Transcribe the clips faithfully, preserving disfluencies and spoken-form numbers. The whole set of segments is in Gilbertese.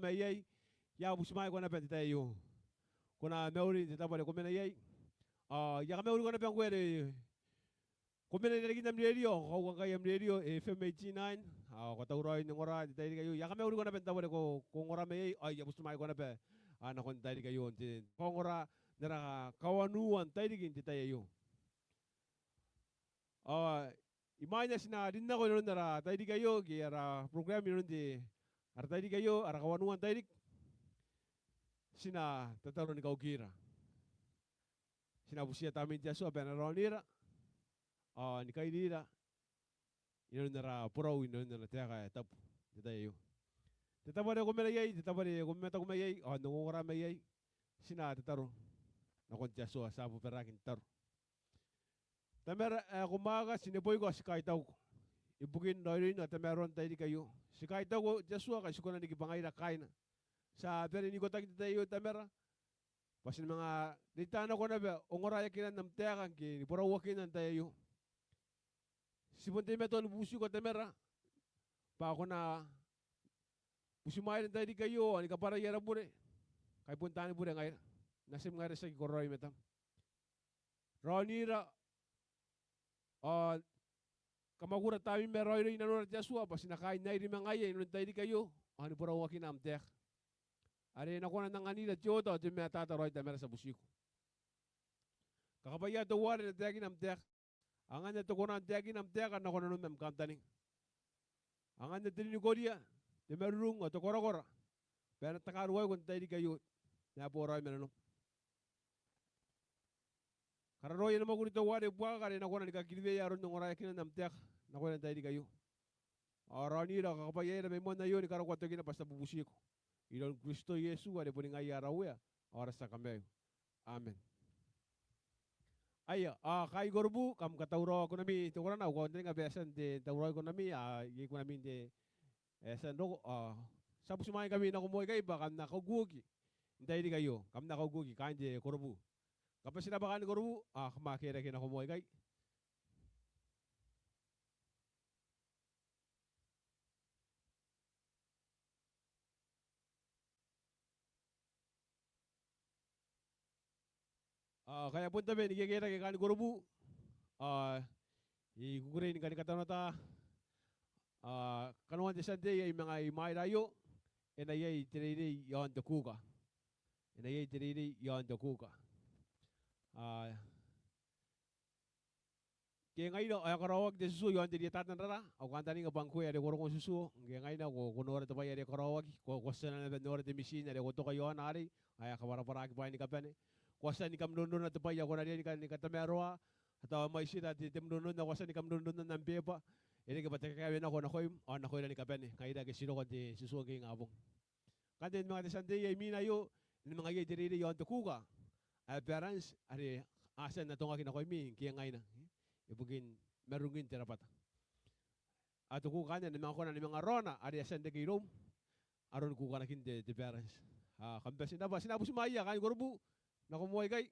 mai iai, I a butimwaeko naba n te tai aio. Ko na mauri n te tabo are ko mena iai. Ao I a kamauriko naba ngkoe are ko mena irarikin am rerio, ko uka ngkai am rerio, F M eighty-nine, ao ko tauraoi n ongora n te tairiki aio. I a kamauriko naba n tabo are ko, ko ongora mai iai, ao I a butimwaeko naba, a, nakon te tairiki aio, n te kaongora n ara kawanua n tairiki n te tai aio. Ao imwaina ti na rin nako inanon ara tairiki aio, ke ara program inanon te, ara tairiki aio, ara kawanua n tairiki, ti na tataro ni kaukira. Ti na butiia Tamnein te Atua bwa e na raonira ao ni kairira inanon ara borau, inanon ana taeka ae tabu n te tai aio. Te tabo are ko mena iai, te tabo are ko mamataku mai iai, ao n ongongora mai iai, ti na tataro nakon te Atua. Ti a bobaraki n tataro. Tamara ae ko mwaaka, ti neboiko ao ti kaitauko ibukin raoiroin ao tamaroan te tairiki aio. Ti kaitauko te Atua ngkai ti kona ni kibwa ngaira kaaina. Ti a bane n ikotaki n te tai aio Tamara, bwa ti na manga reita nako naba ongoraeakinan am taeka ngke ni borauakinan te tai aio. Ti bon teimatoa ni bubutiko Tamara bwa ko na butimwaeira n te tairiki aio ao ni kabwarai ara bure, ngkai bon taani bure ngaira. Natim ngaira tiaki kororaoi i matam. Raonira ao kamwakura Tamneim ae raoiroi i nanora te Atua, bwa ti na kaain airi ma ngaia inanon te tairiki aio ao ni borauakina am taeka. Are e na kona n anganira te oota ao te matata raoi Tamara, ti a butiko. Kakabwaia teuare e na taekina am taeka. Ao ngkana e te kona n taekina am taeka nako nanom ma am kantaninga. Ao ngkana e te rinikoria, te marurung ao te korakora bwa e na takaruaiko n te tairiki aio, n ae boraoi ma nanom. Kararoai ana mwakuri teuare buakaka are e na kona ni kakiriwea aron ongoraeakinan am taeka nakoira n te tairiki aio. Ao raonira ao kakabwaiaira mai moan aio ni karokoa tokina bwa ti a bubutiko. Iroun Kristo Iesu are boni ngaia ara Uea ao ara tia Kamaiu. Amen. Aia, ao kaain Korobu, kam katauraoa kunami te korana, au kantaninga bwa e a tia n te tauraoi kunami, ao iai kunami n te, e a tia n roko, ao ti a butimwaingkami nako moa ikai bwa kam na kaukuoki n te tairiki aio, kam na kaukuoki kaain te Korobu. Kam bati n rabwa kaain Korobu, ao kam a kerake nako moa ikai. Ao ngkai a bon tabe ni kekerake kaain Korobu, ao I kukurei ni kani katanoata, ao kanoan te Tiantei ae I manga imwaira aio, e na iai te reirei iaon te kuka. E na iai te reirei iaon te kuka. Ao ngke ngaina ao e karaoaki te tutuo iaon te rietata n rara, au kantaninga bwa ngkoe are ko roko n tutuo, ngke ngaina ko, ko nora te bwai are karaoaki, ko, ko a tia naba n nora te mitiin are ko toka iaona arei, ao e kabwarabwaraki bwaai ni kabane. Ko a tia ni kamronrona te bwai ae ko na riai ni ka, ni katamaroa, ao tao mwaitira te, te mronron ae ko a tia ni kamronrona n am beeba, e reke bwa te kakaewe nako nakoim ao nakoira ni kabane, ngaira ake ti roko n te tutuo ngke ingabong. Ngkanne ni manga te Tiantei ae imwina aio, e na manga iai te reirei iaon te kuka ae balance are a tia n atongaki nakoimi ngke ngaina ibukin marurungin te rabwata. Ao te kuka anne e na manga kona ni manga raona are e a tia n reke iroum aron kukanakin te, te balance. Ao kam bati n rabwa, ti na butimwaeia kaain Korobu nako moa ikai.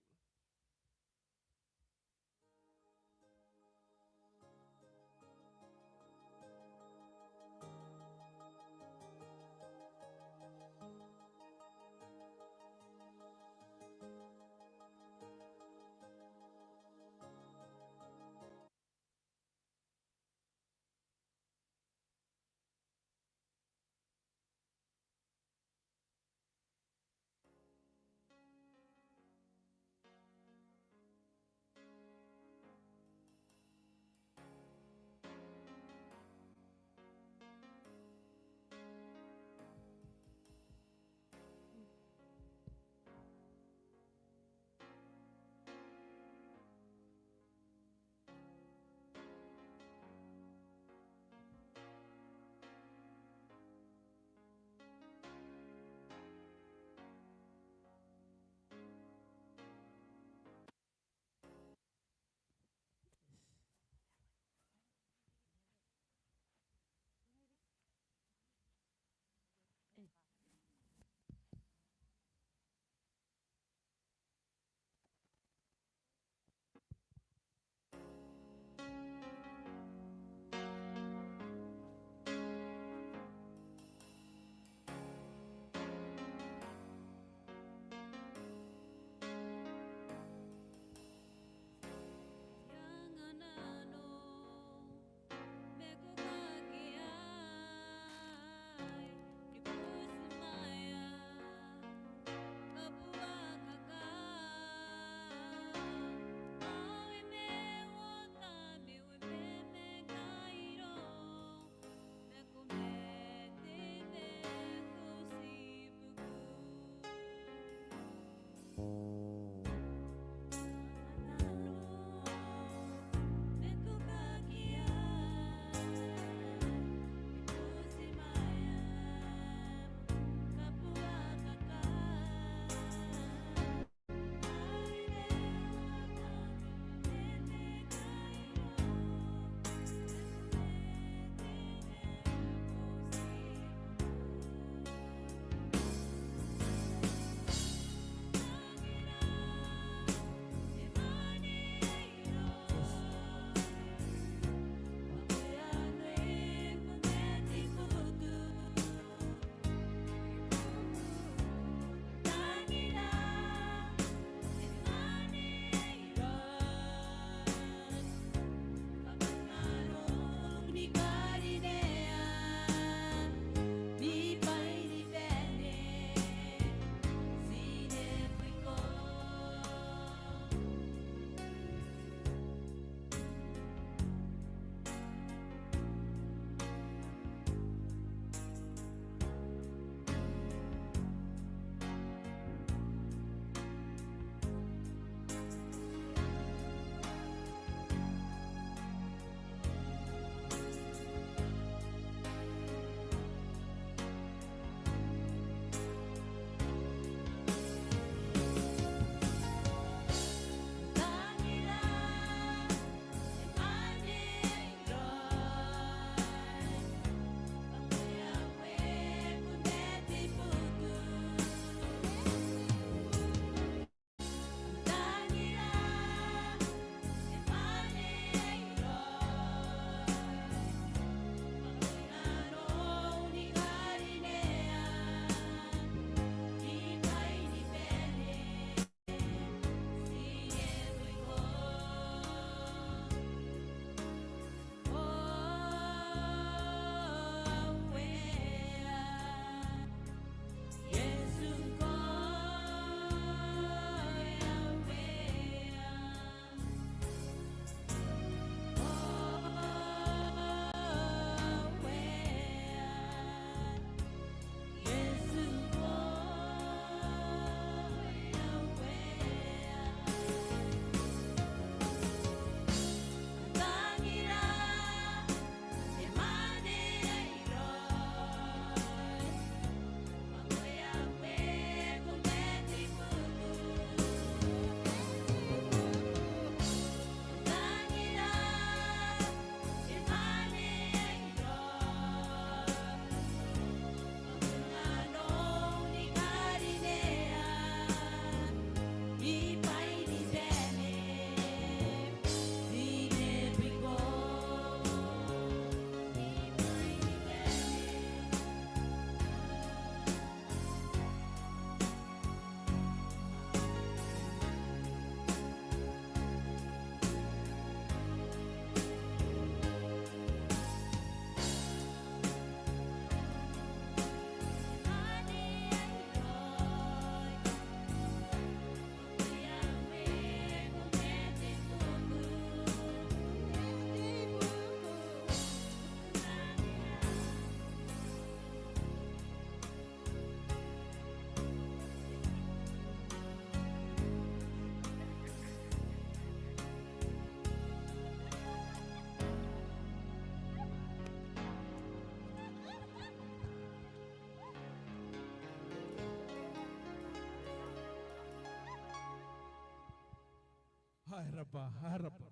A rabwa, a rabwa.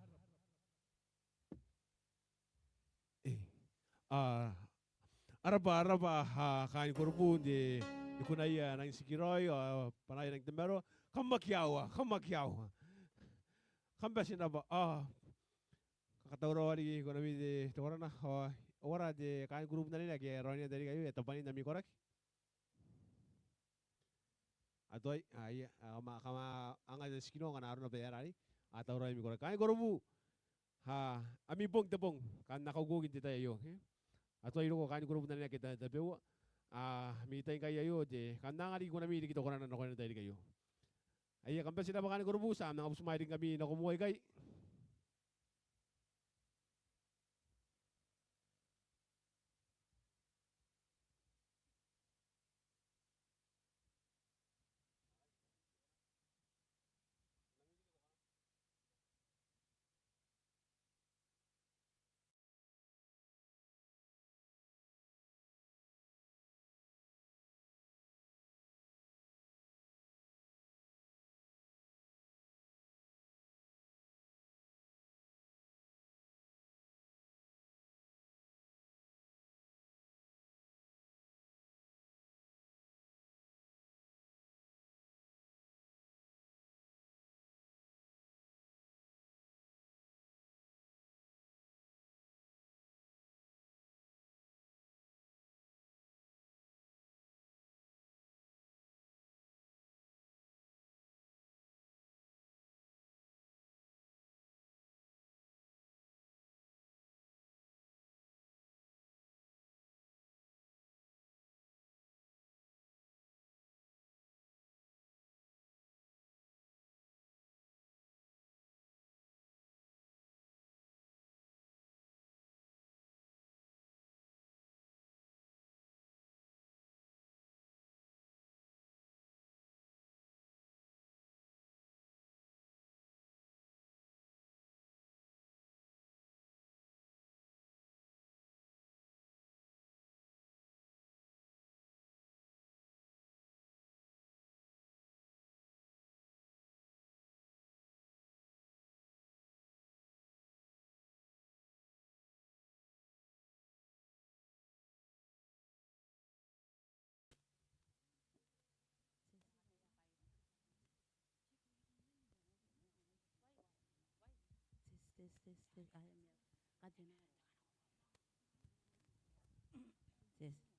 E. A, a rabwa, a rabwa, a, kaain kurubu n te, te kunaia nang tikiraoi, a, bwanaia nang tamaroa. Kam aki aua, kam aki aua. Kam bati n rabwa, a, kakatauraoa riki konami te, te korona, a, uara te kaain kurubu n anene ake a raonia n tairiki aio, e tabwanin ami koraki. A tuai, a, ia, a, kam a, kam a anga te tikiraoi ngkana arona bwa e a rari. A, tauraoi ami koraki. Kaain kurubu, a, ami bong te bong, kam na kauki n te tai aio, e? A tuai roko kaain kurubu n anene ake ta-, tabeua. A, ami tai ngkai aio, te, kam na anga riki konami riki te korona nakoina n tairiki aio. Aia, kam bati n rabwa kaain kurubu, ti a manga butimwaea riki ngkami nako moa ikai. Test, test, test, test. Test.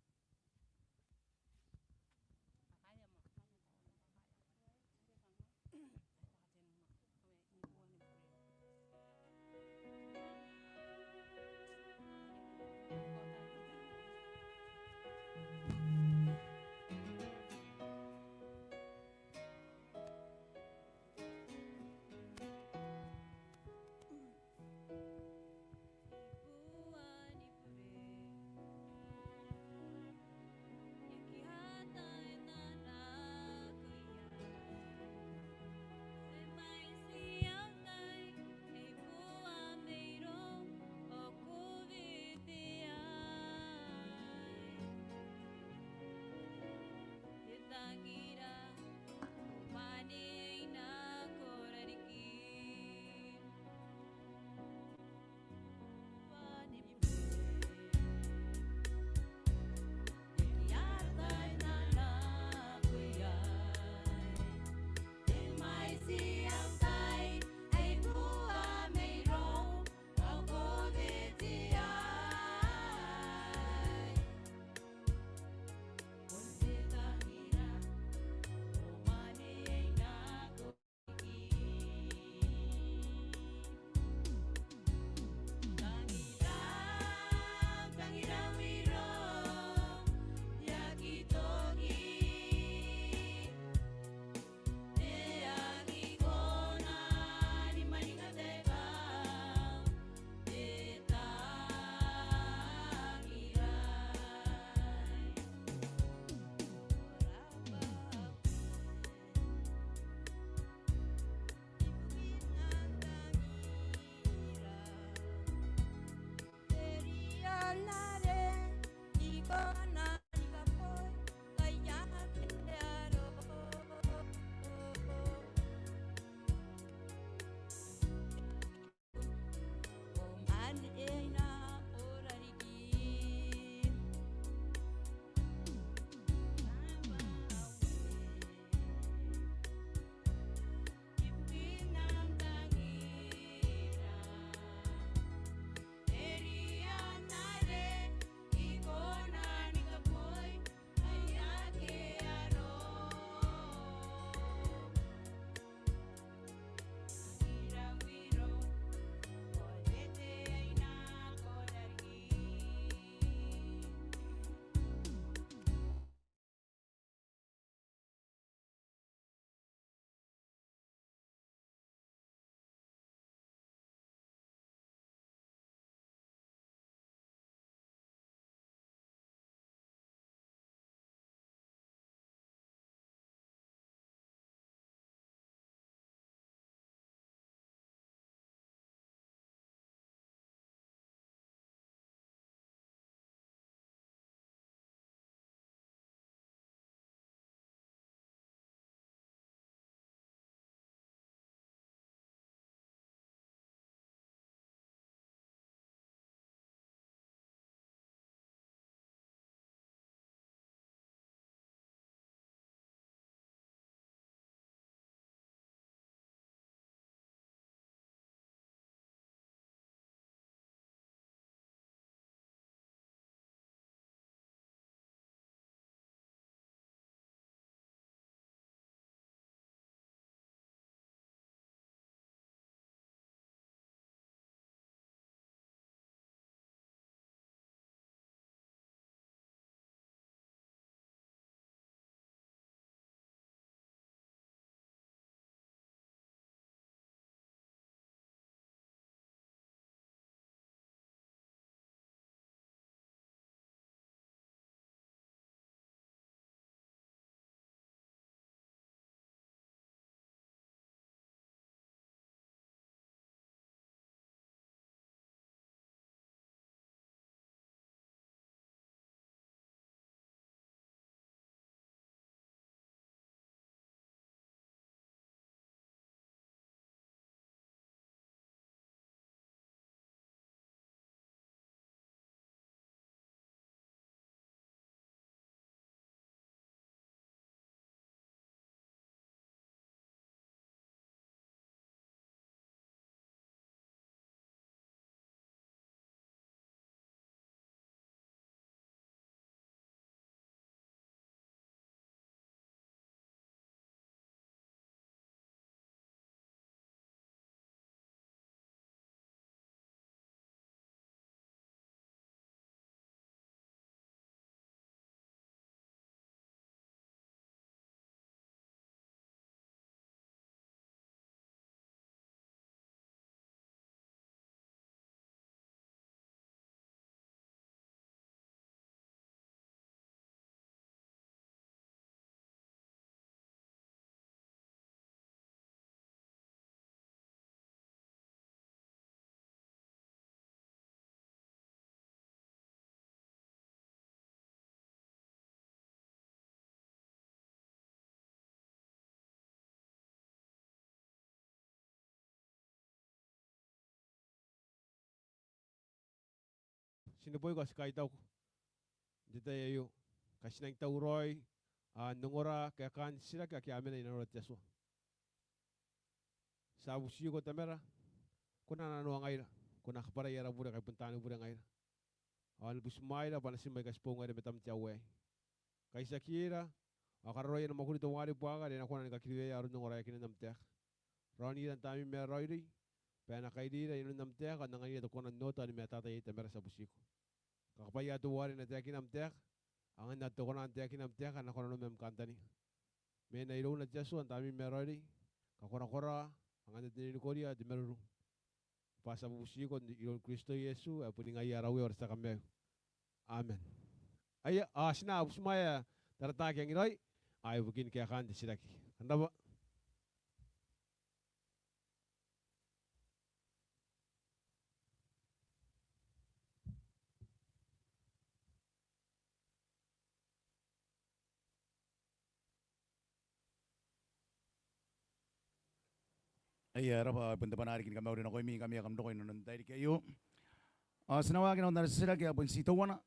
Ti neboiko ao ti kaitauko n te tai aio ngkai ti nang tauraoi n ongora kaekaan titiraki ake a mena i nanora te Atua. Ti a butiko Tamara, ko na nanoangaira, ko na kabwarai ara bure ngkai bon taani bure ngaira. Ao ni butimwaeira bwa natim aika ti boo ngaira ma Tamara te Atua aei. Kaitiakiira ao kararoai ana mwakuri teuare buakaka are e na kona ni kakiriweia aron ongoraeakinan am taeka. Raonira n Tamneim ae raoiroi bwa e na kairira inanon am taeka ao n anganira te konaa n oota ni matata iai Tamara, ti a butiko. Kakabwaia teuare e na taekina am taeka, ao ngkana e na te konaa n taekina am taeka e na kona naba ni kantaninga. Mena irouna te Atua n Tamneim ae raoiroi, kakorakoraa, ao ngkana e na te ninikoria te marurung. Bwa ti a bubutiko iroun Kristo Iesu ae boni ngaia ara Uea ao ara tia Kamaiu. Amen. Aia, ao ti na butimwaea tarataaki angiraoi, ao ibukin kaekaan te titiraki. Kam rabwa. Aia, rabwa, bon te bwanaa riki ni kamauri nakoimi ngkami ae kam roko inanon te tairiki aio. Ao ti na waaki nakon ara titiraki ae bon ti teuana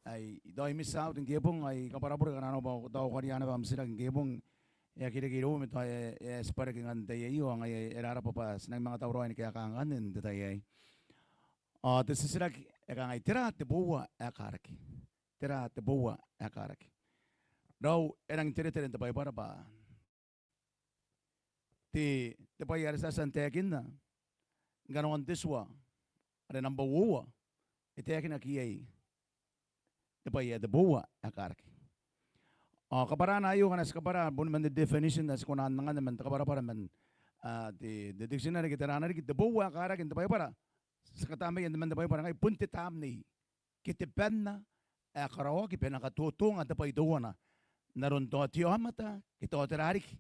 ae I taoimiti aut ngke bong, ae I kabwara bure ngkana arona bwa ko tau karia naba am titiraki ngke bong. E aki reke iroumi tao e, e tibwa reke ngkai n te tai aio, ao ngaia e rarabwa bwa ti nang manga tauraoi ni kaeka ngkanne n te tai aei. Ao te titiraki e kangai: Tera te boua ae karaki? Tera te boua ae karaki? Raou, e rangi n teretere n te Baibara bwa te, te bwai are ti a tia n taekinna n kanoan te tua are nambwa uoua, e taekinaki iai te bwai ae te boua ae karaki. Ao kabwarana aio, ngkana ti kabwara boni man te definition ae ti kona n anganna man te kabwarabwara man, a, te, te dictionary ke tera riki, te boua ae karaki n te Baibara, ti katamaia n te, man te Baibara ngkai bon te tamnei ke te banna ae karaoaki bwa e na katotonga te bwai teuana n aron tao te aomata ke tao tera riki.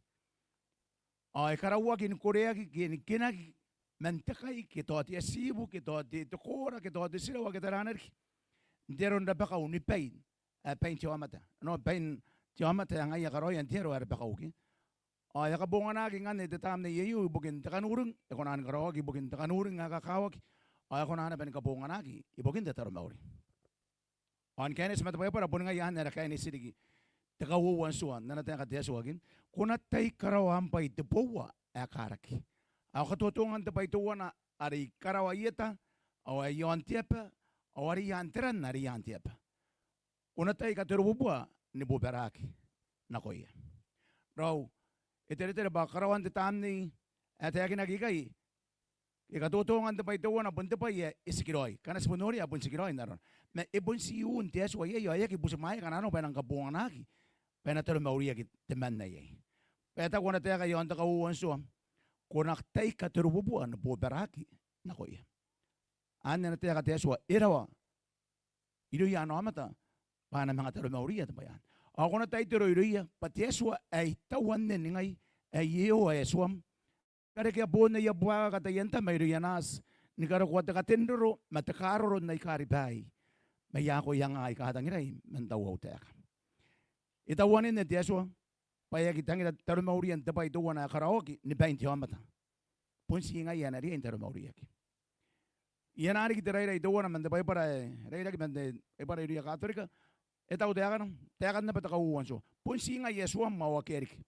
Ao e karauaki ni koreaki ke ni kenaki man te kai ke tao te atibu ke tao te, te koora ke tao te tirawa ke tera riki n te aro n rabakau ni bain, ae bain te aomata. Nao bain te aomata ae ngaia karaoia n te aro ae rabakau ke. Ao e a kabonganaki ngkanne te tamnei aio ibukin te kanuring, e kona ni karaoaki ibukin te kanuring ae kakawaki, ao e kona naba ni kabonganaki ibukin te taromauri. Ao ni kaineti ma te Baibara boni ngaia anne ara kaineti riki. Te kauoua n tua n ana taeka te Atua ke: Ko na tai karaoa am bwai te boua ae karaki, ao katotongan te bwai teuana are I karaoa i eta, ao ae i aon te aba, ao are i aan te ran are i aan te aba. Ko na tai katorobubua ni bobaraki nakoia. Raou, e teretere bwa karaoan te tamnei ae taekinaki ikai ke katotongan te bwai teuana bon te bwai ae e tikiraoi. Ngkana ti bon noria ae bon tikiraoi n arona. Ma e bon tii un te Atua iai, ao e aki butimwaeaki ngkana arona bwa e nang kabonganaki bwa e na taromauriaki temanna iai. Bwa e taku ana taeka i aon te kauoua n tua: Ko na tai katorobubua ni bobaraki nakoia. Anne ana taeka te Atua, e rawa irouia ana aomata bwa a na manga taromauria te bwai anne. Ao ko na tai toro irouia, bwa te Atua ae I tauanne n ningai, ae I Iehova ae Atuam, ni karekea boon aia buakaka taian tama irouia naati, ni karokoa te katenroro ma te kaaroro n aika ribai, ma I a akoia ngaa aika tangirai man tauau taeka. E tauanne te Atua bwa e aki tangira taromaurian te bwai teuana ae karaoaki ni bain te aomata. Bon tii ngaia ae na riai n taromauriaki. I ana riki te rairai teuana man te Baibara ae rairaki man te Baibara irouia Katorika, e taku taekana, taekan naba te kauoua n tua: Bon tii ngaia Atuam ao akea riki.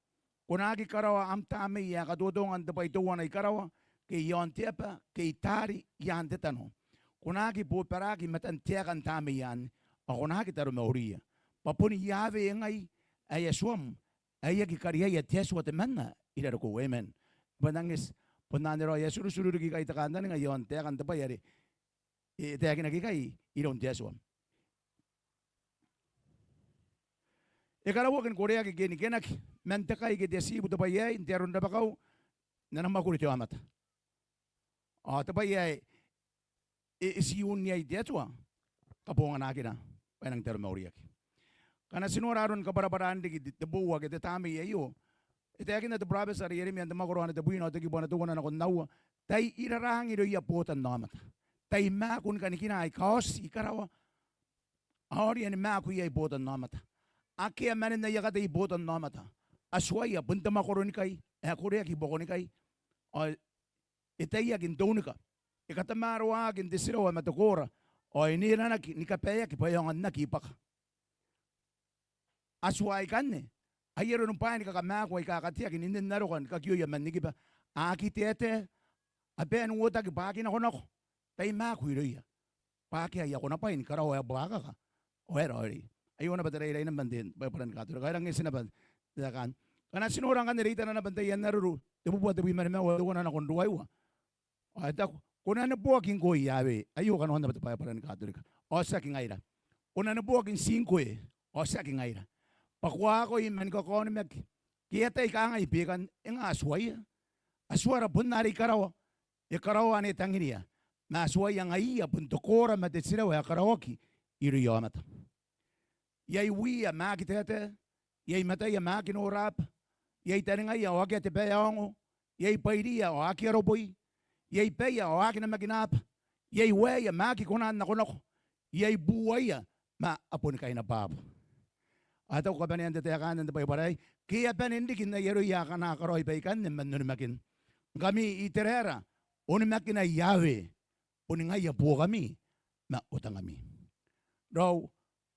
Ko na aki karaoa am tamnei ae katotongan te bwai teuana i karawa, ke i aon te aba, ke i taari, i aan te tano. Ko na aki bobaraki i matan taekan tamnei anne, ao ko na aki taromauria. Bwa boni Iawe ngai ae Atuam, ae aki kariaia te Atua temanna i rarikou. Amen. Bwa N na eti, bon anne raoi ae turuturua riki ikai te kantaninga i aon taekan te bwai are e taekinaki ikai iroun te Atua. E karauaki ni koreaki ke ni kenaki man te kai ke te atibu te bwai aei n te aro n rabakau n ana mwakuri te aomata. Ao te bwai ae e, e tii un iai te Atua, kabonganakina bwa e nang taromauriaki. Ngkana ti nora aron kabwarabwaraan riki te, te boua ke te tamnei aio, e taekinna te burabeti are Ieremia n te mwakoro ae tebwina ao te kibu ae teuana nakon aua: Tai irarang irouia botannaomata. Tai maaku ni kanikina aika oti i karawa, a aoria ni maaku iai botannaomata. Akea manin aia katei botannaomata. Atuaia bon te mwakoro ni kai ae koreaki i buakonikai, ao e taiaki n te unika. E katamaroaki n te tirawa ma te koora, ao e neenanaki ni kabaeaki bwa e aonga n aki bwaka. Atua aikanne, ai aron bwaai ni kakamaaku aika kateaki n nen aroka ni kakioia man nikiba, a aki taetae, a bae n uotaki bwa a aki nakonako, tai maaku irouia bwa akea aia konabwai ni karaoa ae buakaka ao ae raoiroi. Aio naba te rairaina man te Baibara ni Katorika. Ao e rangi n eti naba n taekan. Ngkana ti nora ngkanne reitana naba n Taian Areru, te bubua tebwi ma nimaua, teuana nakon ruaiwa. Ao e taku, ko na neboaki ngkoe Yahweh. Aio kanoan naba te Baibara ni Katorika. Ao tiaki ngaira. Ko na neboaki n tii ngkoe, ao tiaki ngaira, bwa ko a akoi ma ni kakaonimaki ke ataia kangai bekan, e nga atuaia? Atuara bon are i karawa, e karaoa ane e tangiria, ma atuaia ngaiia bon te koora ma te tirawa ae karaoaki irouia aomata. Iai wiia ma aki taetae, iai mataia ma aki noraba, iai taningaia ao akea te bae aongo, iai bwairiia ao akea roboi, iai baia ao aki namakinaaba, iai waeia ma aki kona n nakonako, iai buuaia ma a boni kainabwabwa. Ao e taku kabanean te taeka anne n te Baibara aei, ke a bane n riki n ai aroia akana karaoi baikanne man onimakin? Ngkami Iteraera, onimakina Yahweh, boni ngaia buokami ma otangami. Raou,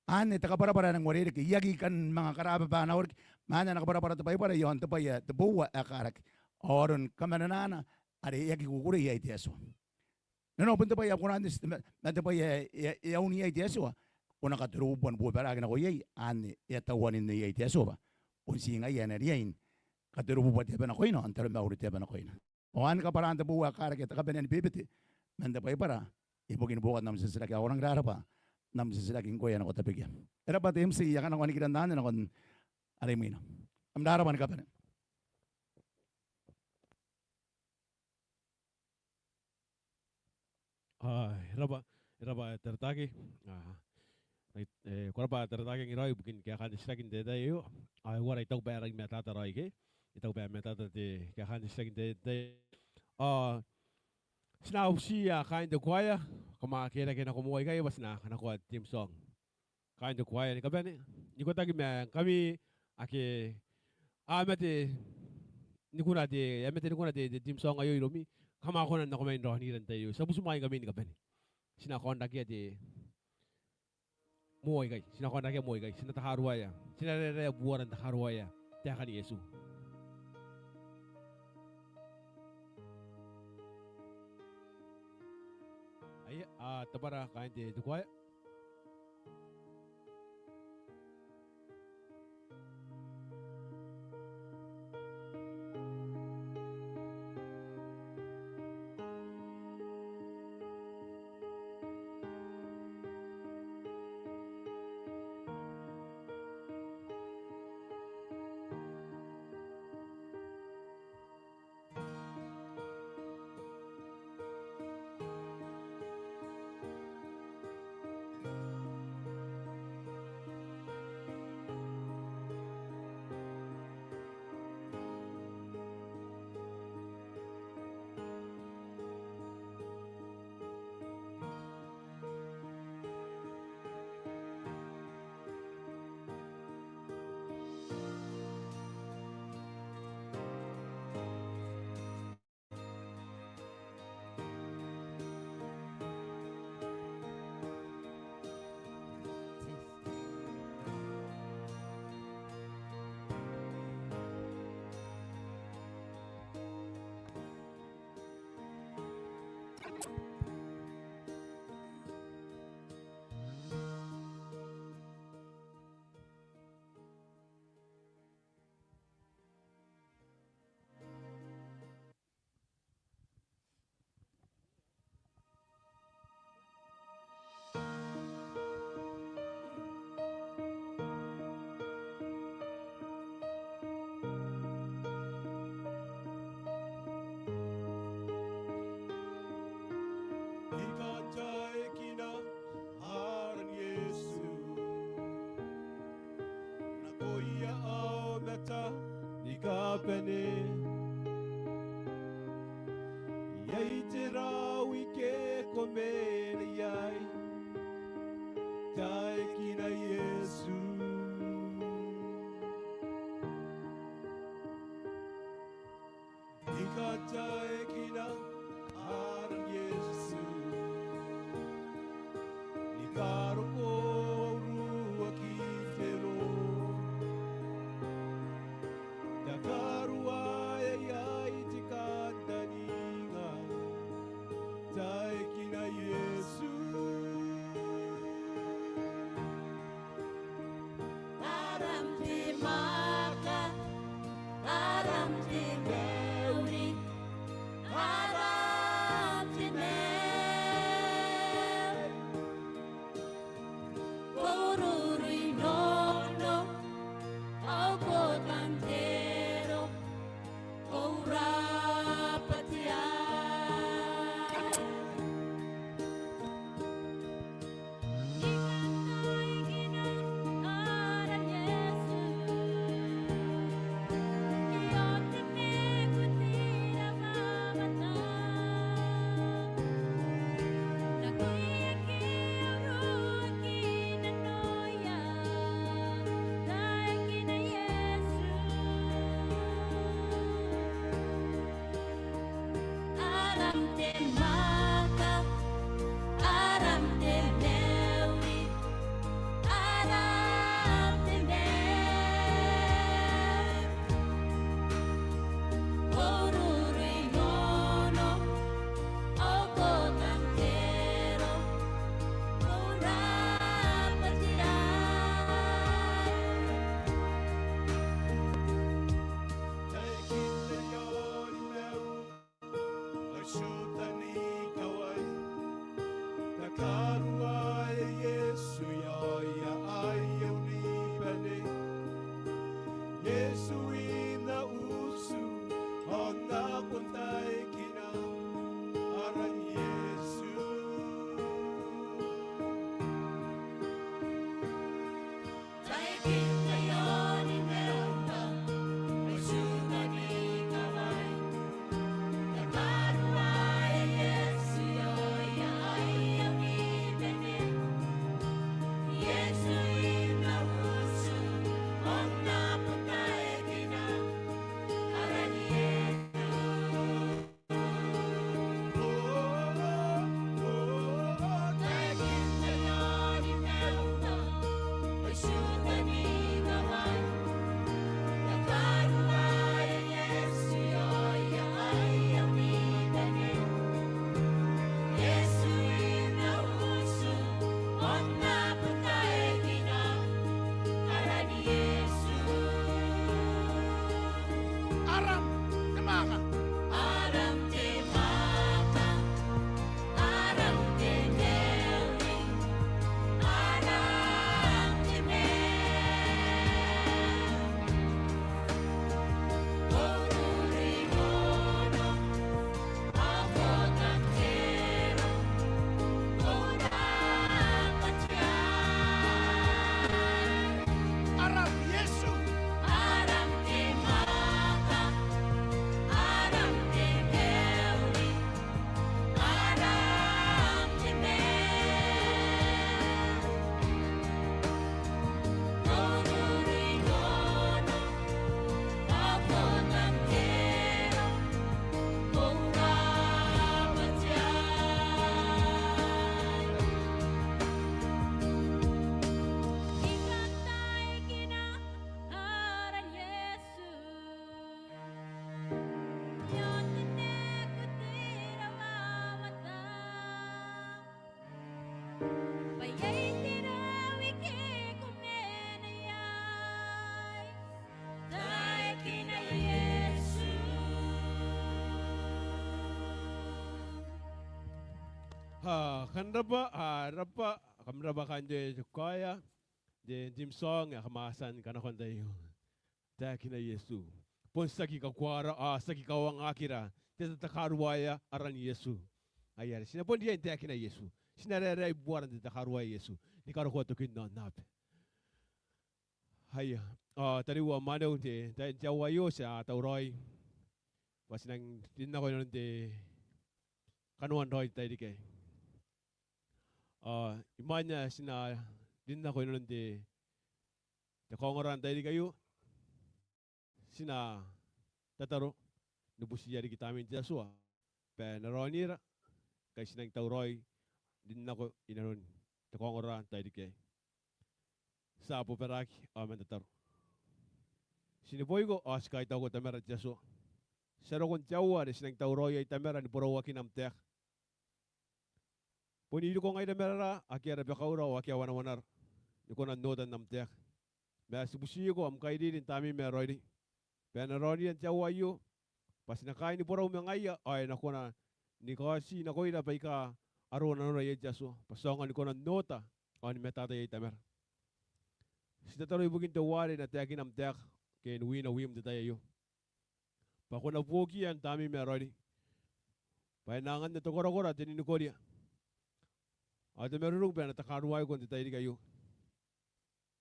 anne te kabwarabwara ae nang uarereke. I aki kan manga karababa nao riki, ma anne ana kabwarabwara te Baibara iaon te bwai ae te boua ae karaki ao aron kamanenana are e aki kukurei iai te Atua. Nanona bon te bwai ae ko na eti ma, ma te bwai ae e, e a un iai te Atua, ko na katorobubua ni buobaraki nako iai, anne e a tauaninne iai te Atua bwa bon tii ngaia ae na riai ni katorobubua te aba nakoina ao n taromauri te aba nakoina. Ao anne kabwaraan te boua ae karaki ae te kabanea ni bebete man te Baibara ibukin buokan am titiraki. Ao ko rangi n rabwa n am titiraki ngkoe ae nako tabekia. E rabwa te M C, I a kan nako nikira n anne nakon are imwina. Kam rabwa ni kabane. Ao e rabwa, e rabwa Tarotake. Ao, e, ko rabwa Tarotake Ngiraoi ibukin kaekaan te titiraki n te tai aio. Ao e uara I taku bwa e rangi ni matata raoi ke, I taku bwa e matata te kaekaan te titiraki n te tai aio. Ao ti na butiia kaain te kuaea, kam a kerake nako moa ikai bwa ti na kanakoa te theme song. Kaain te kuaea ni kabane, n ikotaki ma ngkami ake a mate ni kuna te, a mate ni kuna te, te theme song aio iroumi, kam a kona n nako mai n raonira n te tai aio. Ti a butimwaai ngkami ni kabane. Ti na kaonrakea te, moa ikai. Ti na kaonrakea moa ikai. Ti na takaruaea. Ti na raeraea buara n takaruaea taekan Iesu. Aia, a tabara kaain te, te kuaea. I kataekina aran Iesu nakoia aomata ni kabane. Iai te rawi ke ko mena iai, taekina Iesu. I kataekina aran Iesu Iesu ina utu, ao N na bon taekina aran Iesu. Aram te mwaaka. Aram te mwaaka. Aram te mauri. Aram te mauri. Ko ruri mono. Ao ko tangkero. Ko rabwa te Atua. Aram Iesu. Aram te mwaaka. Aram te mauri. Aram te mauri. Ko ruri mono. Ao ko tangkero. Ko rabwa te Atua. I kan taekina aran Iesu. Io te nne ko te rawawata. Bwa iai te rawa ike ko mena iai. Taekina Iesu. A, kam rabwa, a, rabwa, kam rabwa kaain te, te koaea, te, te team song, ae kam a tia ni kanakoa n tai aio. Taekina Iesu. Bon tiaki kakuara, a, tiaki kawangaakira te tatakaruaea aran Iesu. Ai are ti na bon riai n taekina Iesu. Ti na raerae i buakon te tatakaruaea Iesu ni karokoa tokin aonnaba. Aia, a, tariu ao mwaneu, n te, te, te aoa aio ti a tauraoi bwa ti nang rin nako inanon te kanoan raoi n te tairiki aei. A, imwain ae ti na rin nako inanon te, te kaongora n tairiki aio, ti na tataro ni butiia riki Tamnein te Atua bwa e na raonira ngkai ti nang tauraoi n rin nako inanon te kaongora n tairiki aei. Ti a bobaraki ao man tataro. Ti neboiko ao ti kaitauko Tamara te Atua. Ti a roko n te aoa are ti nang tauraoi iai Tamara ni borauakina am taeka. Bon iriko ngaira ma raraa, akea rabakaura ao akea wanawanara ni kona n ota n am taeka. Ma ti butiiko am kairiri n Tamneim ae raoiroi bwa e na raonira n te aoa aio bwa ti na kaai ni borau ma ngaia ao e na kona ni kaoti nakoira baika a roko nanora iai te Atua bwa ti aonga ni kona n ota ao ni matata iai Tamara. Ti tataro ibukin teuare e na taekina am taeka ke ni wina wiim n te tai aio. Bwa ko na buokiia Tamneim ae raoiroi bwa e na anganna te korakora, te ninikoria ao te marurung bwa e na takaruaiko n te tairiki aio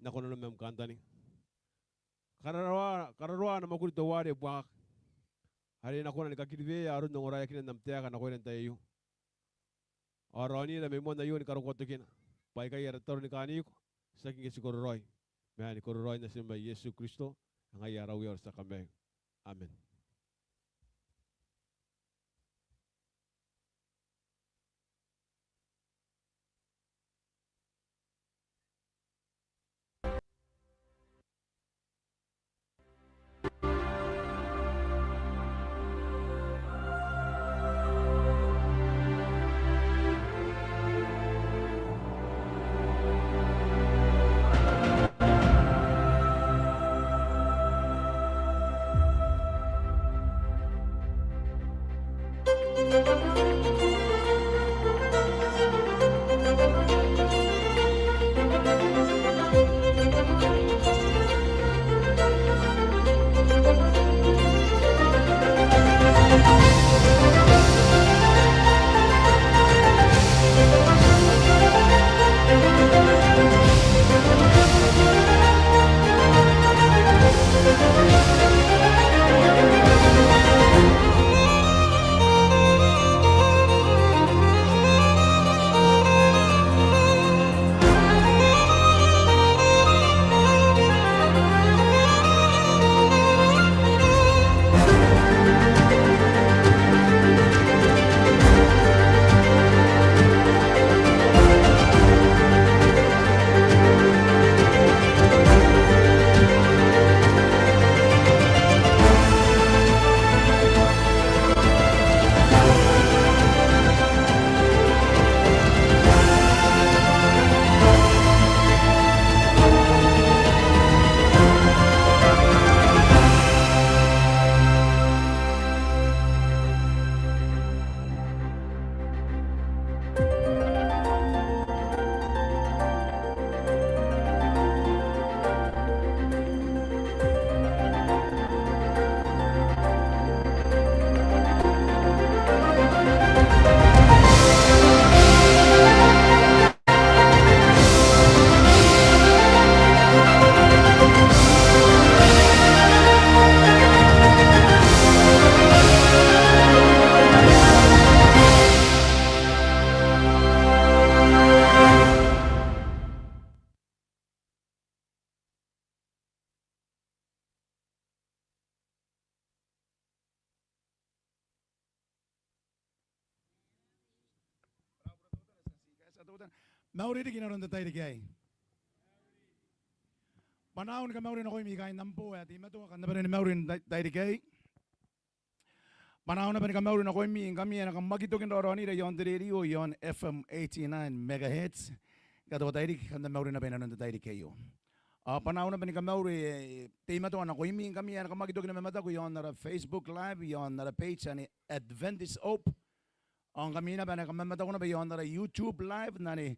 nako nanom am kantaninga. Kararoa, kararoa ana mwakuri teuare e buakaka are e na kona ni kakiriweia aron ongoraeakinan am taeka nakoira n tai aio. Ao raonira mai moan aio ni karokoa tokina. Bwa aikai ara tataro ni kaaniko, tiaki ngke ti kororaoi, ma ni kororaoin Natim ae Iesu Kristo, ngaia ara Uea ao ara tia Kamaiu. Amen. Mauri riki n aron te tairiki aei. Bwanaau ni kamauri nakoimi kaain Namboa ae teimatoa kam na bane ni mauri n tai-, tairiki aei. Bwanaau naba ni kamauri nakoimi ngkami ae na kam aki toki n raoraonira i aon te rerio i aon F M eighty-nine megahertz. N katoa tairiki kam na mauri naba i nanon te tairiki aio. Ao bwanaau naba ni kamauri, e, teimatoa nakoimi ngkami ae na kam aki toki ni mamataku i aon ara Facebook Live, i aon ara page anne Adventist Hope. Ao ngkami naba ae na kam mamataku naba i aon ara YouTube Live n anne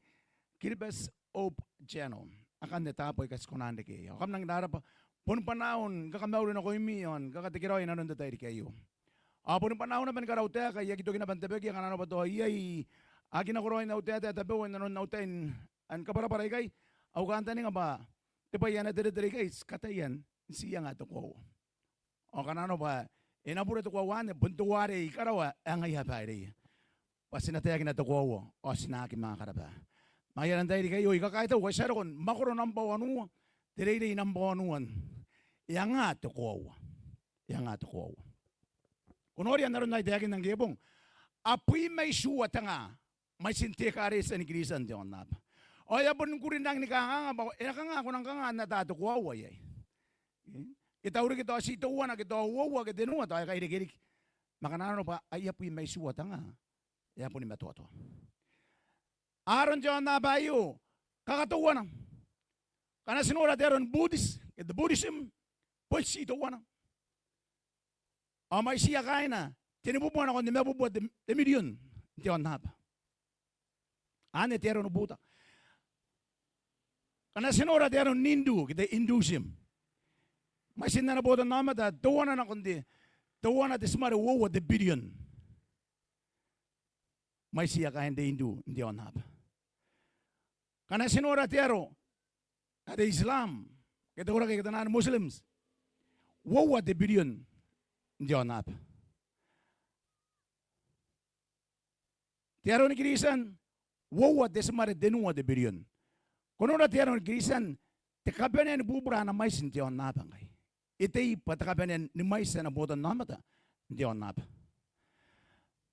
Kiribati Hope Channel. Akanne taabo aika ti kona n reke iai. Ao kam rangi n rabwa, boni bwanaau ni kakamauri nakoimi ao ni kakatekeraoi i nanon te tairiki aio. Ao boni bwanaau naba ni karau taeka, I aki toki naba n tabekia ngkana arona bwa tao iai ae aki nakoraoi n au taetae tabeua i nanon au tai n, ni kabwarabwara ikai. Au kantaninga bwa te bwai ae na teretere ikai ti kataia n tii anga te koaua. Ao ngkana arona bwa e na bure te koaua anne, bon teuare i karawa ae ngaia baireia. Bwa ti na taekina te koaua ao ti na aki manga karaba. Ma ngaia aran tairiki aio I kakaitau, ao ti a roko n mwakoro nambwa wanua, te reirei nambwa wanua. E anga te koaua. E anga te koaua. Ko noria n aron ae I taekinna ngke bong, abwi ma itiua te nga mwaitin te ekaretia ni Kiritian n te aonnaba. Ao e a boni kuri n rangi ni kanganga bwa e na kanga ko nang kanga n ata te koaua iai. E tauriki tao ti teuana ke tao uoua ke tenua tao e kairekereke. Ma ngkana arona bwa ai abwi ma itiua te nga, e a boni matoatoa. Aron te aonnaba aio kakateuana. Ngkana ti nora te aro ni Buddhist ke te Buddhism, bon ti teuana. Ao mwaitiia kaaina tenibubua nakon nimabubua te, te mirion n te aonnaba. Anne te aro ni Buddha. Ngkana ti nora te aro ni Hindu ke te Hinduism, mwaitin ana botannaomata teuana nakon te, teuana te timare uoua te birion. Mwaitiia kaain te Hindu n te aonnaba. Ngkana ti nora te aro ae te Islam ke te koraki ke te naan Muslims, uoua te birion n te aonnaba. Te aro ni Kiritian, uoua te timare tenua te birion. Ko nora te aro ni Kiritian, te kabanea ni bubura ana mwaiti n te aonnaba ngkai. E tei bwa te kabanea ni mwaiti ana botannaomata n te aonnaba.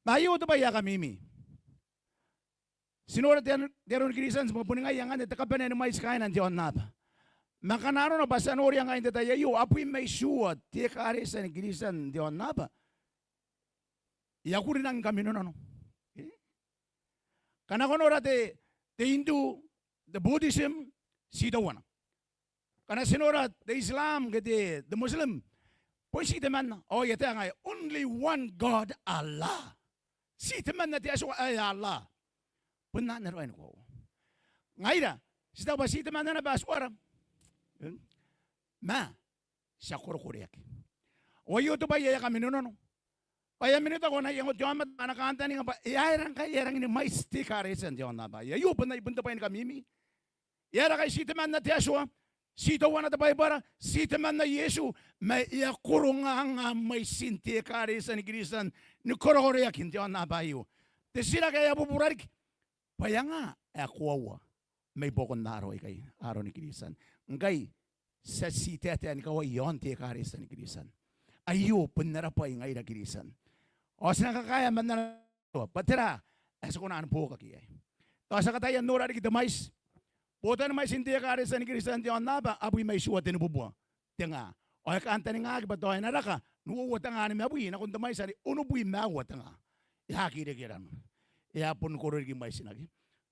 Ma aio te bwai ae kamimi. Ti nora te aro, te aro ni Kiritian bwa boni ngaia ngkanne te kabanea ni mwaiti kaaina n te aonnaba. Ma ngkana arona bwa ti a noria ngkai n te tai aio abwi ma itiua te ekaretia ni Kiritian n te aonnaba, e a kuri n rangi ni kaminonano. E? Ngkana ko nora te, te Hindu, te Buddhism, ti teuana. Ngkana ti nora te Islam ke te, te Muslim, bon ti temanna. Ao I a tae ngai, only one God, Allah. Ti temanna te Atua ae Allah. Bon anne raoi ni koaua. Ngaira ti taku bwa ti temanna naba Atuara. Ma ti a korekoreaki. Ao aio te bwai ae e a kaminonano. Ao e a minotaki ao n na iango te aomata ma ana kantaninga bwa e aera ngkai e a rangi ni mwaiti te ekaretia n te aonnaba. Aio bon ae, bon te bwai ni kamimi. E aera ngkai ti temanna te Atua, ti teuana te Baibara, ti temanna Iesu, ma e a koro nga, nga mwaitin te ekaretia ni Kiritian ni korekoreaki n te aonnaba aio. Te titiraki ae e a bubura riki bwa e a nga ae koaua mai buakon aaro aikai, aaro ni Kiritian. Ngkai ti a ti taetae ni kawai i aon te ekaretia ni Kiritian. Aio bon ara bwai ngaira Kiritian. Ao ti na kakaea man ara bwa tera ae ti kona ni buokaki iai. Tao ti a kataia n nora riki te mwaiti. Botani mwaitin te ekaretia ni Kiritian n te aonnaba, abwi ma itiua tenibubua te nga. Ao e kantaningaki bwa tao e na raka n uoua te nga nimabwi nakon te mwaiti are onobwi ma aua te nga. E aki reke ranu. E a boni koro riki mwaitina ke.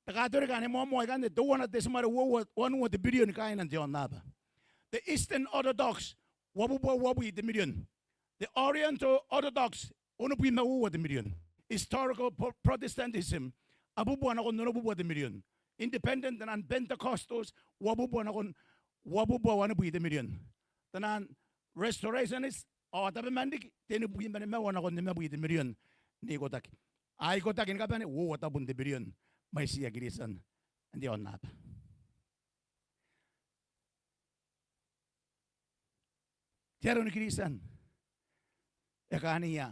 Te Katorika ane moamoa ikanne, teuana te timare uoua, wanua te birion kaaina n te aonnaba. Te Eastern Orthodox, uabubua uabwi te mirion. Te Oriental Orthodox, onobwi ma uoua te mirion. Historical Pro-, Protestantism, abubua nakon onobubua te mirion. Independent, te naan Pentecostals, uabubua nakon uabubua wanibwi te mirion. Te naan Restorationist, ao tabeman riki, tenibwi ma nimaua nakon nimabwi te mirion n ikotaki. A ikotaki ni kabane uoua tabun te birion mwaitiia Kiritian n te aonnaba. Te aro ni Kiritian e kaania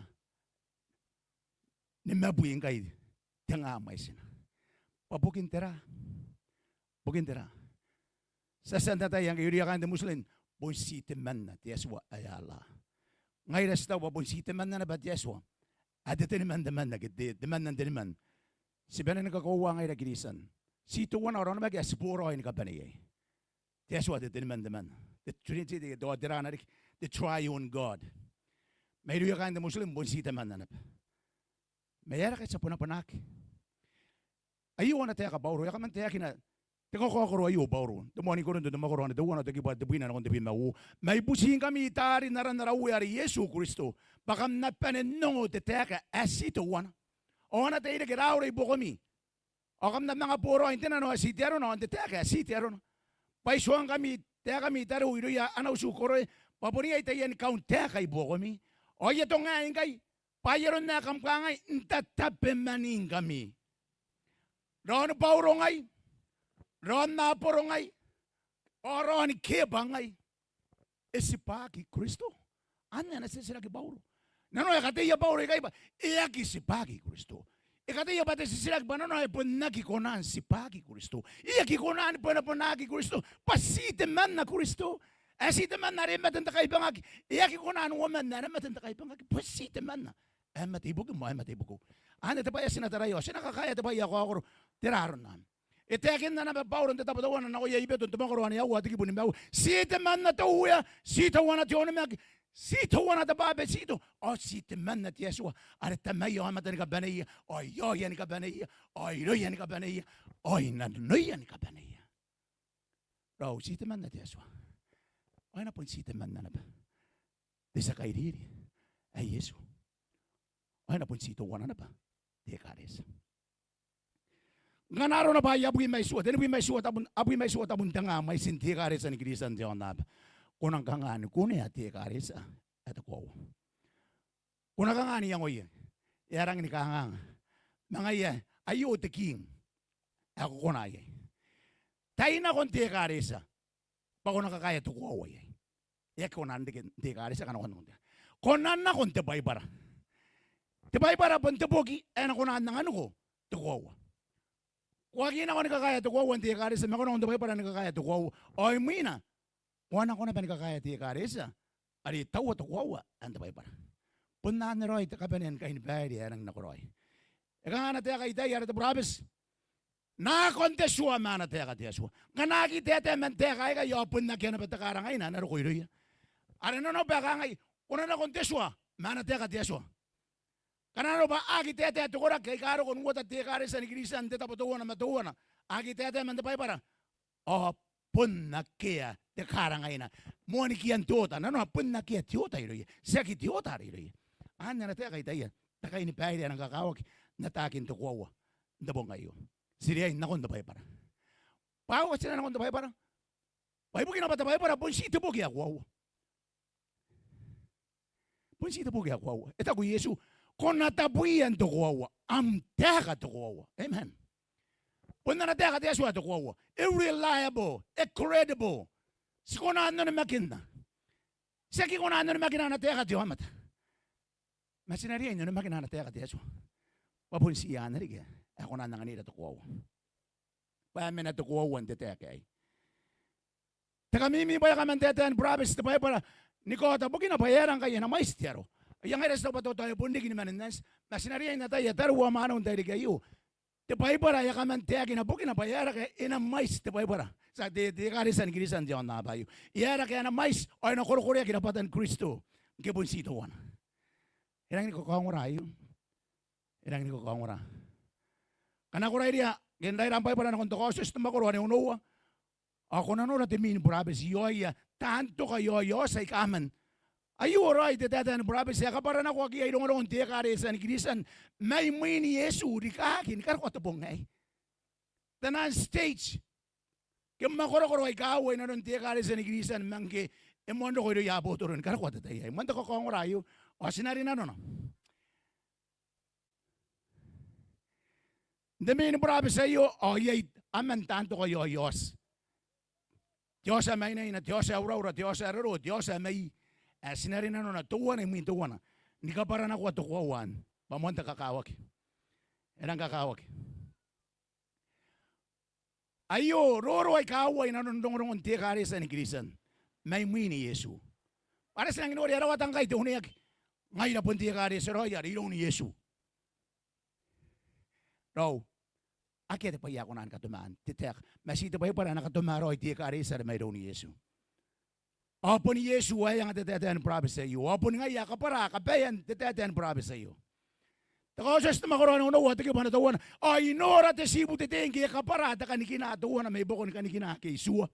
nimabwi ngkai te nga mwaitina. Bwa bukin tera? Bukin tera? Ti a tia n ataia ngkai irouia kaain te Muslim bon ti temanna te Atua ae Allah. Ngaira ti taku bwa bon ti temanna naba te Atua ae te teniman temanna ke te, temanna n teniman. Ti bane ni kakoaua ngaira Kiritian Ti teuana ara onimaki ae ti boraoi ni kabane iai. Te Atua te teniman temanna. Te Trinity, te, te, te, te Triune God. Mairouia kaain te Muslim bon ti temanna naba. Ma e aera ngkai ti a bwanabwanaki? Aio ana taeka Bauro, e a kaman taekina te kakaokoro aio Bauro n te moan I-Korinto, te mwakoro ae teuana, te kibu tebwina nakon tebwi ma uoua. Ma I butiingkami i taari n aran ara Uea are Iesu Kristo, bwa kam na bane n ongo te taeka ae ti teuana, ao a na teirake raure i buakomi, ao kam na manga boraoi n te nano ae ti te arona ao n te taeka ae ti te arona. Bwa I tuangkami, taekami tariu irouia ana utu koroe, bwa bon iai taiani kauntaeka i buakomi. Ao I atonga ngkai bwa ai aron ae kam kangai n tatabemaningkami. Raoni Bauro ngai, raoni Aboro ngai, ao raoni Keeba ngai, e tibwaki Kristo? Anne ana titiraki Bauro. Nanoa e kateia Bauro ikai bwa e aki tibwaki Kristo. E kateia bwa te titiraki bwa nanoa e bon aki kona n tibwaki Kristo. E aki kona ni bwanabwanaki Kristo, bwa ti temanna Kristo. Ae ti temanna are e mate n te kaibangaki. E aki kona n uoman ae na mate n te kaibangaki, bwa ti temanna ae mate ibukim ao e mate ibukau. Anne te bwai ae ti na taraia ao ti na kakaea te bwai ae kaokoro. Tera aron anne? E taekinna naba Bauro n te tabo teuana nakoia Abeto n te mwakoro ae aua, te kibu nimaua. Ti temanna te Uea, ti teuana te onimaki, ti teuana te bwabetito, ao ti temanna te Atua are Tamaia aomata ni kabaneia, ao iaoia ni kabaneia, ao irouia ni kabaneia, ao inanoia ni kabaneia. Raou, ti temanna te Atua, ao e na bon ti temanna naba te tia kairiri ae Iesu, ao e na bon ti teuana naba te ekaretia. Ngkana arona bwa ai abwi ma itiua, tenibwi ma itiua tabun, abwi ma itiua tabun te nga mwaitin te ekaretia ni Kristian te aonnaba, ko na kanga ni kunea te ekaretia ae te koaua? Ko na kanga n iangoia? E a rangi ni kangaanga. Ma ngaia aio te king ae ko kona iai. Tai nakon te ekaretia bwa ko na kakaea te koaua iai. E aki kona n reke n te ekaretia kanakoa nakon te, ko na nako n te Baibara. Te Baibara bon te boki ae na kona n anganiko te koaua. Ko aki nako ni kakaea te koaua n te ekaretia, ma ko nako n te Baibara ni kakaea te koaua. Ao imwina ko a nako naba ni kakaea te ekaretia are e taua te koaua ae n te Baibara. Bon anne raoi te kabanea ni kainibaire ae e rangi n nakoraoi. E kanga ana taeka Itaia are te burabeti? Nakon te tua ma ana taeka te Atua. Ngkana a aki taetae man taeka aikai ao bon akea naba te karangaina ae na roko irouia. Are nanona bwa e kangai, ko na nakon te tua ma ana taeka te Atua. Ngkana nanona bwa a aki taetae te koraki aika roko n uota te ekaretia ni Kristian n te tabo teuana ma teuana, a aki taetae man te Baibara, ao bon akea te karangaina. Moan kian te oota, nanona bon akea te oota irouia. Tiaki te oota are irouia. Anne ana taeka Itaia, te kainibaire ae rang kakawaki n ataakin te koaua n te bong aio. Ti riai n nako n te Baibara. Bwa aoka ti na nako n te Baibara? Bwa ibukina bwa te Baibara bon ti te boki ae koaua. Bon ti te boki ae koaua. E taku Iesu, ko na tabwiia n te koaua am taeka te koaua. Amen. Bon ana taeka te Atua te koaua. E reliable, e credible. Ti kona n onimakinna. Ti aki kona n onimakina ana taeka te aomata, ma ti na riai n onimakina ana taeka te Atua. Bwa bon ti anne riki ae kona n anganira te koaua. Bwa e mena te koaua n te taeka aei. Te kamimi bwa e a kaman taetae ni burabeti te Baibara ni kaota bukina bwa e aera ngkai e na mwaiti te aro. Aia ngaira ti taubatoa tao e bon riki ni manin anti, ma ti na riai n ataia tariu ao mwaneu n tairiki aio. Te Baibara e a kaman taekina bukina bwa e aera ngkai e na mwaiti te Baibara. Ti a te, te ekaretia ni Kristian te aonnaba aio. E aera ngkai e na mwaiti ao e na korokoreaki rabwatan Kristo ngke bon ti teuana. E rangi ni kakaongora aio. E rangi ni kakaongora. Ngkana ko rairia, ngke n raira am Baibara nakon te Kaotioti te mwakoro ae onoua, ao ko na nora te mwiin burabeti, ioia taan toka iaoia, ao ti a ikaman. Aio raoi te taetae ni burabeti ae kabwaranakoaki iai rongorongon te ekaretia ni Kristian mai mwiin Iesu rikaaki ni karokoa te bong aei. Taian stage ke mwakorokoro aika aua inanon te ekaretia ni Kristian ma ngke e moan roko irouia abotoro ni karokoa te tai aei. Moan te kakaongora aio, ao ti na rinanona n te mwiin burabeti aio. Ao iai aman taan toka iaoia, ao ti, te aoti ae mainaina, te aoti ae uraura, te aoti ae roro, te aoti ae mai, ae ti na rinanona teuana imwin teuana ni kabwaranakoa te koaua anne. Bwa moan te kakawaki. E rang kakawaki. Aio roro aika aua inanon rongorongon te ekaretia ni Kristian mai mwiin Iesu. Bwa are ti nangi nori ae rawata ngkai te uneaki, ngaira bon te ekaretia raoi are iroun Iesu. Raou, Akea te bwai ae kona ni katoma n te taeka. Ma ti te bwai bwa e na katoma raoi te ekaretia are mairoun Iesu. Ao bon Iesu ae anga te taetae ni burabeti aio. Ao boni ngaia ae kabwara kabaean te taetae ni burabeti aio. Te Kaotioti te mwakoro ae onoua te kibu ae teuana. Ao I nora te tibu te tei ngke e kabwara te kanikina teuana mai buakon kanikina ake itiua.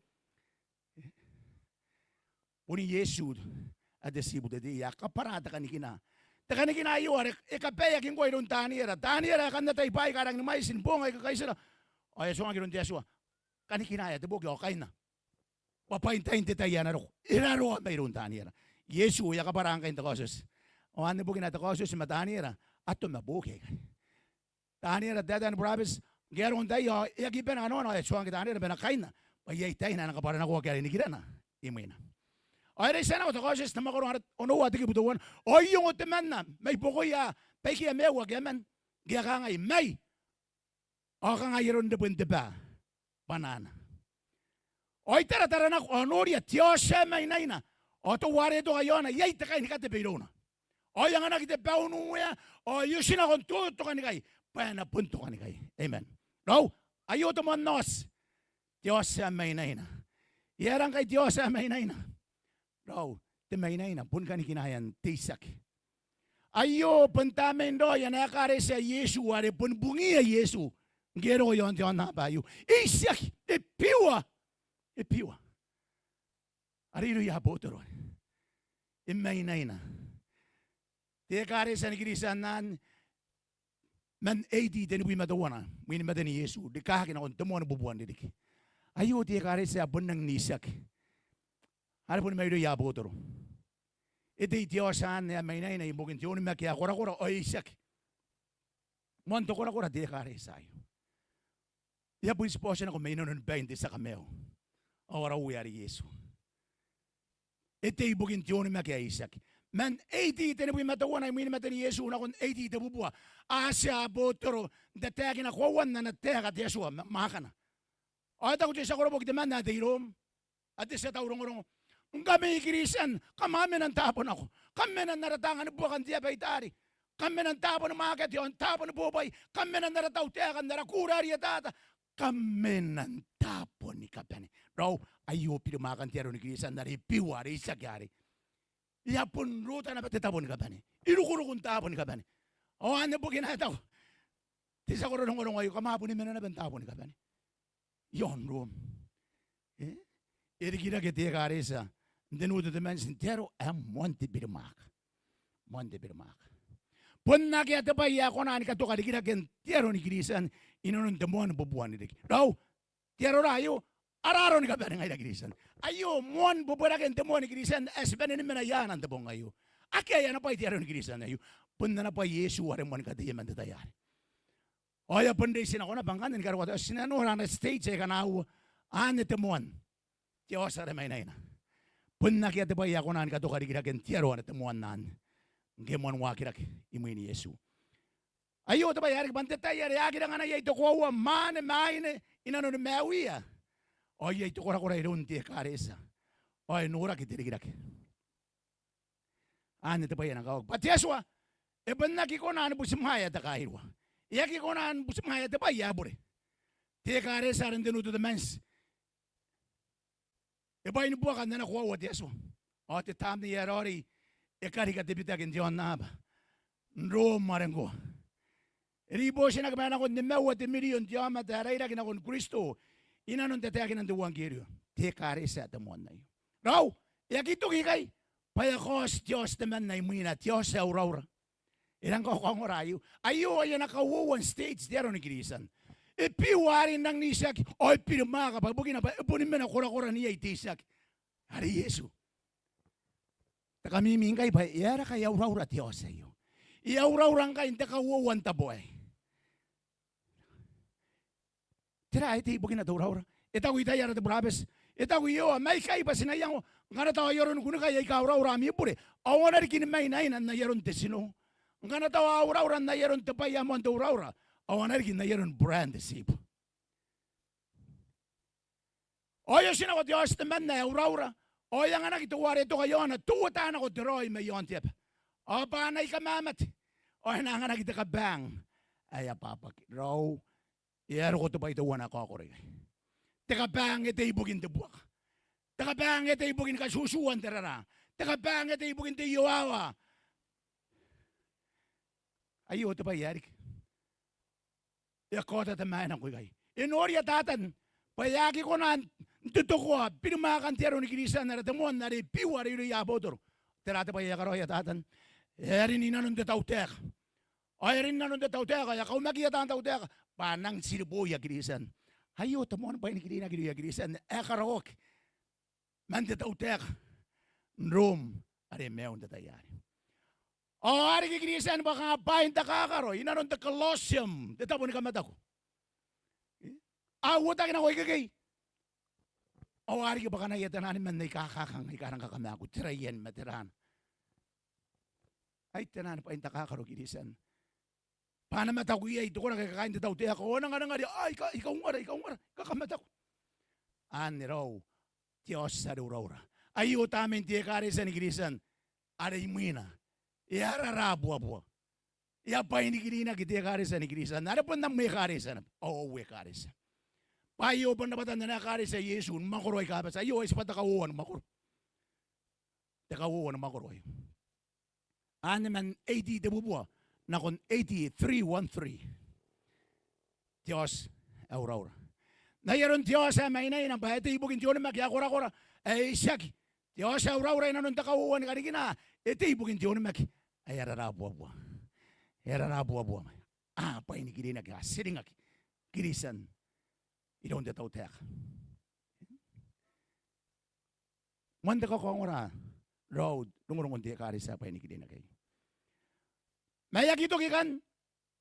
Bon Iesu ae te tibu te tei ae kabwara te kanikina. Te kanikina aio are e kabaeaki ngkoa iroun Taniera. Taniera ae kan atai bwaai aika rangi ni mwaiti ni boong aika kaitira. Ao e tuangaki iroun te Atua kanikinaea te boki ao kaina. Bwa bwain tain te tai ae na roko. E raroa mairoun Taniera. Iesu e a kabwara ngkai n te Kaotioti. Ao anne bukina te Kaotioti ma Taniera a toma boki aikai. Taniera te taetae ni burabeti ngke e a roko n tai ao e aki bane kanoana ao e tuangaki Taniera bwa e na kaina. Bwa iai taina ae na kabwaranakoaki are nikirana imwina. Ao e reitia nako te Kaotioti te mwakoro ae onoua te kibu teuana. Ao I ongo temanna mai buakoia baike a maiu ake a mena. Ngke a kangai mai. Ao kanga ai aron rebwen te baa bwanaana. Ao I taratara nako ao noria te aoti ae mainaina. Ao teuare e toka i aona iai te kai ni katebe irouna. Ao e anganaki te baunuea ao e oti nako n totokanikai. Bwa e na bon tokanikai. Amen. Raou, aio te moan aoti. Te aoti ae mainaina. E aera ngkai te aoti ae mainaina? Raou, te mainaina bon kanikinaean te itiaki. Aio bon tamnein raoi ana ekaretia Iesu are bon bungia Iesu ngke e roko i aon te aonnaba aio. E itiaki, e biua, e biua. Are irouia abotoro are e mainaina. Te ekaretia ni Kristian anne man A D tenibwi ma teuana mwin matan Iesu, rikaaki nakon te moan bubua n ririki. Aio te ekaretia ae bon rangi n itiaki are boni mairouia abotoro. E tei te aoti anne ae mainaina ibukin te onimaki ae korakora ao e itiaki. Moan te korakora te ekaretia aio. E a bon tibwa oti nako mai nanoni bain te tia kamaiu ao ara Uea are Iesu. E tei ibukin te onimaki ae itiaki. Man A D tenibwi ma teuana imwin matan Iesu nakon A D tebubua, a tia abotoro n tataekina koauan ana taeka te Atua ma mwaakana. Ao e taku te tia koroboki temanna ae tei Rom, ae te tia tau rongorongo, ngkami Kristian, kam a mena n taabo nako. Kam mena n ara taanga ni buaka n te aba i taari. Kam mena n taabo ni makete ao n taabo ni bobwai. Kam mena n ara tautaeka, n ara kura, rietata. Kam mena n taabo ni kabane. Raou, aio birimwaakan te aro ni Kristian are e biua, are e itiaki arei. E a bon rota naba te tabo ni kabane. E rukuruku n taabo ni kabane. Ao anne bukina ae taku te tia kororongorongo aio, kam a boni mena naba n taabo ni kabane i aon Rom. E? E rikirake te ekaretia n te New Testament n te aro ae moan te birimwaaka. Moan te birimwaaka. Bon akea te bwai ae kona ni katoka rikiraken te aro ni Kristian inanon te moan bubua n ririki. Raou, te aro ra aio, ara aro ni kabane ngaira Kristian. Aio moan bubua raken te moan Kristian ae ti bane ni mena iai n te bong aio. Akea ana bwai te aro ni Kristian aio. Bon ana bwai Iesu are moan kateia man te tai arei. Ao e a bon reitinako naba ngkanne ni karokoa te aoti. Ti na nora ana stage aika aua. Anne te moan. Te aoti are mainaina. Bon akea te bwai ae kona ni katoka rikiraken te aro are te moan anne ngke e moan waakirake imwin Iesu. Aio te bwai ae riki bwa n te tai are a aki ranga naba iai te koaua, mwaane ma aine inanoni maiuia, ao iai te korakora iroun te ekaretia. Ao e noraki te rikirake. Anne te bwai ae na kakawaki bwa te Atua e bon aki kona ni butimwaea te kairua. E aki kona ni butimwaea te bwai ae bure. Te ekaretia are n te New Testament e bwai ni buaka n ana koaua te Atua. Ao te tamnei ae raoiroi e karika te bitaki n te aonnaba n Rom are ngkoa. E ribootinaki bwa e nakon nimaua te mirion te aomata ae rairaki nakon Kristo inanon tataekinan te euangkerio. Te ekaretia ae te moan aio. Raou, e aki toki ikai bwa e a kaoti te aoti temanna imwina, te aoti ae uraura. E rang kaongoraea aio. Aio ai ana kauoua n stage te aro ni Kristian. E biu arei n rangi n itiaki ao e birimwaaka bwa ibukina bwa e boni mena korakoran iai te itiaki are Iesu. Te kamimi ngkai bwa e aera ngkai e a uraura te aoti aio? E a uraura ngkai n te kauoua n tabo aei. Tera ae e tei ibukina te uraura? E taku Itaia ara te burabeti, e taku Iehova, mai ikai bwa ti na iango, ngkana tao ai aron kunnikai aika uraura ami bure, ao a na riki ni mainaina n ai aron te tino. Ngkana tao a uraura n ai aron te bwai ae moan te uraura, ao a na riki n ai aron buraen te tiibu. Ao e oti nako te aoti temanna ae uraura, ao e anganaki teuare e toka i aona teuata nako te raoi mai aon te aba. Ao bwa a na ikamamate, ao e na anganaki te kabaang ae abwabwaki. Raou, E a roko te bwai teuana ae kaokoro ikai. Te kabang e tei ibukin te buaka. Te kabang e tei ibukin katutuan te rara. Te kabang e tei ibukin te iowawa. Aio te bwai ae riki. E kaota te mwaenako ikai. E noria Tatan bwa e aki kona n totokoa birimwaakan te aro ni Kristian are te moan are biu are irouia abotoro. Tera te bwai ae karaoia Tatan? E a rin i nanon te tautaeka. Ao e a rin i nanon te tautaeka, e a kaumakiia taan tautaeka bwa a nang tiriboia Kristian. Aio te moan bwai ni kirinaki irouia Kristian ae karaoaki man te tautaeka n Rom are maiun te tai arei. Ao a riki Kristian bwa kanga bwain takakaro i nanon te Colosseum, te tabo ni kamataku. A uotaki nako ikekei. Ao a riki bwa kanga iai taian man aika kakang aika rang kakamaaku, te raian ma te rana. Ai taian bwain takakaro Kristian. Bwa a na mataku iai te koraki aika kaain te tautaeka, ao a nangarangari, a, I ka, I kaungara, I kaungara, I kakamataku. Anne raou, te aoti are uraura. Aio tamnein te ekaretia ni Kristian are imwina e a rarabuabua. E a bwai ni kirinaki te ekaretia ni Kristian are bon am ekaretia naba, ao au ekaretia. Bwa aio bon rabwatan ana ekaretia Iesu ni mwakoro aika bati. Aio ai tibwa te kauoua ni mwakoro. Te kauoua ni mwakoro aio. Anne man A D tebubua nakon A D three one three. Te aoti ae uraura. N ai aron te aoti ae mainaina bwa e tei ibukin te onimaki ae korakora ae itiaki. Te aoti ae uraura i nanon te kauoua ni kanikina e tei ibukin te onimaki ae e a rarabuabua. E a rarabuabua. A bwai ni kirinaki, a tiringaki Kristian iroun te tautaeka. Moan te kakaongora raou, rongorongon te ekaretia ae bwai ni kirinaki. Ma e aki toki ikanne,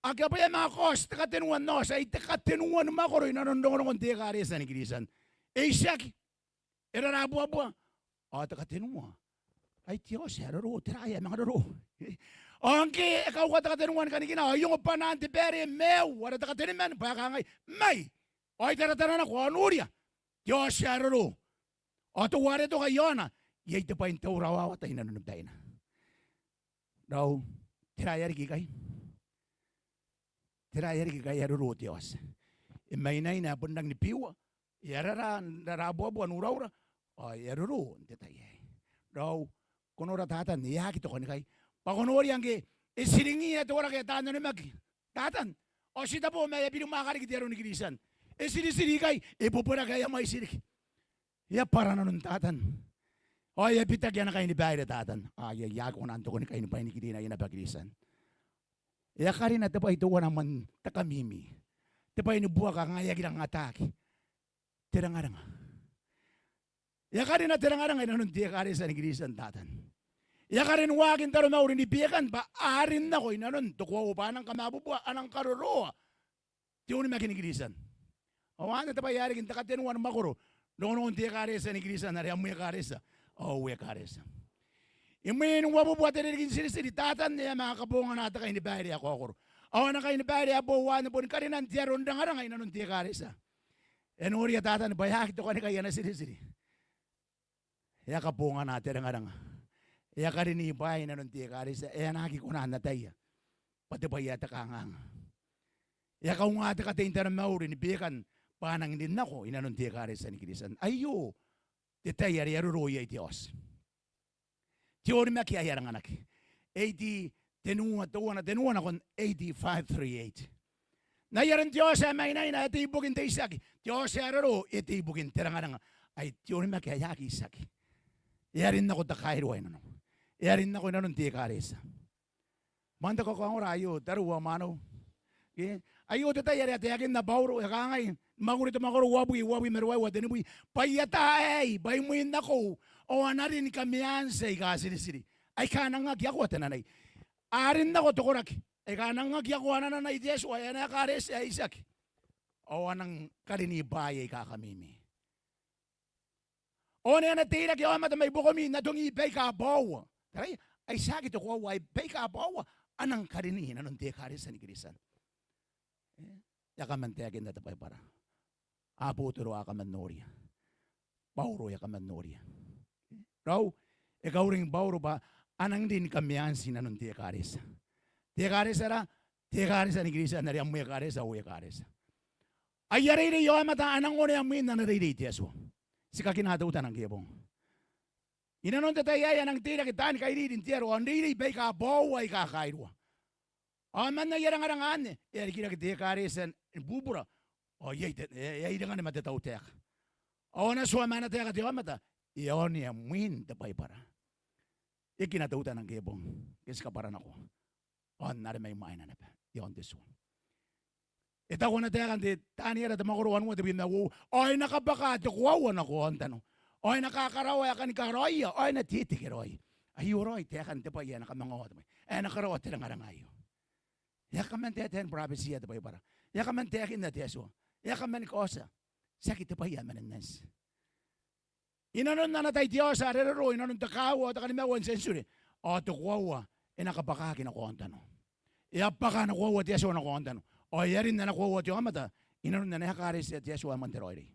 akea bwa e a manga kaoti te katenua n aoti, ai te katenua ni mwakoro i nanon rongorongon te ekaretia ni Kristian. E itiaki, e rarabuabua, ao te katenua, ai te aoti ae roro, tera ae e a manga roro? Ao ngke e kauka te katenua ni kanikina, ao e ongo bwanaan te baere maiu are te kateniman bwa e kangai, mai, ao I taratara nako, ao noria, te aoti ae roro. Ao teuare e toka i aona, iai te bwai n tauraoawata i nanoni baina. Raou, tera ae riki ikai? Tera ae riki ikai? E a roro te aoti. E mainaina, e bon rangi ni biua, e a rara, rarabuabua n uraura, ao e a roro n te tai aei. Raou, ko nora Tatan, e aki tokanikai. Bwa ko noria ngke e tiringiia te koraki ae taan onimaki Tatan, ao titebo ma e a birimwaaka riki te aro ni Kristian. E tiritiri ikai, e bobonaki aia mwaiti riki. E a bwara nanon Tatan. Ao e a bitaki ana kainibaire Tatan. Ao e a, e aki kona n tokanikai ni bwai ni kirinaki naba Kristian. E a karina te bwai teuana man te kamimi. Te bwai ni buaka, kanga e aki rang ataaki. Te rangaranga. E a karina te rangaranga i nanon te ekaretia ni Kristian Tatan. E a karin waakin taromauri ni bekan bwa a rin nako i nanon te koaua bwa a nang kamabubua, a nang karoroa te onimaki ni Kristian. Ao anne te bwai ae riki n te katenua ni mwakoro, rongorongon te ekaretia ni Kristian are am ekaretia, ao au ekaretia. Imwin uabubua te ririki n tiritiri, Tatan e a manga kabongana te kainibaire ae kaokoro. Ao ana kainibaire ae boou anne boni karinan te aro n rangaranga i nanon te ekaretia. E noria Tatan bwa e aki tokanikai ana tiritiri. E a kabongana te rangaranga. E a karini bwaai i nanon te ekaretia ae a na aki kona n ataia bwa te bwai ae te kanganga. E a kaunga te katei n taromauri ni bekan bwa a nang rin nako i nanon te ekaretia ni Kristian. Aio te tai are e a roro iai te aoti. Te onimaki ae aranganaki. A D tenua, teuana, tenua nakon A D five three eight. N ai aron te aoti ae mainaina e tei ibukin te itiaki. Te aoti ae roro e tei ibukin te rangaranga. Ai te onimaki ae aki itiaki. E a rin nako te kairua i nanona. E a rin nako i nanon te ekaretia. Man te kakaongora aio, tariu ao mwaneu. Ke? Aio te tai are e a taekinna Bauro, e kangai, Mwakuri te mwakoro uabwi, uabwi ma ruaiwa, tenibwi. Bwa I ata aei, bwa imwin akou ao a na rin kamean tia aika tiritiri, aika a nang aki akoa te nanai. A rin nako te koraki aika a nang aki akoa ana nanai te Atua, ana ekaretia ae itiaki. Ao a nang karini bwaai aika kamimi. Ao ane a na teirake aomata mai buakomi n atongi baika baoua. Taraia, ai tiaki te koaua, ai baika baoua a nang karini i nanon te ekaretia ni Kristian. E, e a kaman taekinna te Baibara. Abotoro a kaman noria. Bauro e a kaman noria. Raou, e kauring Bauro bwa a nang rin kamean tia i nanon te ekaretia. Te ekaretia ra, te ekaretia ni Kristian are am ekaretia, au ekaretia. Aia reirei aomata a nang onea mwin ana reirei te Atua. Ti kakina teutana ngke e bong. I nanon te tai aei a nang teirake taani kairiri n te aro ao n reirei baika boou aika kairua. Ao man aia rangaranga anne e a rikirake te ekaretia ni bubura. Ao iai te, e, e a irengane ma te tautaeka. Ao ana tua ma ana taeka te aomata e a onea mwin te Baibara. E kina teutana ngke e bong, ke ti kabwaranakoa. Ao n are mai mwaina naba iaon te tua. E taku ana taeka n te Taniera te mwakoro wanua te bwi ma uoua. Ao e na kabwaka te koaua nako aontano. Ao e na kakaraoa ae kani karaoia, ao e na teteke raoi. Aio raoi taekan te bwai ae na kamangaoa te bwai. Ae na karaoa te rangaranga aio. E a kaman taetae ni burabetia te Baibara. E a kaman taekinna te Atua. E a kaman kaotia. Tiaki te bwai ae manenanti. I nanon ana tai te aoti are roro, i nanon te kaaua ao te kanimaua n tienture, ao te koaua e na kabwakaki nako aontano. E a bwaka ana koaua te Atua nako aontano. Ao e a rin ana koaua te aomata i nanon ana ekaretia te Atua ae moan te raoiroi.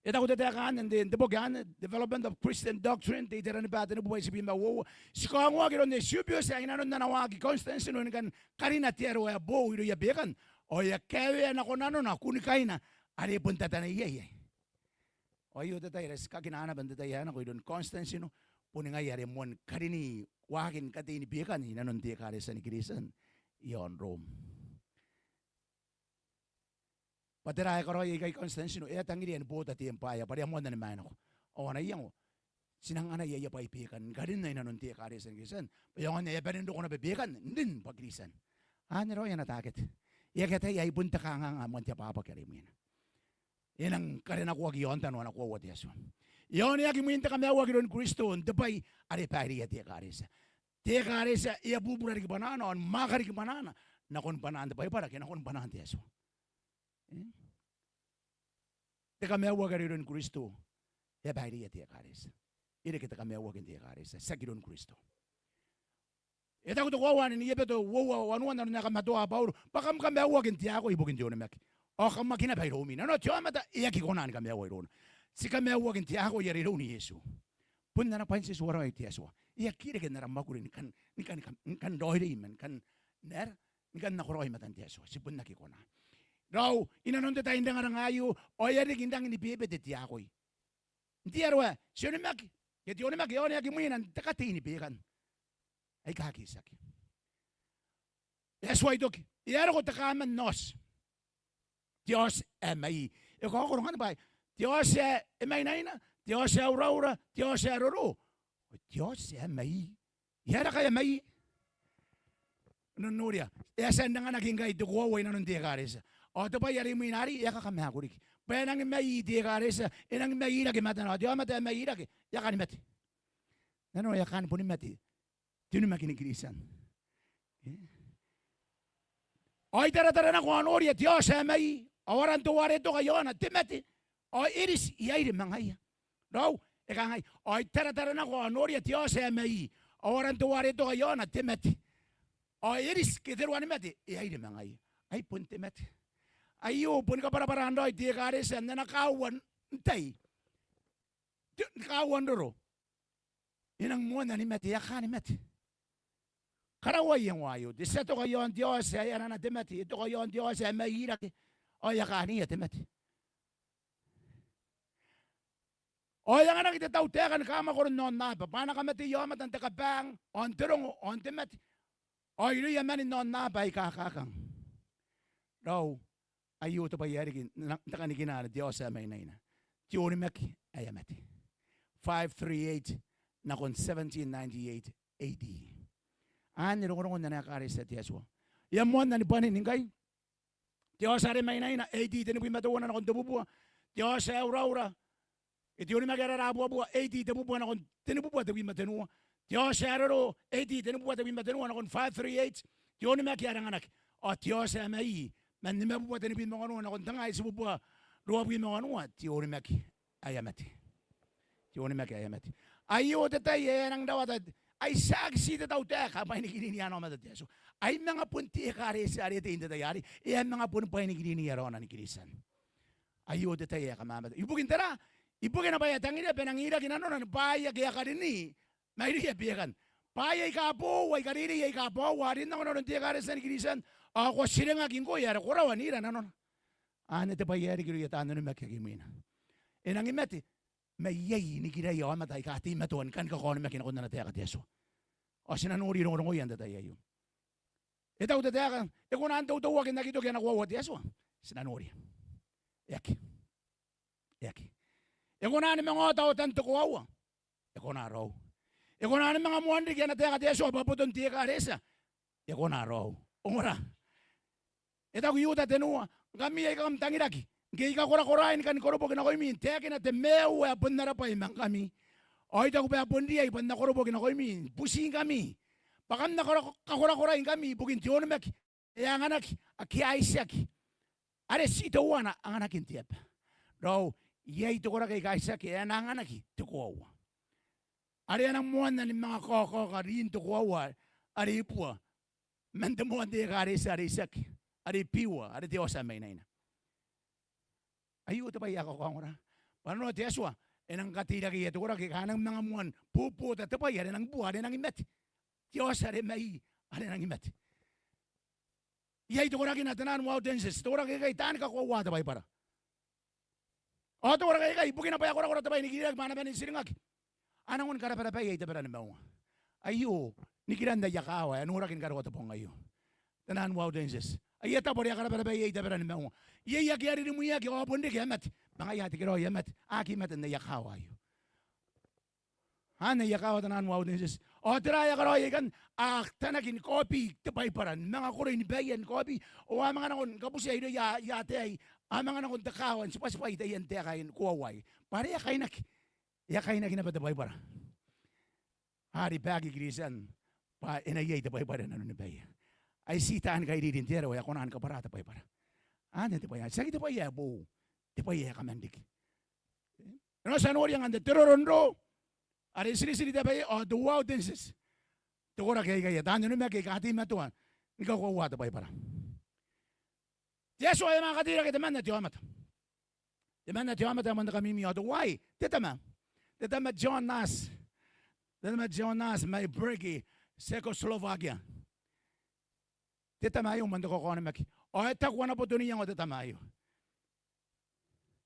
E taku te taeka anne n te, n te boki anne, Development of Christian Doctrine, te iteraniba tenibubua itibwi ma uoua. Ti kaongoaki iroun Eusebius ae i nanon ana waaki Constantino ni kan karina te aro ae boou irouia bekan, ao e a kaewea nako nanona kunikaina are bon tataneiai iai. Ao aio te tai are ti kakina naba n te tai ae nako iroun Constantino, boni ngaia are moan karini waakin katei ni bekan i nanon te ekaretia ni Kristian iaon Rom. Bwa tera ae e karaoia ikai Constantino? E a tangiria ni bota te embwaea bwa are a moanna ni maenako. Ao ana iango, ti nang anai aia bwai bekan ni karinna i nanon te ekaretia ni Kristian bwa e aonga n ae e a bane n roko naba bekan n rin bwa Kristian. Anne raoi ana takete. E aki ataia ae bon te kanganga ae moan te abwabwaki are imwina. E nang karenakoaki i aontano ana koaua te Atua. E a oneaki mwin te kamaiuaki iroun Kristo n te bwai are baireia te ekaretia. Te ekaretia e a bubura riki bwanaana ao ni mwaaka riki bwanaana nakon bwanaan te Baibara ke nakon bwanaan te Atua. E? Te kamaiuaki are iroun Kristo e a baireia te ekaretia. E reke te kamaiuaki n te ekaretia tiaki iroun Kristo. E taku te koaua anne n Ebeto uoua wanua n aron ae kamatoaa Bauro bwa kam kamaiuaki n te akoi ibukin te onimaki ao kam aki naba iroumi. Nanona te aomata e aki kona ni kamaiua irouna. Ti kamaiuaki n te akoi are iroun Iesu. Bon ana bwai n tituaraoi te Atua. E aki reke n ara mwakuri ni kan, ni kan, ni kan raoiroi ma ni kan, n aera, ni kan nakoraoi i matan te Atua. Ti bon aki kona. Raou, i nanon te tai n rangaranga aio ao e a riki n rangi ni bebete te akoi. N te aro ae ti onimaki, ke te onimaki e a oneaki mwina n te katei ni bekan aika aki itiaki. E a tuai toki, e a roko te kaaman aoti. Te aoti ae mai. E kaokoro ngkanne bwa te aoti ae mainaina, te aoti ae uraura, te aoti ae roro, te aoti ae mai. E aera ngkai ae mai? Nonnoria, e a tia n anganaki ngkai te koaua i nanon te ekaretia. Ao te bwai are imwina arei e a kakamaaku riki bwa e nangi mai te ekaretia, e nangi mairake matana. Ao te aomata ae mairake e a kani mate. Nanona e a kani boni mate te onimaki ni Kristian. E? Ao I taratara nako ao noria te aoti ae mai, ao aran teuare e toka i aona te mate, ao e riti i aire ma ngaia. Raou, e kangai, ao I taratara nako ao noria te aoti ae mai, ao aran teuare e toka i aona te mate, ao e riti ke te ruanimate e aire ma ngaia. Ai bon te mate. Aio boni kabwarabwaraan raoi te ekaretia n ana kauan tai, te kauan roro. E nang moanna ni mate, e a kani mate. Karaua iango aio, te tia toka i aon te aoti ae arana te mate e toka i aon te aoti ae mairake, ao e a kaania te mate. Ao e anganaki te tautaeka ni kamwakoro n aonnaba bwa a na kamatei aomata n te kabaang ao n te rongo ao n te mate, ao irouia manin aonnaba aika kakang. Raou, aio te bwai ae riki n te kanikina are te aoti ae mainaina. Te onimaki ae a mate. Five three eight nakon seventeen ninety-eight A D. Anne rongorongon ana ekaretia te Atua. E a moanna ni bwanin ngkai te aoti are mainaina, A D tenibwi ma teuana nakon tebubua. Te aoti ae uraura, e, te onimaki ae rarabuabua, A D tebubua nakon tenibubua tebwi ma tenua. Te aoti ae roro, A D tenibubua tebwi ma tenua nakon five three eight. Te onimaki ae ranganaki. Ao te aoti ae mai, man nimabubua tenibwi ma wanua nakon tengaa itibubua ruabwi ma wanua. Te onimaki ae a mate. Te onimaki ae a mate. Aio te tai ae a nang rawata, ai tiaki ti te tautaeka ae bwainikirini ana aomata te Atua. Ai manga bon te ekaretia are e tei n te tai arei, e a manga boni bwainikirini ara aono ni Kristian. Aio te tai ae kamamate. Ibukin tera? Ibukina bwa e a tangiria bwa e nang iraki nanona ni bwaai ake a karini mairouia bekan. Bwaai aika boou, aika reirei, aika boou a rin nako nanon te ekaretia ni Kristian, Ao ko a tiringaki ngkoe are ko rawa n ira nanona. Anne te bwai ae riki irouia taan onimaki ake imwina. E nangi mate ma iai nikiraia aomata aika teimatoa ni kani kakaonimaki nakon ana taeka te Atua. Ao ti na nori rongorongoia n te tai aio. E taku te taeka, e kona n teuteuaki n aki toki ana koaua te Atua? Ti na noria. E aki. E aki. E kona ni manga otaota n te koaua? E kona raou. E kona ni manga moan riki ana taeka te Atua bwa boton te ekaretia? E kona raou. Ongora. E taku Iuta tenua, ngkami aika kam tangiraki, ngke I kakorakoraai ni kani koroboki nakoimi n taekina te maiu ae bon ara bwai ma ngkami, ao I taku bwa e bon riai bwa N na koroboki nakoimi, butiingkami, bwa kam na kora-, kakorakoraingkami ibukin te onimaki ae anganaki ake a itiaki, are ti teuana anganakin te aba. Raou, iai te koraki aika itiaki ae na anganaki te koaua, are a na moanna ni manga kaokaoka rin te koaua are e bua man te moan te ekaretia are itiaki, are biua, are te aotia mainaina. Aio te bwai ae kakaongora. Bwa nanona te Atua e nang kateirakeia te koraki aika a nang manga moan bobota te bwai are e nang bua, are e nangi mate. Te aotia are mai, are e nangi mate. Iai te koraki n Tanaan Waldenses, te koraki aikai taani kakoaua te Baibara. Ao te koraki aikai, ibukina bwa e korakora te bwai ni kiraki bwa a na bane n tiringaki, a nang karabaraba iai tabera ni maunga. Aio nikiran aia kaawa ae noraki ni karokoa te bong aio. Tanaan Waldenses, aia tabo are a karabaraba iai tabera ni maunga. Iai ake a ririmwiaki ao a bon reke ae mate. Ma ngaia a tekeraoi ae mate, a aki mate n aia kaawa aio. Anne aia kaawa Tanaan Waldenses. Ao tera ae a karaoi aikanne? A tanaki ni kaobi te Baibara, ni manga koroi ni baia ni kaobi. Ao a manga nako ni kabutia irouia ataei, a manga nako n te kaawa n tibwatibwai taian taeka ni koaua aei, bwa are e a kainaki, e a kainaki naba te Baibara. A ribaaki Kiritian bwa e na iai te Baibara i nanoni baia. Ai ti taani kairiri n te aro ae a kona ni kabwara te Baibara. Anne te bwai ae, tiaki te bwai ae boou, te bwai ae kaman riki. E na oti a noria ngkanne te roro n roo are tiritiri te aba iai ao te Waldenses. Te koraki aikai a taan onimaki aika teimatoa ni kakoaua te Baibara. Te Atua e a manga kateirake temanna te aomata. Temanna te aomata ae moan te kamimi ao teuaei te tama. Te tama John Nurse. Te tama John Nurse mai Prague, Czechoslovakia. Te tama aio moan te kakaonimaki. Ao e taku ana boto n iango te tama aio.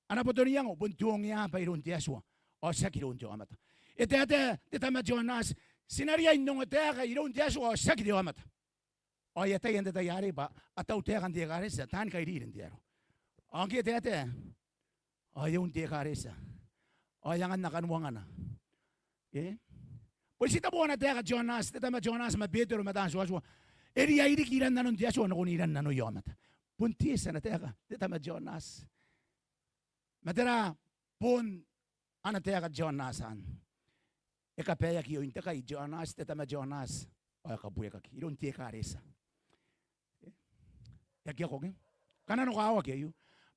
Ana boto n iango bon te ongeaba iroun te Atua ao tiaki iroun te aomata. E taetae te tama John Nurse, ti na riai n ongotaeka iroun te Atua ao tiaki te aomata. Ao e ataia n te tai arei bwa a tautaeka n te ekaretia taani kairiri n te aro. Ao ngke e taetae, ao e un te ekaretia. Ao e anganna kaniwangana. E? Bon ti tabo ana taeka John Nurse, te tama John Nurse ma Betero ma Taan Tuatua. E riai riki iran nanon te Atua nakon iran nanoia aomata. Bon te eti ana taeka te tama John Nurse. Ma tera bon ana taeka John Nurse anne? E kabaeaki ioin te kai John Nurse, te tama John Nurse, ao e kabuekaki iroun te ekaretia. E aki akoaki. Kananokawaki aio.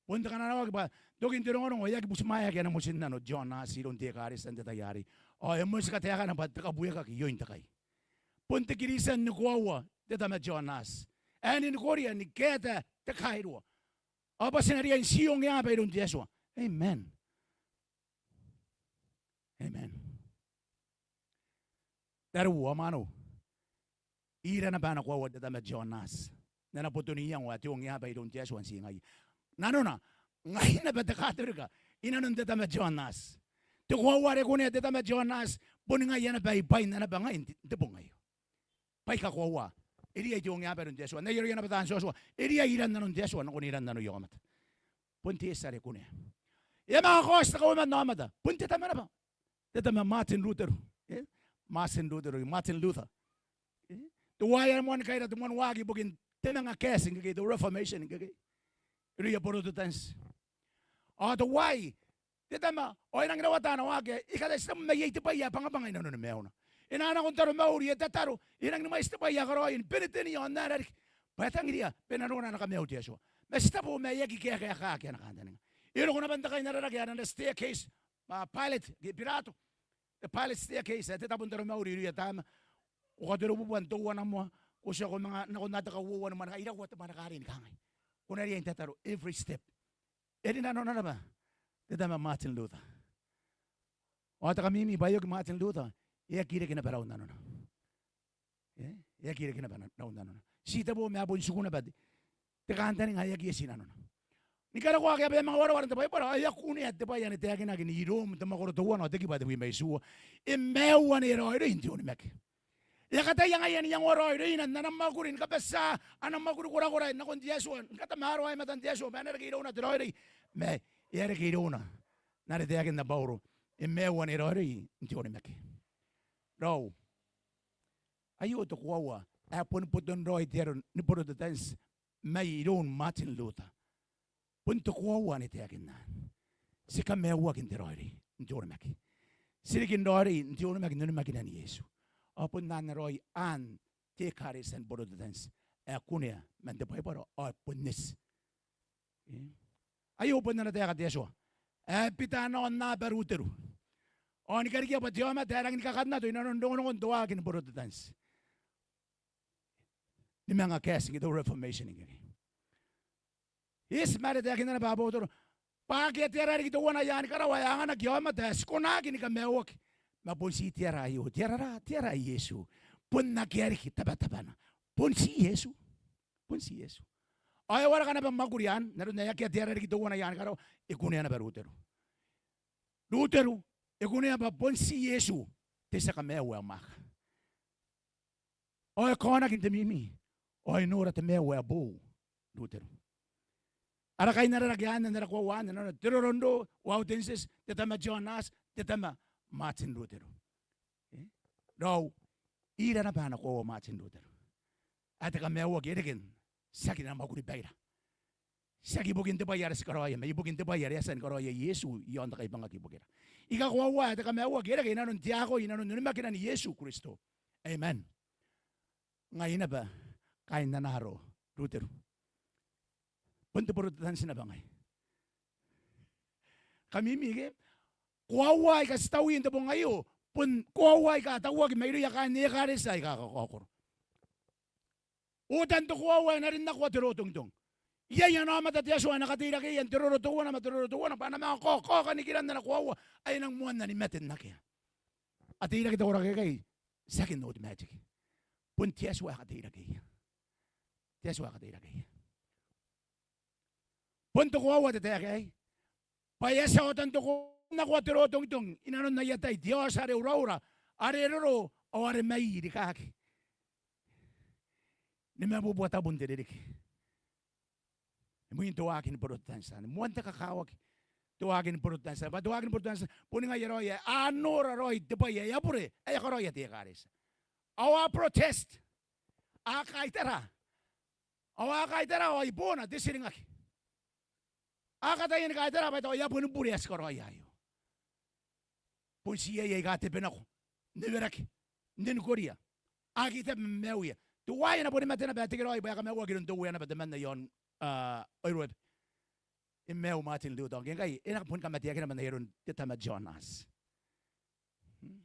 Bon te kananokawaki bwa n tokin te rongorongo e aki butimwaeaki ana motinnano John Nurse iroun te ekaretia n te tai arei. Ao e motiki taekana bwa te kabuekaki ioin te kai. Bon te Kiritian ni koaua te tama John Nurse. Ae ni korea ni kaeta te kairua. Ao bwa ti na riai n ti ongeaba iroun te Atua. Amen. Amen. Tariu ao mwaneu, ira naba ana koaua te tama John Nurse n ana boto n iango ae te ongeaba iroun te Atua n ti ngaia. Nanona, ngai naba te Katorika i nanon te tama John Nurse. Te koaua are kunea te tama John Nurse boni ngaia naba ae I bwaina naba ngai n te, n te bong aio. Bwa I kakoaua e riai te ongeaba iroun te Atua. N ai aroia naba Taan Tuatua, e riai iran nanon te Atua nakon iran nanoia aomata. Bon te eti are kunea. E a manga kaoti te kauoman aomata. Bon te tama naba, te tama Martin Luther. E? Martin Luther, Martin Luther. E? Teuaei ana moani kaira, te moan waaki ibukin te manga kaeti ngkekei, te Reformation ngkekei, irouia Protestants. Ao teuaei te tama, ao e nangi rawata ana waaki ae e kataia ti tabu ma iai te bwai ae bangabanga i nanoni maiuna. E na nako n taromauri, e tataro, e nangi ni mwaiti te bwai ae karaoia ni bene tenia ao n aera riki bwa e tangiria bwa e na nora ana kamaiu te Atua. Ma ti tabu ma e aki kaekaekaaki ana kantaninga. E roko naba n te kainararake ae arana staircase, ma Pilate ke Birato. Te Pilate staircase, ae te tabo n taromauri irouia taama. Ko katereububua n teuana moa, ko tia ko manga nako n ata kauoua ni mwaneka, iraua te mwaneka arei ni kangai. Ko na riai n tataro every step. E rinanona naba te tama Martin Luther. Ao te kamimi bwa e oki Martin Luther, e aki reke naba raun nanona. E? E aki reke naba raun nanona. Ti tabo ma bon tiku naba te te kantaninga ae aki eti nanona. Ni karokoa ake a bia manga wareware n te Baibara, ao e a kunea te bwai ae taekinaki n Rom, te mwakoro teuana ao te kibu ae tebwi ma itiua. E maiu ane e raoiroi n te onimaki. E a kataia ngaia n iangoa raoiroina n ana mwakuri ni kabatia ana mwakuri korakora nakon te Atua, ni katamaroa aomata n te Atua bwa e na reke irouna te raoiroi. Ma e a reke irouna n are taekinna Bauro, e maiu ane e raoiroi n te onimaki. Raou, aio te koaua ae boni boton raoi te aro ni Borotetanti mai iroun Martin Luther. Bon te koaua ane taekinna. Ti kamaiuaki n te raoiroi n te onimaki. Ti riki n raoiroi n te onimaki n onimakinan Iesu. Ao bon anne raoi aan te ekaretia ni Borotetanti ae kunea man te Baibara ao bon eti. Aio bon ana taeka te Atua ae bita ana aonnaba Ruteru. Ao ni karikia bwa te aomata ae rangi ni kakannato inanon rongorongon te waaki ni Borotetanti. Ni manga kaeti ngke te Reformation ngke. Eti ma are taekinna naba abotoro bwa akea te ara riki teuana i aani karawa ae anganaki aomata ae ti konaki ni kamaiuaki. Ma bon ti te ara aio, te ara ra, te ara Iesu. Bon akea riki tabatabana. Bon ti Iesu. Bon ti Iesu. Ao e wareka naba mwakuri anne, n aron ae akea te ara riki teuana i aani karawa, e kunea naba Ruteru. Ruteru, e kunea bwa bon ti Iesu te tia kamaiu ae mwaaka. Ao e kaonaki n te mimi, ao e nora te maiu ae boou Ruteru. Ara kainararake anne n ara koaua anne, nanona te roronroo, Waldenses, te tama John Huss, te tama Martin Ruteru. E? Raou, ira naba ana koaua Martin Ruteru. Ae te kamaiuaki e reke n tiaki ana mwakuri baira. Tiaki ibukin te bwai are ti karaoia, ma ibukin te bwai are e a tia ni karaoia Iesu i aon te kaibangaki ibukira. I kakoaua ae te kamaiuaki e reke inanon te akoi, inanon onimakinan Iesu Kristo. Amen. Ngai naba kaain ana aro Ruteru. Bon te Borotetanti naba ngai. Kamimi ke? Koaua aika ti taui n te bong aio bon koaua aika tauaki mairouia kaain ekaretia aika kakaokoro. Otan te koaua ae na rinnakoa te rotongitong. Iai ana aomata te Atua ae na kateirakeia n te roro teuana ma te roro teuana bwa a na manga kaoka nikiran ana koaua ae e nang moanna ni mate n akea. A teirake te koraki aikai, tiaki n automatic. Bon te Atua ae kateirakeia. Te Atua ae kateirakeia. Bon te koaua te taeka aei bwa e a tia otan te koaua n nakoa te rotongitong inanon aia tai, te aoti are uraura, are roro, ao are mai rikaaki. Ni mabubua tabun te ririki. Imwin te waaki ni Borotetanti anne, moan te kakawaki te waaki ni Borotetanti anne, bwa te waaki ni Borotetanti anne boni ngaia raoi ae a nora raoi te bwai ae a bure ae a karaoia te ekaretia. Ao a protest, a kaitara. Ao a kaitara ao ai boona te tiringaki. A kataia ni kaitara bwa e tao e a boni bure ae ti karaoia aio. Bon ti iai aika tebenako n neweraki, n nenikoria, a aki tabe ma maiuia. Teuaei e na boni mate naba ae tekeraoi bwa e kamaiuaki iroun te Uea naba temanna i aon, a, Europe. E maiu Martin Luther, ao ngke ngkai e na boni kamateaki naba n ai aron te tama John Huss. Hm?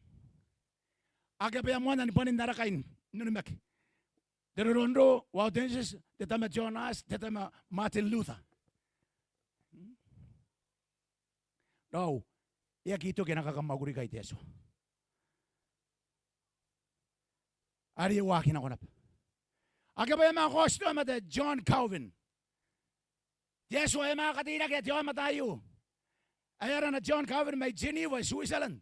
Ake a bia moanna ni bwanin ara kai n onimaki. Te roronroo, Waldenses, te tama John Huss, te tama Martin Luther. Hm? Raou, e aki toki ana kakamwakuri ikai te Atua. Are e waaki nako naba. Ake a bia manga kaoti te aomata ae John Calvin. Te Atua e a manga kateirakea te aomata aio ae arana John Calvin mai Geneva i Switzerland.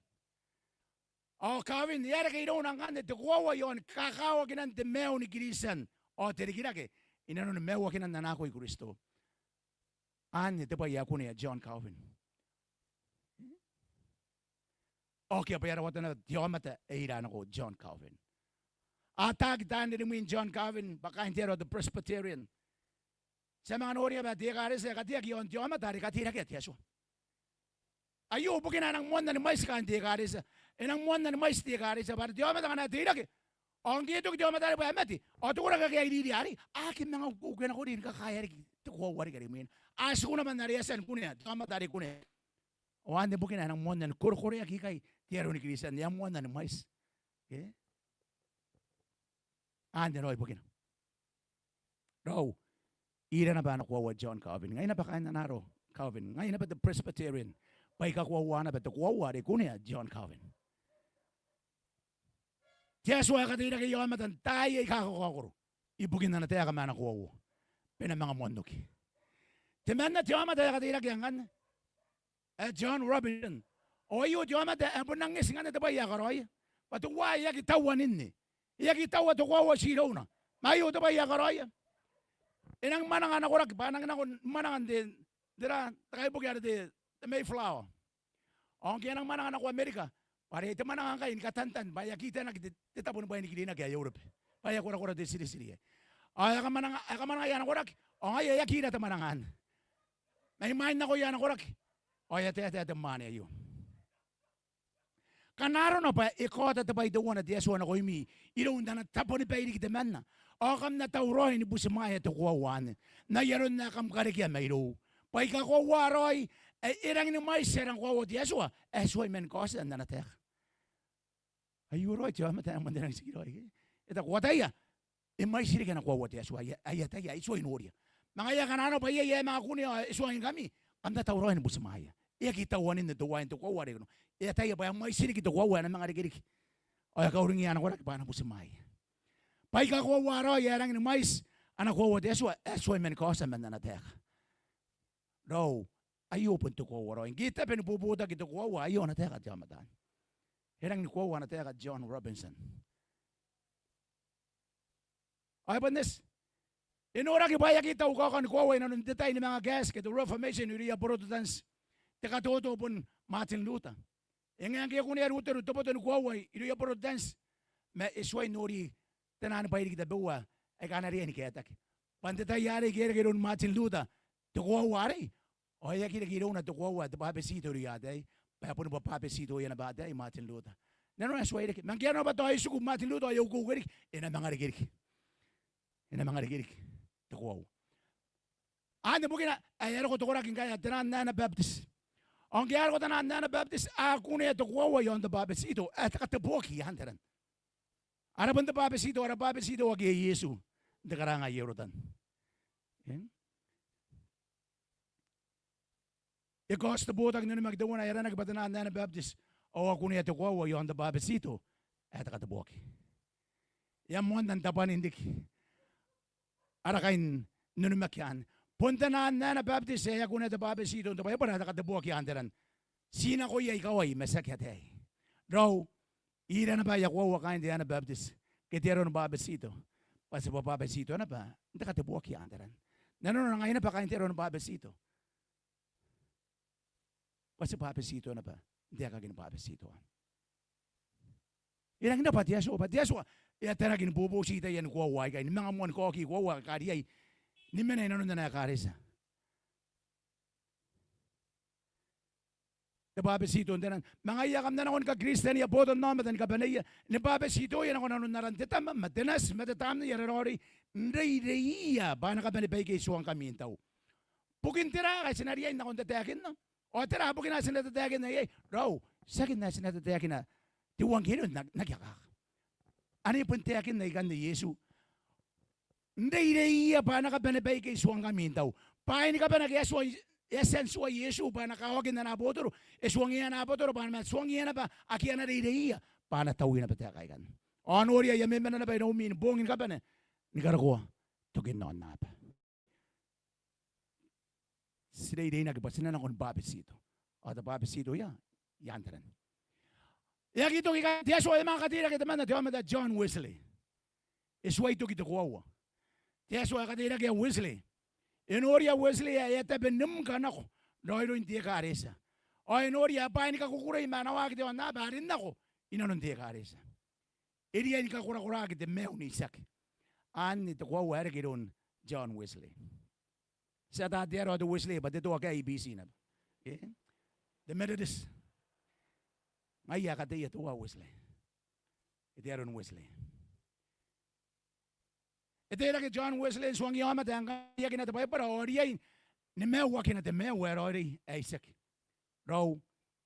Ao Calvin e a reke irouna ngkanne te koaua i aon kakawakinan te maiu ni Kristian ao te rikirake inanoni maiuakinan ana akoi Kristo. Anne te bwai ae kunea John Calvin. Ao akea bwa e a rawata naba te aomata ae ira nako John Calvin. A ataaki taan rimwin John Calvin bwa kaain te aro te Presbyterian. Ti a manga noria bwa te ekaretia e kateaki i aon te aomata are e kateirakea te Atua. Aio bukina e nang moanna ni mwaiti kaain te ekaretia. E nang moanna ni mwaiti te ekaretia bwa are te aomata ngkana e teirake ao ngke e toki te aomata arei bwa e mate ao te koraki ake a iriiri arei a aki manga ukeuke nako riki ni kakaea riki te koaua riki are imwina. A tiku naba n are e a tia ni kunea te aomata are e kunea. Ao anne bukina e nang moanna ni korekoreaki ikai te aro ni Kristian, e a moanna ni mwaiti. Ke? Anne raoi bukina. Raou, ira naba ana koaua John Calvin. Ngai naba kaain ana aro Calvin. Ngai naba te Presbyterian. Bwa I kakoaua naba te koaua are e kunea John Calvin. te Atua ae kateirakeia aomata n taai aika kakaokoro ibukin ana taeka ma ana koaua bwa e na manga moan oki. Temanna te aomata ae kateirakeia ngkanne ae John Robinson. Ao aio te aomata ae bon rangi n eti ngkanne te bwai ae karaoia, bwa teuae e aki taua ninne, e aki taua te koaua ti irouna. Ma aio te bwai ae karaoia. E nangi mwananga ana koraki bwa a nangi nako ni mwananga n te, tera, te kaibuke are te, te Mayflower. Ao ngke e a nangi mwananga nako Amerika, bwa are te mwananga ngkai ni katantan bwa e aki tanaki te, te tabo ni bwai ni kirinaki ae Eurobe, bwa e a korakora te tiritiri iai. Ao e a kamwananga, e a kamwanangaia ana koraki, ao ngaia e aki ira te mwananga anne. Ma imwain nakoia ana koraki ao e a taetae te mwaane aio. Ngkana arona bwa e kaota te bwai teuana te Atua nakoimi iroun ana tabo ni bae riki temanna, ao kam na tauraoi ni butimwaea te koaua anne n ai aron ae kam karekea mairou. Bwa I kakoaua raoi ae e rangi ni mwaiti ara koaua te Atua ae tuai man kaotia n ana taeka. Aio raoi te aomata ae moan te rangi n tikiraoi. E taku, ko ataia, e mwaiti riki ana koaua te Atua ae I ataia ae I tuai noria. Ma ngaia ngkana arona bwa iai ae e manga kunea ao e tuangingkami, kam na tauraoi ni butimwaeia. E aki taua ninne teuaei n te koaua are e kanoa. E ataia bwa e mwaiti riki te koaua ae na manga reke riki. Ao e kauringia ana koraki bwa a na butimwaeia. Bwa I kakoaua raoi ae e rangi ni mwaiti ana koaua te Atua ae tuai man kaotia man ana taeka. Raou, aio bon te koaua raoi. Ngke e tabe ni bobotaki te koaua, aio ana taeka te aomata anne. E rangi ni koaua ana taeka John Robinson. Ao e bon eti, e noraki bwa e aki tau kaokan koaua inanon te tai ni manga kaeti ke te Reformation irouia Borotetanti. Te katoto bon Martin Luther. E ngae ngke e kunea Luther te boto ni koaua irouia Borotetanti, ma e tuai n nori te naan bwai riki tabeua aika a na riai ni kaetaki. Bwa n te tai arei ngke e reke iroun Martin Luther te koaua arei, ao e aki reke irouna te koaua ae te bwabetito irouia ataei, bwa e boni bwabetitoia naba ataei Martin Luther. Nanona e tuai reke. Ma ngke arona bwa tao e tiku Martin Luther ao e ukeuke riki, e na manga reke riki. E na manga reke riki te koaua. Anne bukina ae e a roko te koraki ngkai ae te naan Anabaptist. Ao ngke a roko te naan Anabaptist, a kunea te koaua i aon te bwabetito ae te kateboaki i aan te ran. Ara bon te bwabetito, ara bwabetito ake Iesu n te karanga ae Ioretan. E? E kaoti te botaki n onimaki teuana ae aranaki bwa te naan Anabaptist, ao a kunea te koaua i aon te bwabetito ae te kateboaki. E a moanna n tabwanin riki ara kain onimaki anne. Bon te naan Anabaptist ae a kunea te bwabetito n te Baibara ae te kateboaki i aan te ran. Ti nakoia ikawai ma tiaki ataei. Raou, ira naba aia koaua kaain te Anabaptist ke te aro ni bwabetito, bwa ti bwabetitoa naba n te kateboaki i aan te ran. Nanona ngaia naba kaain te aro ni bwabetito, bwa ti bwabetitoa naba n te aekaki ni bwabetito. E rangi naba te Atua, bwa te Atua e a taraki ni bobotii taiani koaua aikai, ni manga moani kaoki koaua aika riai ni mena inanon ana ekaretia. Te bwabetito n te ran. Ma ngaia ae kam na nako ni kakiristenia botannaomata ni kabaneia, ni bwabetitoia nako nanon aran te Tama ma te Nati ma te Tamnei ae Raoiroi, n reireiia bwa a na kabane baike I tuangkami n tau. Bukin tera ngkai ti na riai n nako n tataekinna? Ao tera bukina ae ti na tataekinna iai? Raou, tiaki n ae ti na tataekina te euangkerio n aki akaka. Anne bon taekinna ikanne Iesu. N reireiia bwa a na kabane baike I tuangkami n tau. Bwaai ni kabane ake e a tia n tua Iesu bwa a na kawakin ana abotoro, e tuangiia ana abotoro bwa a na tuangiia naba ake a na reireiia bwa a na taui naba taeka aikanne. Ao noria, I a memena naba iroumi ni boong ni kabane ni karokoa tokin aonnaba. Ti reireinaki bwa ti na nako ni bwabetito. Ao te bwabetito ia i aan te ran. E aki toki kaain te Atua, e manga kateirakeia temanna te aomata ae John Wesley. E tuai toki te koaua. Te Atua e kateirakeia Wesley. E noria Wesley ae e a tabe ni mka nako raoiroin te ekaretia. Ao e noria ae bwaai ni kakukurei ma ana waaki te aonnaba a rin nako inanon te ekaretia. E riai ni kakorakoraki te maiu n itiaki. Anne te koaua ae reke iroun John Wesley. Ti ata te aro ae te Wesley bwa te toa ke I B C naba. Ke? Te Methodist. Ngaia ae kateia teuae Wesley. E te aro ni Wesley. E teirake John Wesley n tuangia aomata ae ngkai aki na te Baibara ao a riai ni maiuakina te maiu ae raoiroi ae itiaki. Raou,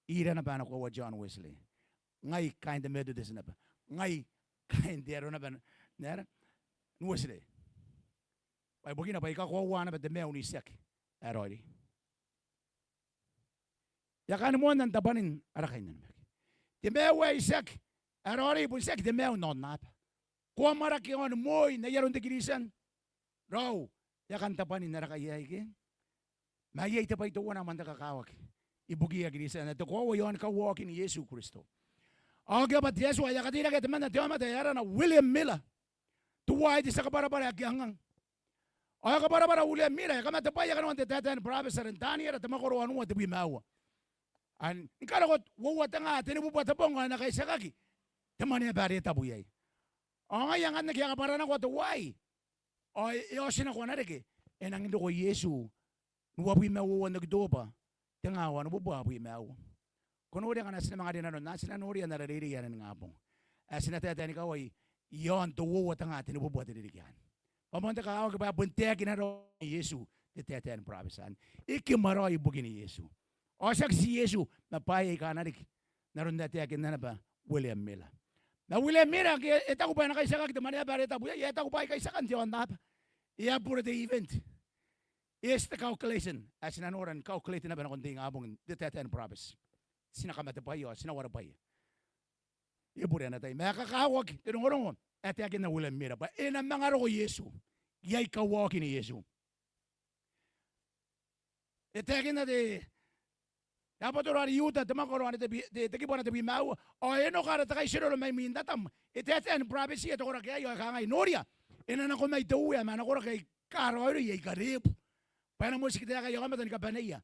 ira naba ana koaua John Wesley. Ngai kaain te Methodist naba. Ngai kaain te aro naba n aera, n Wesley. Bwa ibukina bwa I kakoaua naba te maiu n itiaki ae raoiroi. E a kaan moanna n tabwanin ara kain onimaki. Te maiu ae itiaki Ae raoiroi bon tiaki te maiu n aonnaba. Ko amwarake aon moi n ai aron te Kiritian. Raou, e a kan tabwanin ara kaiaiki. Ma iai te bwai teuana man te kakawaki ibukiia Kiritian ae te koaua i aon kawaokin Iesu Kristo. Ao akea bwa te Atua ae e a kateirakea temanna te aomata ae arana William Miller. Teuaei te tia kabwarabwara ae kangaanga. Ao e kabwarabwara William Miller, e kamatebwaia kanoan te taetae ni burabeti are n Taniera te mwakoro wanua tebwi ma aua. Ao ni karokoa uoua te nga tenibubua te bong ao e na kaitiakaki te Mwaneaba are tabu iai. Ao ngaia ngkanne ngke e a kabwara nako teuaei, ao e otinako ana reke, e nangi roko Iesu n uabwi ma uoua n Okitoba te nga wanibubua abwi ma aua. Ko noria ngkana ti na manga rinanon anne, ti na noria n ara reirei ae ningabong ae ti na taetae ni kawai i aon te uoua te nga tenibubua te ririki anne. Bwa moan te kakawaki bwa e bon taekina raoi Iesu te taetae ni burabeti anne. E kimwaraoi ibukin Iesu. Ao tiaki ti Iesu ma bwaai aika a na riki n aron ae taekinna naba William Miller. Ma William Miller ngke e taku bwa e na kaitiakaki te Mwaneaba are tabu iai, e taku bwa ai kaitiakan te aonnaba. E a bure te event. E eti te calculation ae ti na nora ni calculate naba nakon te ingabong n te taetae ni burabeti. Ti na kamatebwaia ao ti na warebwaia. E bure ana tai. Ma e kakawaki te rongorongo ae taekinna William Miller bwa e na manga roko Iesu iai kawaokin Iesu. E taekinna te, te abotoro are Iuta te mwakoro ane te, te, te kibu ane tebwi ma aua. Ao Enoka are te kaitiroro mai mwin Atam, e taetae ni burabetia te koraki aei ao e kangai, noria, e na nako mai te Uea ma ana koraki aika raoiroi aika rebu, bwa e na motiki taekaia aomata ni kabaneia.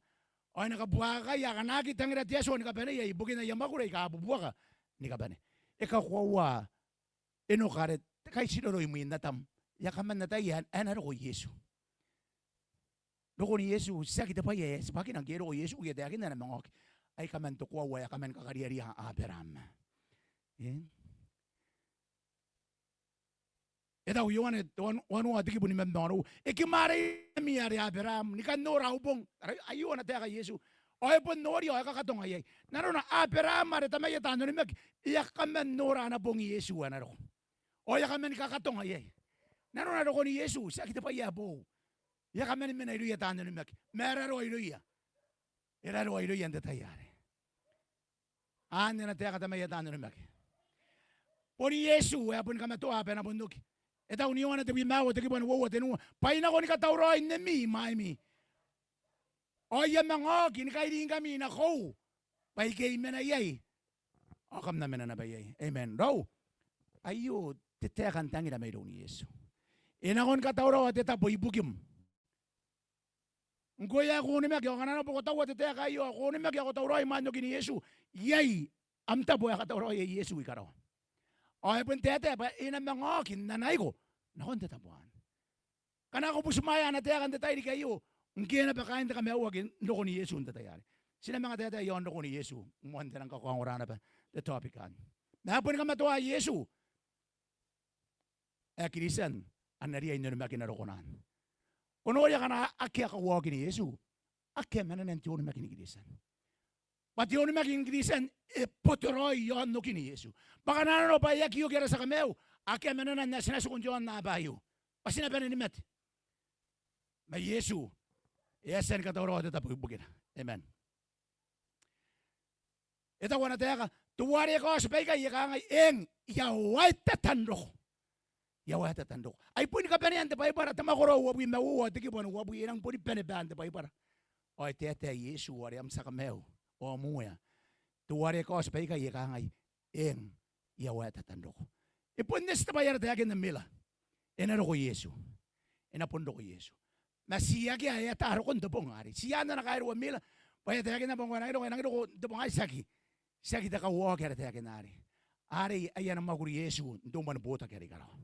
Ao e na kabuakaia akana aki tangira te Atua ni kabaneia ibukina aia mwakuri aika bubuaka ni kabane. E kakoaua Enoka are te kaitiroro i mwin Atam, e a kaman ataia ae e na roko Iesu. Rokon Iesu, tiaki te bwai ae e tibwakina ngke e roko Iesu, e taekinna e na manga oki. Ai kaman te koaua ae e a kaman kakariaria Aberaam. E? E taku Ioane te wan-, wanua te kibu nimabwi ma onoua, e kimwareirei ami are Aberaam, ni kan nora au bong. Are aio ana taeka Iesu. Ao e bon noria ao e kakatonga iai. Nanona Aberaam are tamaia taan onimaki, e a kaman nora ana bong Iesu ae na roko. Ao e a kaman kakatonga iai. Nanona rokon Iesu, tiaki te bwai ae boou. E a kaman mena irouia taan onimaki. Ma e raroa irouia. E raroa irouia n te tai arei. Anne ana taeka tamaia taan onimaki. Bon Iesu ae boni kamatoa bwa e na bon oki. E taku n Ioane tebwi ma aua te kibu ane uoua tenua, bwa I nako ni katauraoi n emi i mwaimi. Ao I a manga oki ni kairingkami nakoiu, bwa ike I mena iai ao kam na mena naba iai. Amen. Raou, aio te taeka n tangira mairoun Iesu. E nako ni katauraoa te tabo ibukim. Ngkoe ae ko onimaki ao ngkana naba ko taua te taeka aio ao ko onimaki ao ko tauraoi imwain okin Iesu, iai am tabo ae katauraoia Iesu i karawa. Ao e bon taetae bwa e na manga oki n anaiko nakon te tabo anne. Ngkana ko butimwaea ana taeka n te tairiki aio, ngke naba kaain te kamaiuaki n rokon Iesu n te tai arei. Ti na manga taetae i aon rokon Iesu, moan te nang kakaongora naba te topic anne. Ma e boni kamatoa Iesu ae Kristian, a na riai n onimaki n rokona. Ko noria ngkana akea kawaokin Iesu, akea mananan te onimaki ni Kristian. Bwa te onimaki ni Kristian e boto raoi i aon okin Iesu. Bwa ngkana nanona bwa e aki oki ara tia kamaiu, akea mananan ae ti na tiku n te aonnaba aio, bwa ti na bane ni mate. Ma Iesu e a tia ni katauraoa te tabo ibukina. Amen. E taku ana taeka, teuare e kaoti baikai e kangai, eng, I a waetata n roko. I a waetata n roko. Ai boni kabanean te Baibara, te mwakoro uabwi ma uoua, te kibu ane uabwi, e nang boni bane baan te Baibara. Ao e taetae Iesu are am tia kamaiu ao am Uea. Teuare e kaoti baikai e kangai, eng, I a waetata n roko. E bon eti te bwai are taekinna Miller. E na roko Iesu. E na bon roko Iesu. Ma ti akea ae ata rokon te bong arei. Ti anne ana kairua Miller, bwa e a taekinna bwa ngkoe e nangi roko, e nangi roko n te bong arei, tiaki. Tiaki te kawaoki are taekinna arei. Arei, ai ana mwakuri Iesu n te umwa ni botaki are i karawa.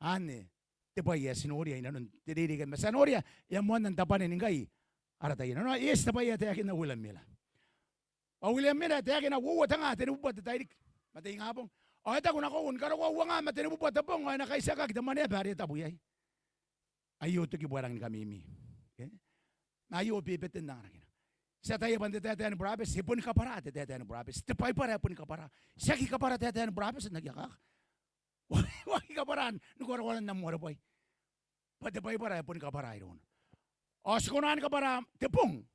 Anne te bwai ae ti noria i nanon te reirei aei. Ma ti a noria, e a moanna n tabwanin ngkai ara tai. Nanona e eti te bwai ae taekinna William Miller. Ao William Miller e taekina uoua te nga tenibubua te tairiki ma te ingabong. Ao e taku nakoiu, ni karokoa uoua nga ma tenibubua te bong ao e na kaitiakaki te Mwaneaba are tabu iai. Aio te kibu ae rangi ni kamimi. Ke? Ma aio bebete n anganakina. Ti ataia bwa n te taetae ni burabeti, e boni kabwara te taetae ni burabeti. Te Baibara e boni kabwara. Tiaki kabwara taetae ni burabeti n aki akaka. Waaki kabwara ni korakora n am warebwai. Bwa te Baibara e boni kabwara irouna. Ao ti kona ni kabwara te bong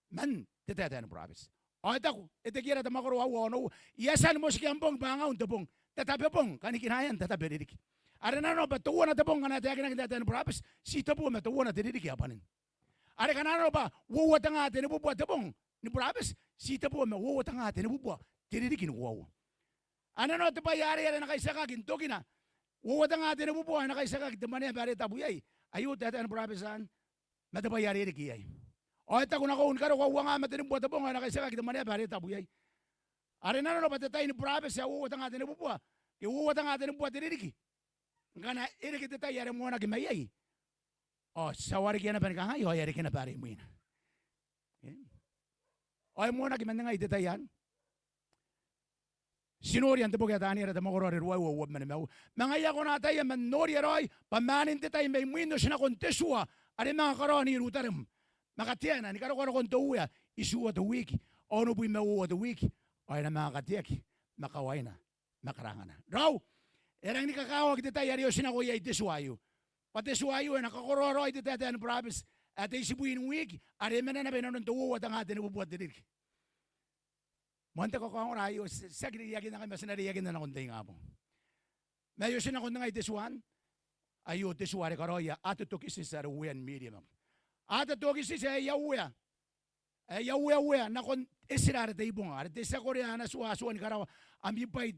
man te taetae ni burabeti. Ao e taku, e tekiera te mwakoro aua ao onoua, I a tia ni motikia am bong bwa ngau n te bong. Tatabe bong, kanikinaean tatabe ririki. Are nanona bwa teuana te bong ngkana e taekinaki n taetae ni burabeti, ti teboo ma teuana te ririki ae bwanin. Are ngkana nanona bwa uoua tenga tenibubua te bong ni burabeti, ti teboo ma uoua tenga tenibubua te ririki ni koaua. Are nanona te bwai arei are e na kaitiakaki n tokina, uoua tenga tenibubua e na kaitiakaki te Mwaneaba are Tabu iai. Aio taetae ni burabeti anne ma te bwai are e riki iai. Ao e taku nakoiu ni karokoa uangaa ma tenibubua te bong ao e na kaitiakaki te Mwaneaba are Tabu iai. Are nanona bwa te tai ni burabeti ae uoua tenga tenibubua ke uoua tenga tenibubua te ririki, ngkana e reke te tai are moanaki mai iai, ao ti a warekia naba ni kangai ao e a reke naba are imwina. Ao e moanaki man ngai te tai anne. Ti noria n te boki ae Taniera te mwakoro are ruaiwa uabwi ma nimaua. Ma ngaia ko na ataia ma n noria raoi bwa imwain te tai mai mwin otinakon te tua are manga karaoa n Irutarem ma kateana ni karokoa nakon te Uea, itiua te wiki ao onobwi ma uoua te wiki, ao e na manga kateaki ma kawaina ma karangana. Raou, e rangi ni kakawaki te tai are e otinako iai te tua aio. Bwa te tua aio e na kakoroa raoi te taetae ni burabeti ae te itibwi n wiki are e mena naba inanon te uoua tenga tenibubua te ririki. Moan te kakaongora aio, ti, ti aki reiakinna ngkai ma ti na reiakinna nakon te ingabong. Ma e otinako n ngai te tua anne. Aio te tua are karaoia Atatokisisi are uean Miriam. Atatokisisi ae e a uea, ae e a ueauea nakon Etira are te ibonga, are te tia korea ana tua, a tua ni karaoa ami bwai,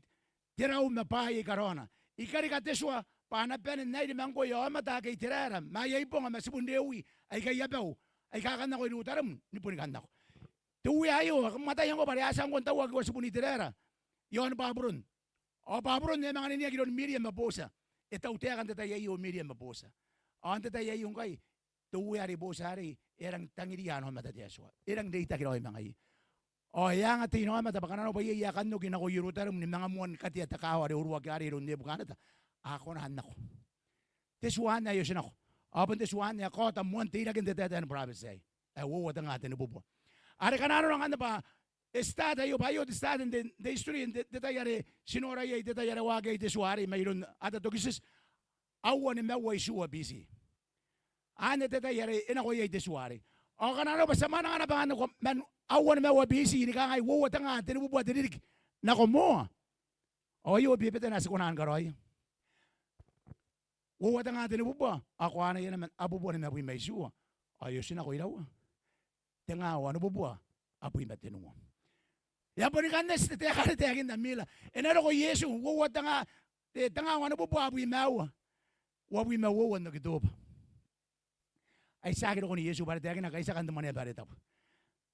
te rau ma bwaai aika raona. I karika te tua bwa a na bane n airi ma ngkoe aomata ake Iteraera ma aia ibonga ma tibun Rewi aika i abau, aika kan nako Irutarem ni boni kan nako. Te Uea aio e kamataia ngkoa bwa are a tia ngkoa n tauaki iua tibun Iteraera i aon Baburon. Ao Baburon e manga niniaki iroun Miriam ma Botia. E tautaeka n te tai aio Miriam ma Botia. Ao n te tai aio ngkai te Uea are Botia arei e a rangi n tangiria ana aomata te Atua. E rangi n reitaki raoi ma ngaia. Ao e anga teinaomata bwa ngkana nanona bwa iai ae kan oki nako Irutarem ni manga moan katea te kaawa are uruaki arei iroun Nebukaneta, a kona n nako. Te tua anne ae e otinako. Ao bon te tua anne ae kaota moan teiraken te taetae ni burabeti aei ae uoua tenga tenibubua. Are ngkana nanona ngkanne bwa e start aio, bwa aio te start n te, te history n te, te tai are ti nora iai, te tai are waaki iai te tua arei mairoun Atatokisisi, aua nimaua itiua B C. Anne te tai are e nako iai te tua arei. Ao ngkana nanona bwa ti a mwananga naba ngkanne man aua nimaua B C ni kangai uoua tenga tenibubua te ririki nako moa, ao aio bebetena ae ti kona ni karaoia. Uoua tenga tenibubua ao ko anaia naba man abubua nimabwi ma itiua ao e otinako iraua? Tenga wanibubua abwi ma tenua. E a boni kan eti te taeka are taekinna Miller. E na roko Iesu uoua tenga, te, tenga wanibubua abwi ma aua, uabwi ma uoua n Okitoba. Ai tiaki rokon Iesu bwa are taekina kaitiakan te Mwaneaba are Tabu.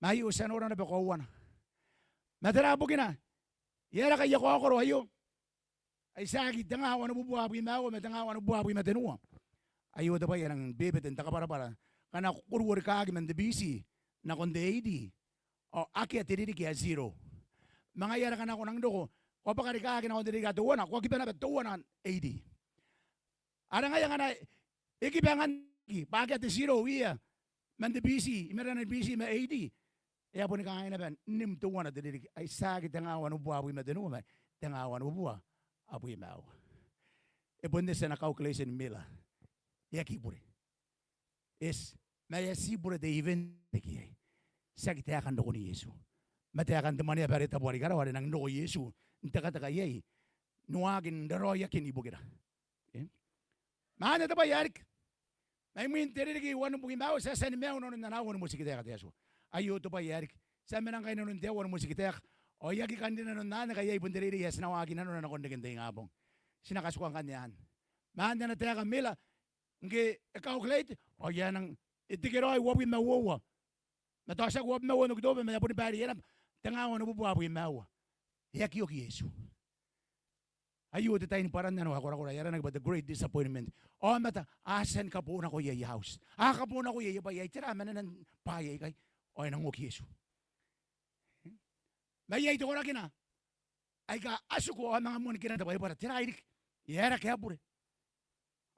Ma aio ti a nora naba kaoana. Ma tera bukina? E aera ngkai e kaokoro aio? Ai tiaki tenga wanibubua abwi ma aua ma tenga wanibubua abwi ma tenua. Aio te bwai ae e nang bebete n te kabwarabwara. Ngkana ko ruo rikaaki man te B C nakon te A D, ao akea te ririki ae zero. Ma ngaia are ngkana ko nang roko, ko a bwaka rikaaki nakon te ririki ae teuana, ko a kiba naba teuana A D. Are ngaia ngkana e kiba ngkanne bwa akea te zero year man te B C, i marenan B C ma A D, e a boni kangai naba n nim teuana te ririki. Ai tiaki tenga wanibubua abwi ma tenua ma tenga wanibubua abwi ma aua. E bon eti ana calculation Miller. E aki bure. Eti, ma e a ti bure te event riki iai. Tiaki taekan rokon Iesu ma taekan te Mwaneaba are Tabu are i karawa are e nang roko Iesu n tekateka iai, n waaki n raraoiakin ibukira. E? Ma anne te bwai ae riki. Mai mwin te ririki wanibwi ma aua ti a tia ni maiu nanon ana aua ni motikitaeka te Atua. Aio te bwai ae riki. Ti a mena ngkai nanon te aua ni motikitaeka. Ao I aki kan rin nanon anne ngkai ai bon te reirei ae ti na waaki nanona nakon reken te ingabong. Ti na katikua ngkanne anne. Ma anne ana taeka Miller, ngke e calculate ao e a nang, e tekeraoi uabwi ma uoua. Ma tao tiaki uabwi ma uoua n Okitoba ma e a boni baireia naba tenga wanibubua abwi ma aua. E aki oki Iesu. Aio te tai ni bwarannano ae korakora, e aranaki bwa the great disappointment. Aomata a tia ni kabonako iai aia auti, a kabonako iai aia bwai, ai tera manenan bwaai aikai? Ao e nang oki Iesu. Ma iai te korakina aika a tiku ao a manga moan kinaa te Baibara. Tera ae riki? E aera ngke a bure?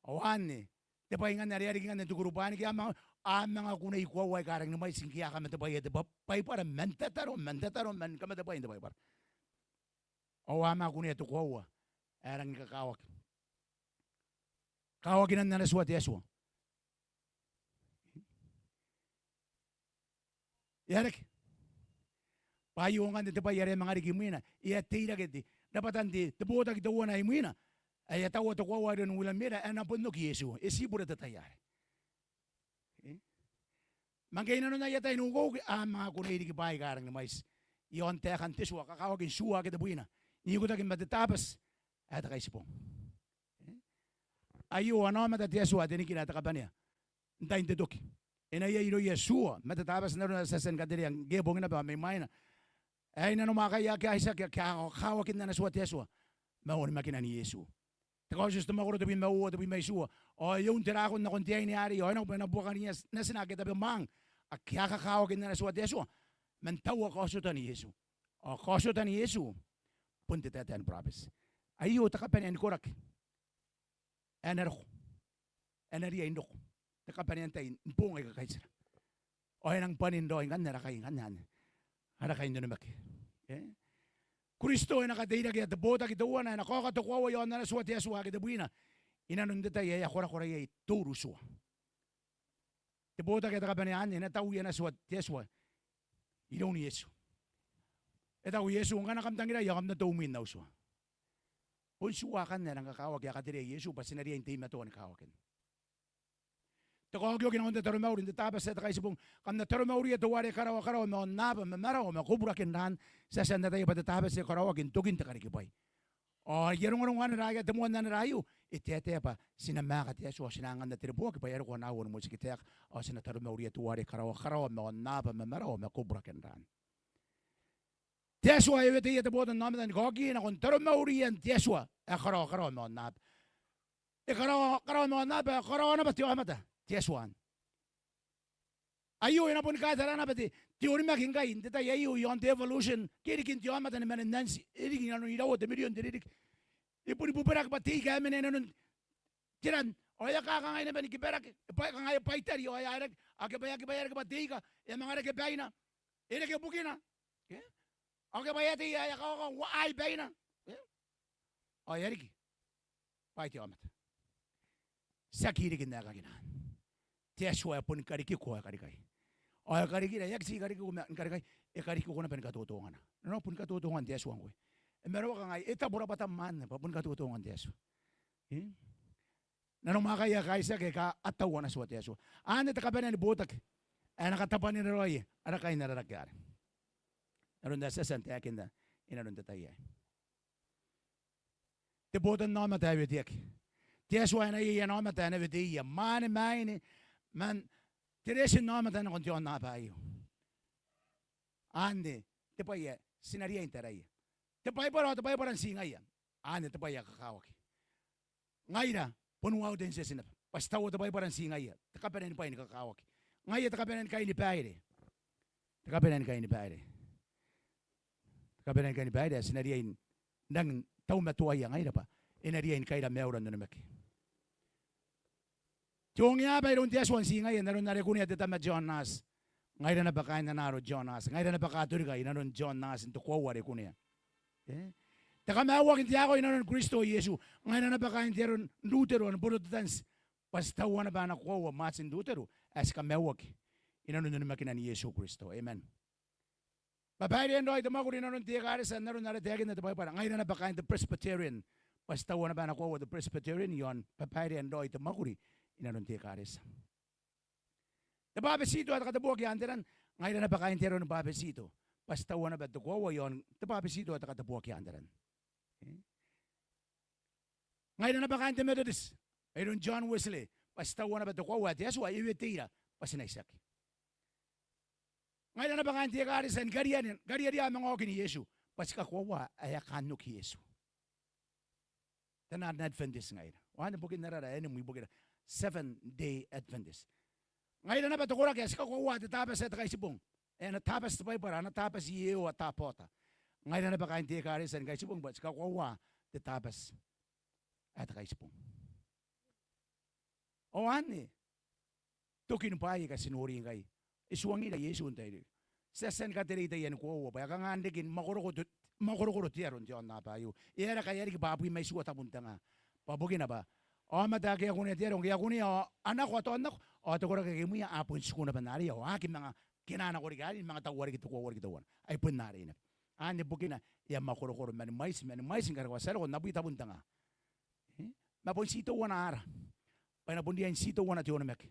Ao anne te bwai ngkanne are e a riki ngkanne n te kurubu anne, ngke a manga, a manga kunea koaua aika rangi ni mwaiti ngke a kamata bwaia te Ba-, Baibara man tataro, man tataro, man kamata bwai n te Baibara. Ao a manga kunea te koaua ae rangi ni kakawaki. Kawakinan ana tua te Atua. E a reke. Bwa aio ngkanne te bwai are e manga riki imwina, e a teirake te, rabwatan te, te botaki teuana imwina ae e a taua te koaua iroun William Miller, ae e na bon oki Iesu. E tibura te tai arei. E? Ma ngke i nanon aia tai n ukeuke, a manga kunei riki bwaai aika rangi ni mwaiti iaon taekan te tua, kakawakin tua ake tebwina n ikotaki ma te Tabati ae te Kaitibong. E? Aio ana aomata te Atua ae te nikira ae te kabanea n tain te toki. E na iai irouia tua ma te Tabati n aron are ti a tia ni katerea ngke e bong naba ao mai mwaina, ae i nanomwakaia ake a itiaki, ake a kakawakin ana tua te Atua ma onimakinan Iesu. Te Kaotioti te mwakoro tebwi ma uoua, tebwi ma itiua. Ao e un te rakon nakon te aine arei, ao e nako bwa e na buakaniia natina ake tabe mwaang, ake a kakawakin ana tua te Atua man taua kaotiotan Iesu. Ao kaotiotan Iesu bon te taetae ni burabeti. Aio te kabanea ni koraki ae na roko, ae na riai n roko, te kabanea n tai ni boong aika kaitira. Ao e nang bwanin raoi ngkanne ara kai, ngkanne anne ara kai n onimaki. E? Kristo e na kateirakea te botaki teuana ae e na kaoka te koaua iaon ana tua te Atua ake tebwina i nanon te tai ae e a korakora iai te urutua. Te botaki ae te kabanea anne e na taui ana tua te Atua iroun Iesu. E taku Iesu, ngkana kam tangirai ao kam na tou mwin au tua. Bon tua akanne ae e nang kakawaki, a katerea Iesu bwa ti na riai n teimatoa ni kawakin. Te kaokioki nakon te taromauri n te Tabati ae te Kaitibong. Kam na taromauria teuare karaoa karawa ma aonnaba ma marawa ma koburaken raan. Ti a tia n ataia bwa te Tabati e karaoaki n tokin te karikibwai. Ao aia rongorongo anera aika te moan anera aio e taetae bwa ti na maaka te Atua, ti na anganna te reboaki bwa e a roko ana aoa ni motikitaeka. Ao ti na taromauria teuare karaoa karawa ma aonnaba ma marawa ma koburaken raan. Te Atua e weteia te botannaomata ni kaoki nakon taromaurian te Atua ae karaoa karawa ma aonnaba. E karaoa karawa ma aonnaba, e karaoa naba te aomata te Atua anne. Aio e na boni kaetara naba te, te onimaki ngkai n te tai aio iaon te evolution, ke e riki n te aomata ni mwane n anti, e riki i nanon iraua te mirion te ririki. E boni bubweraki bwa te ika ae mena i nanon te ran, ao e a kakangai naba ni kibarake, e bwa, e kangai, e bwaitari, ao e a reke, ao ke bwa e a, ke bwa e a reke bwa te ika e a manga reke baina, e reke bukina. Ke? Ao ke bwa e a tei ae e a kaoka uaai baina. E? Ao e a riki bwaai te aomata. Tiaki riki n aekakin anne. Te Atua e boni karikiko ao e karikai. Ao e karikira, e aki ti karikiko ma ni karikai, e karikiko naba ni katotongana. Nanona boni katotongan te Atua ngkoe. E marawa kangai, e tabu rabwatam anne bwa boni katotongan te Atua. E? Nanomwakaia ake a itiaki aika a taua ana tua te Atua. Anne te kabanea ni botaki ae e na katabwanira raoi ara kai n ara rake arei. N aron ae ti a tia n taekinna i nanon te tai aei. Te botannaomata ae weteaki. Te Atua e na iai ana aomata ae na weteia, mwaane, maine, man te reetin aomata nakon te aonnaba aio. Anne te bwai ae ti na riai n taraia. Te Baibara ao te Baibara n tii ngaia. Anne te bwai ae kakawaki. Ngaira bon uaau te n tieti naba bwa ti taua te Baibara n tii ngaia, te kabanea ni bwai ni kakawaki. Ngaia te kabanea ni kainibaire. Te kabanea ni kainibaire. Te kabanea ni kainibaire ae ti na riai n rangi n taumatoaia ngaira bwa e na riai ni kaira maiura n onimaki. Te ongeaba iroun te Atua n tii ngaia n aron are kunea te tama Tionati. Ngaira naba kaain ana aro Tionati. Ngaira naba Katorika i nanon Tionati n te koaua are kunea. E? Te kamaiuaki n te akoi i nanon Kristo Iesu. Ngaira naba kaain te aro n Rutero, n Borotetanti, bwa ti taua naba ana koaua Martin Rutero ae ti kamaiuaki i nanon onimakinan Iesu Kristo. Amen. Bwabairean raoi te mwakuri i nanon te ekaretia n aron are taekinna te Baibara. Ngaira naba kaain te Presbyterian, bwa ti taua naba ana koaua te Presbyterian iaon bwabairean raoi te mwakuri i nanon te ekaretia. Te bwabetito ae te katabuaki aan te ran. Ngaira naba kaain te aro ni bwabetito, bwa ti taua naba te koaua iaon te bwabetito ae te katabuaki aan te ran. E? Ngaira naba kaain te Metotiti mairoun John Wesley, bwa ti taua naba te koaua ae te Atua e weteira bwa ti na itiaki. Ngaira naba kaain te ekaretia ni Kariaria, Kariaria manga okin Iesu, bwa ti kakoaua ae e a kaan oki Iesu. Taian Adventist ngaira. Ao anne bukin ara, ara enimwi ibukira, Seventh Day Adventist. Ngaira naba te koraki ae ti kakoaua te Tabati ae te Kaitibong. E, ana Tabati te Baibara, ana Tabati Iehova Tabaota. Ngaira naba kaain te ekaretia ni Kaitibong bwa ti kakoaua te Tabati ae te Kaitibong. Ao anne tokin bwaai aika ti nori ngkai. E tuangira Iesu n tairiki. Ti a tia ni katerei taiani koaua bwa e a kanga n reke ni mwakoroko te, mwakorokoro te aro n te aonnaba aio. E aera ngkai e a riki bwa abwi ma itiua tabun te nga? Bwa bukina bwa aomata ake a kunea te aro, ngke a kunea ao a nako, a taonako, ao te koraki ake imwia a bon tiku naba n areia ao a aki manga Ke e na nako riki arei ni manga taua riki te koaua riki teuana. Ai bon arei naba. Anne bukina e a mwakorokoro mani mwaiti, mani mwaiti ni karokoa ti a roko n abwi tabun te nga. E? Ma bon ti teuana ara. Bwa e na bon riai n ti teuana te onimaki.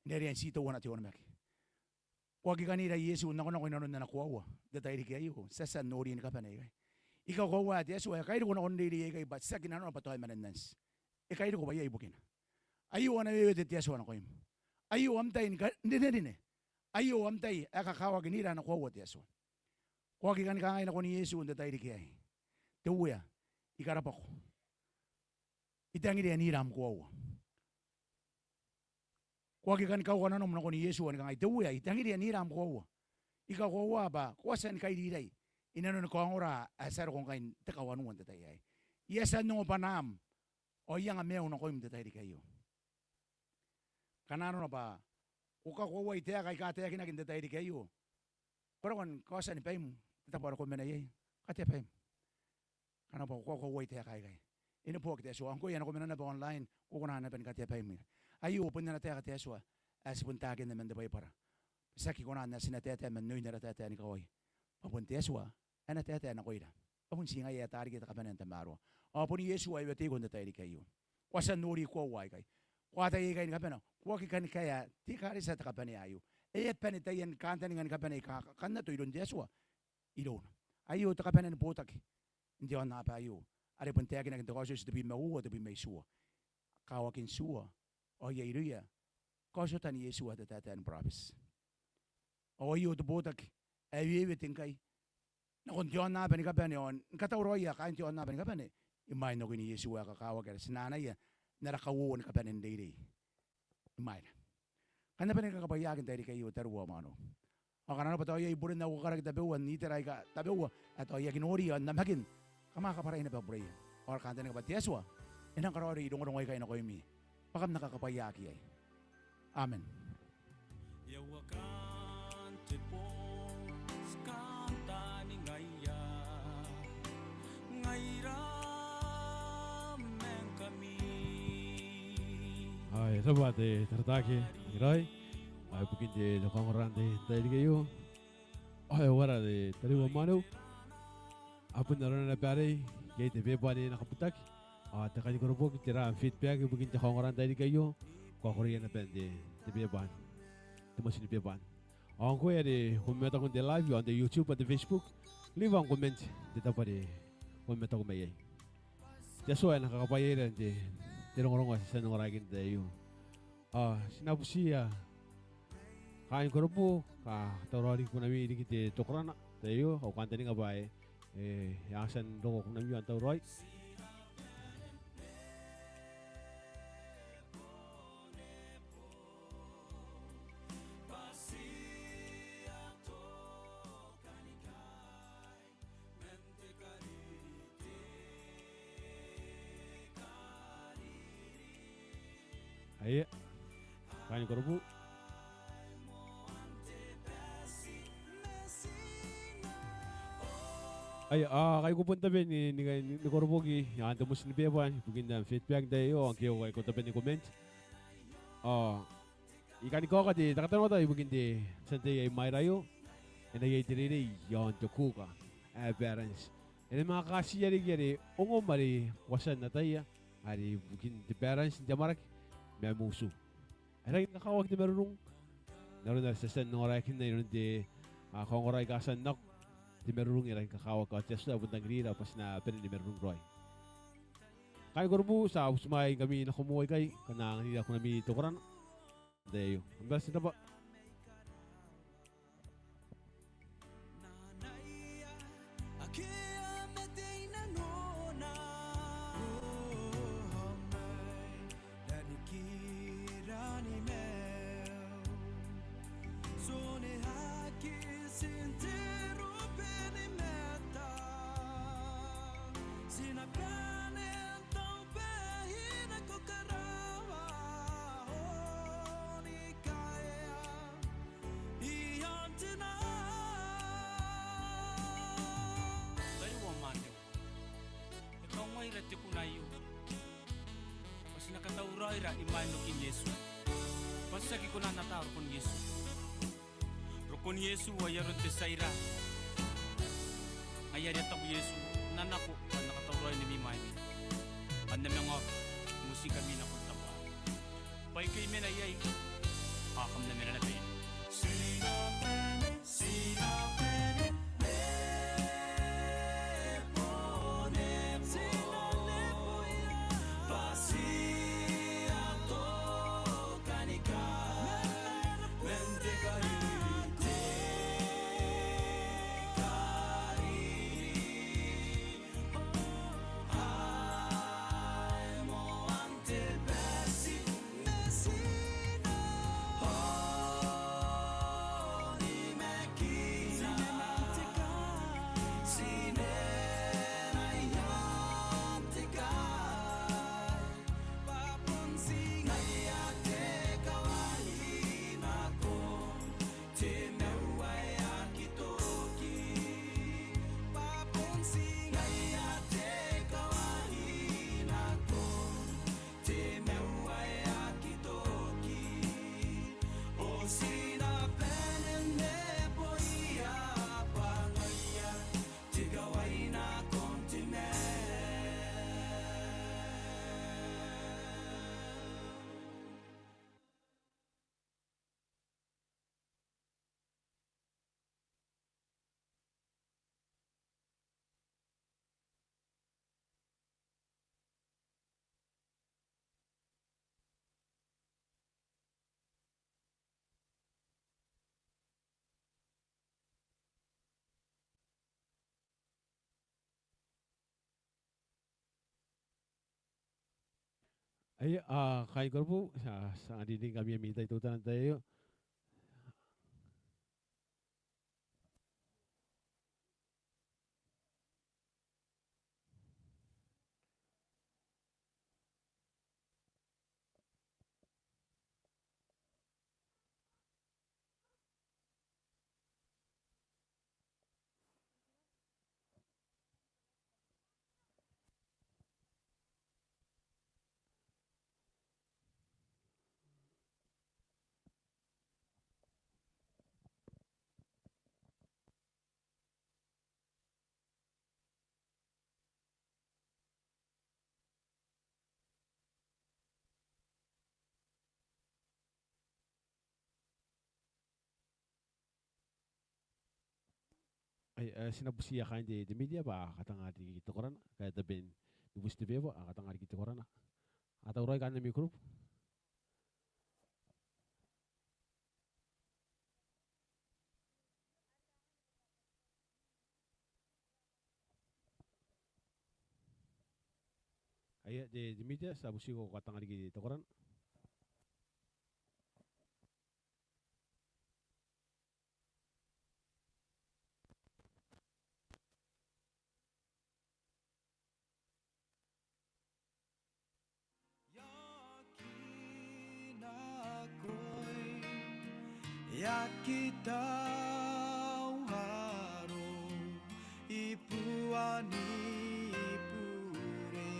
E na riai n ti teuana te onimaki. Ko aki kan ira Iesu nakonako inanon ana koaua n te tairiki aio? Ti a tia n nori ni kabane ikai. I kakoaua ae te Atua e kairiko nakon reirei aikai bwa tiaki nanona bwa tao e mena n anti. E kairiko bwa iai bukina. Aio ana wewete te Atua nakoim. Aio am tai ni ka-, n rinerine. Aio am tai ae kakawaki n ira ana koaua te Atua. Ko aki kan kangai nakon Iesu n te tairiki aei: Te Uea, I karabwako. I tangiria n ira am koaua. Ko aki kan kauka nanom nakon Iesu ni kangai: Te Uea, I tangiria n ira am koaua. I kakoaua bwa ko a tia ni kairiirai inanoni kaongora ae ti a roko ngkai n te kawanua n te tai aei. I a tia n ongo bwanaam ao I anga maiu nakoim n te tairiki aio. Ngkana nanona bwa ko kakoauai taeka aika taekinaki n te tairiki aio, ko roko ni kaotia ni baim n te tabo are ko mena iai. Katea baim ngkana bwa ko kakoauai taeka aikai. E neboaki te Atua. Ao ngkoe ae ko mena naba online, ko kona naba ni katea baim. Aio bon ana taeka te Atua ae ti bon takenna man te Baibara. Ti aki kona n ae ti na taetae man oin ara taetae ni kawai, bwa bon te Atua ae na taetae nakoira. Bwa bon ti ngaia ae tarikia te kabanea n tamaroa. Ao bon Iesu ae I weteiko n te tairiki aio. Ko a tia n nori koaua aikai. Ko ataia ikai ni kabane, ko aki kan kaea te ekaretia te kabanea aio. E a bane taian kantaninga ni kabane aika kakannato iroun te Atua irouna. Aio te kabanea ni botaki n te aonnaba aio, are bon taekinaki n te Kaotioti tebwi ma uoua, tebwi ma itiua. Kawakin tiua, ao iai irouia kaotiotan Iesu ae te taetae ni burabeti. Ao aio te botaki ae wewete ngkai nakon te aonnaba ni kabane, ao ni katauraoia kaain te aonnaba ni kabane imwain okin Iesu ae kakawaki, are ti na anaia n ara kauoua ni kabane n reirei imwaina. Kam na bane ni kakabwaiaaki n te tairiki aio, tariu ao mwaneu. Ao ngkana nanona bwa tao iai buren au karaki tabeua n itera aika tabeua ae tao I aki nori, ao n namakin, kam a kabwarai naba bureia. Ao ara kantaninga bwa te Atua e nang karaoiroi rongorongo aikai nakoimi bwa kam na kakabwaiaaki iai. Amen. Ao e rabwa te taratara ae raoi, ao ibukin te kaongora n te tairiki aio. Ao e uara te tariu ao mwaneu, a bon arona naba arei ngkai te beba anne e na kabutaki. Ao te kani koroboki, tera am feedback ibukin te kaongora n te tairiki aio? Ko a koreia naba n te, te beba anne, te motinnibeba anne. Ao ngkoe are ko mamataku n te live iaon te YouTube ao te Facebook, leave am comment n te tabo are ko mamataku mai iai. Te Atua e na kakabwaiaira n te, te rongorongo ae ti a tia n ongora ikai n te tai aio. Ao ti na butiia kaain Korobu, katauraoi riki kunami riki te tokorana n te tai aio, au kantaninga bwa e, e a tia n roko kunami ao n tauraoi. Aia, kaain Korobu. Aia, a, ngkai ko bon tabe ni, ni, ni koroboki iaon te motinnibeba ibukin am feedback n te tai aio, ao ngke ko, ngkai ko tabe ni comment. Ao I kani kaoka te katanoata ibukin te Sunday ae imwaira aio. E na iai te reirei iaon te kuka ae balance. E na manga katiia riki are ongo ma are ko a tia n ataia, are ibukin te balance n te amwarake ma am utu. E rangi ni kakawaki te marurung n aron are ti a tia n ongoraeakinna inanon te, a, kaongora aika a tia n nako. Te marurung e rangi ni kakawaki, ao te Atua e bon tangirira bwa ti na bane ni marurung raoi. Kaain Korobu, ti a butimwaeingkami nako moa ikai, kam na anganira kunami tokorana n te tai aio. Kam bati n rabwa. Tariu ao mwaneu, e kaungaira te kuna aio bwa ti na katauraoira imwain okin Iesu, bwa ti aki kona n ata rokon Iesu. Bon Iesu, ai aron te tia ira. Ngaia are e taku Iesu, N na nako bwa N na katauraoi n ami mwaimi. Kam na manga oki, I motiki ami nakon taboa. Bwa ike I mena iai, ao kam na mena naba iai. Aia, a, kaain koroboki, a, ti a ringi ngkami ami tai teutana n te tai aio. Ai, e, ti na butiia kaain te, te media bwa a katanga riki te korana, kae taben ni buti te beba, a katanga riki te korana. A tauraoi kaain ami group. Aia, te, te media, ti a butiiko ko katanga riki te korana. E aki nako, e aki tau aro i buani bure.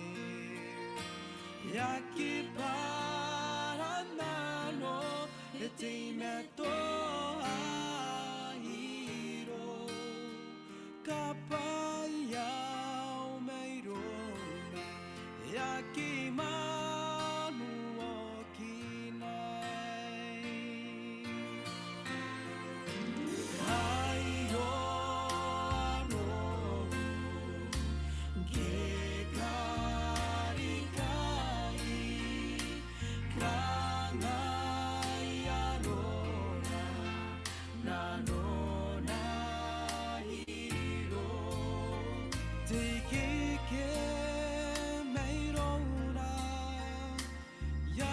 E aki bwara nano, e teimatoa iro. Kabwai au mairona, e aki manu okinai. Aio arou ngke e karika i kangai arona, nanona iro. Te ikeke mairona, e a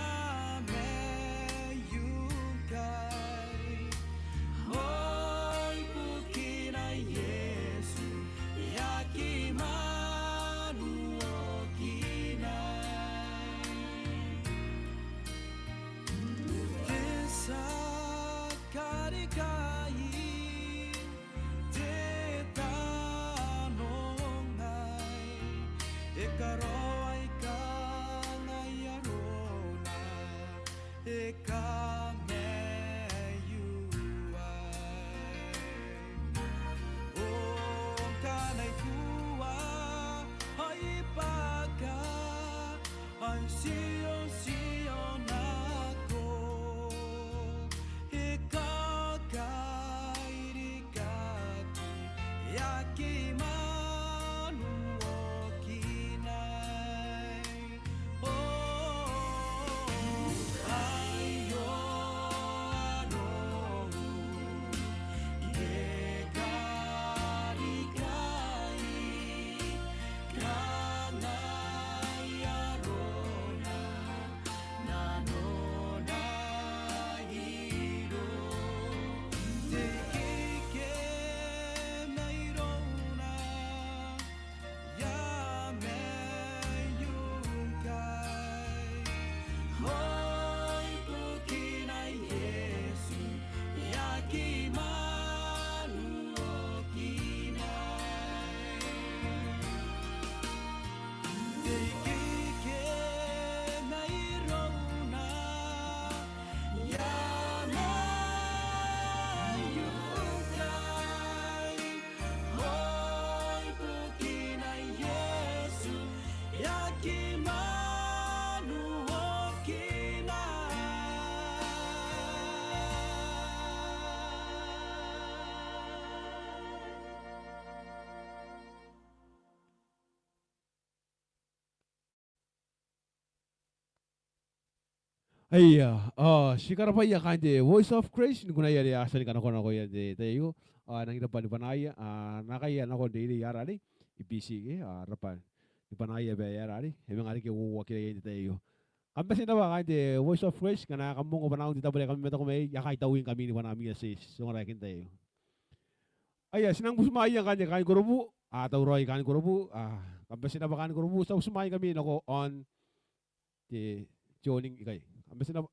maiu ngkai. Ao ibukina Iesu, e aki manu okinai. Te tia karika i te tanongai, e karaoi kangai arona, e kamaiua. Aia, ao ti karabwaia kaain te Voice of Christ ni kunaia are a tia ni kanakoa nakoia n te tai aio. Ao e nangi raba ni bwanaaia, a, nakoia nakon te reirei ara are i B C ke, a, raba ni bwanaaia bwa e aera are e manga reke uouakira iai n te tai aio. Kam bati n rabwa kaain te Voice of Christ, ngkana kam ongo bwanaau n te tabo are kam mamataku mai iai, I a kaitaua ngkami ni bwanaami ae ti, ti ongora iai n te tai aio. Aia, ti nang butimwaeia ngkanne kaain korobu, a, tauraoi kaain korobu, a, kam bati n rabwa kaain korobu, ti a butimwaeingkami nako aon te joining ikai. Kam bati n rabwa.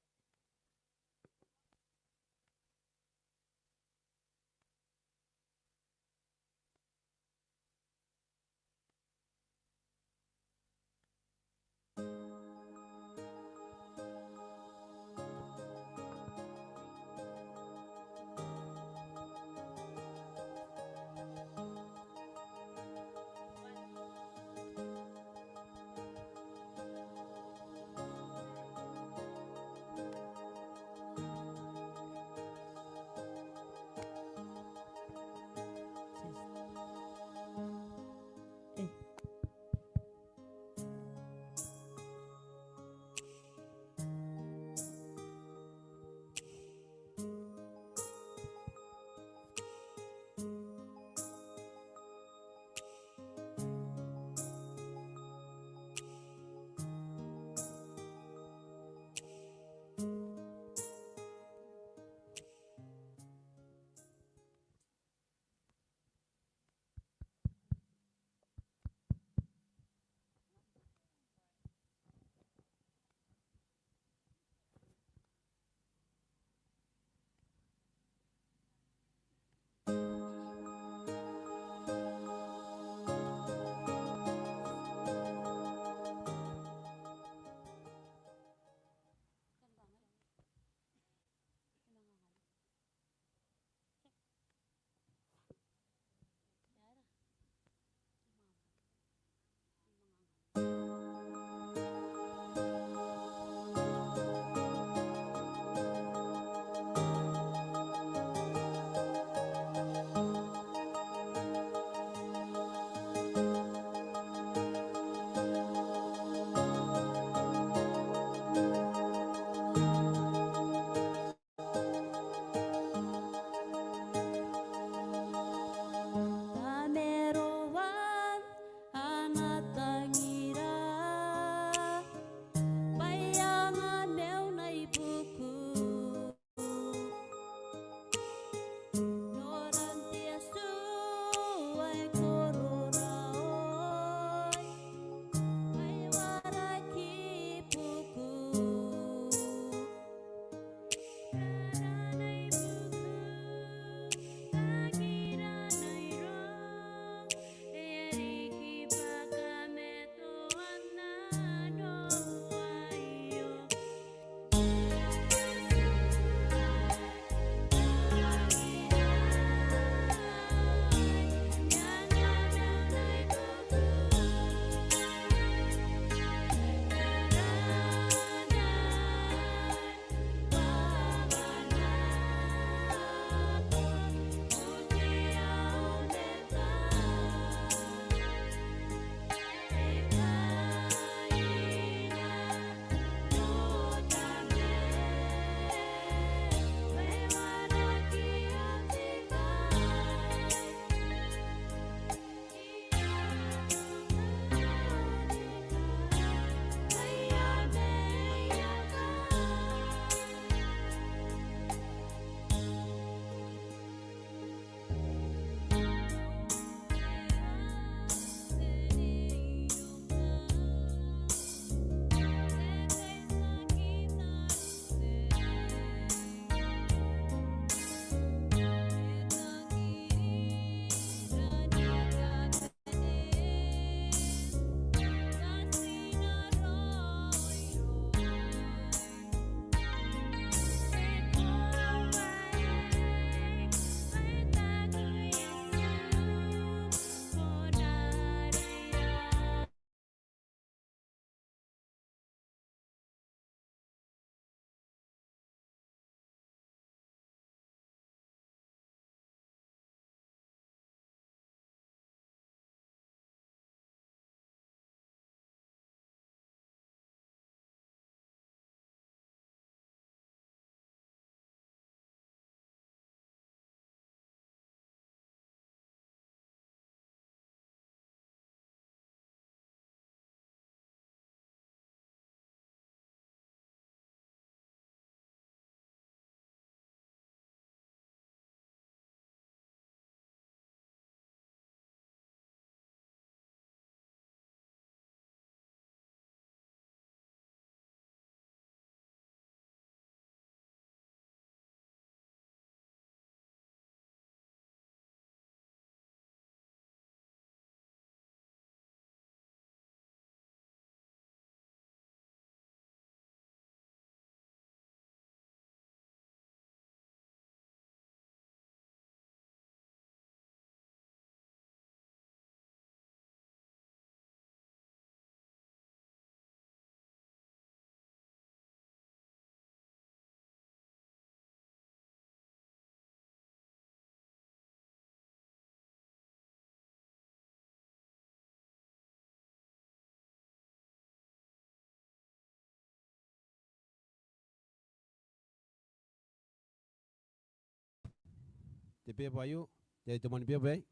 te beba aio, te, te moani beba aei.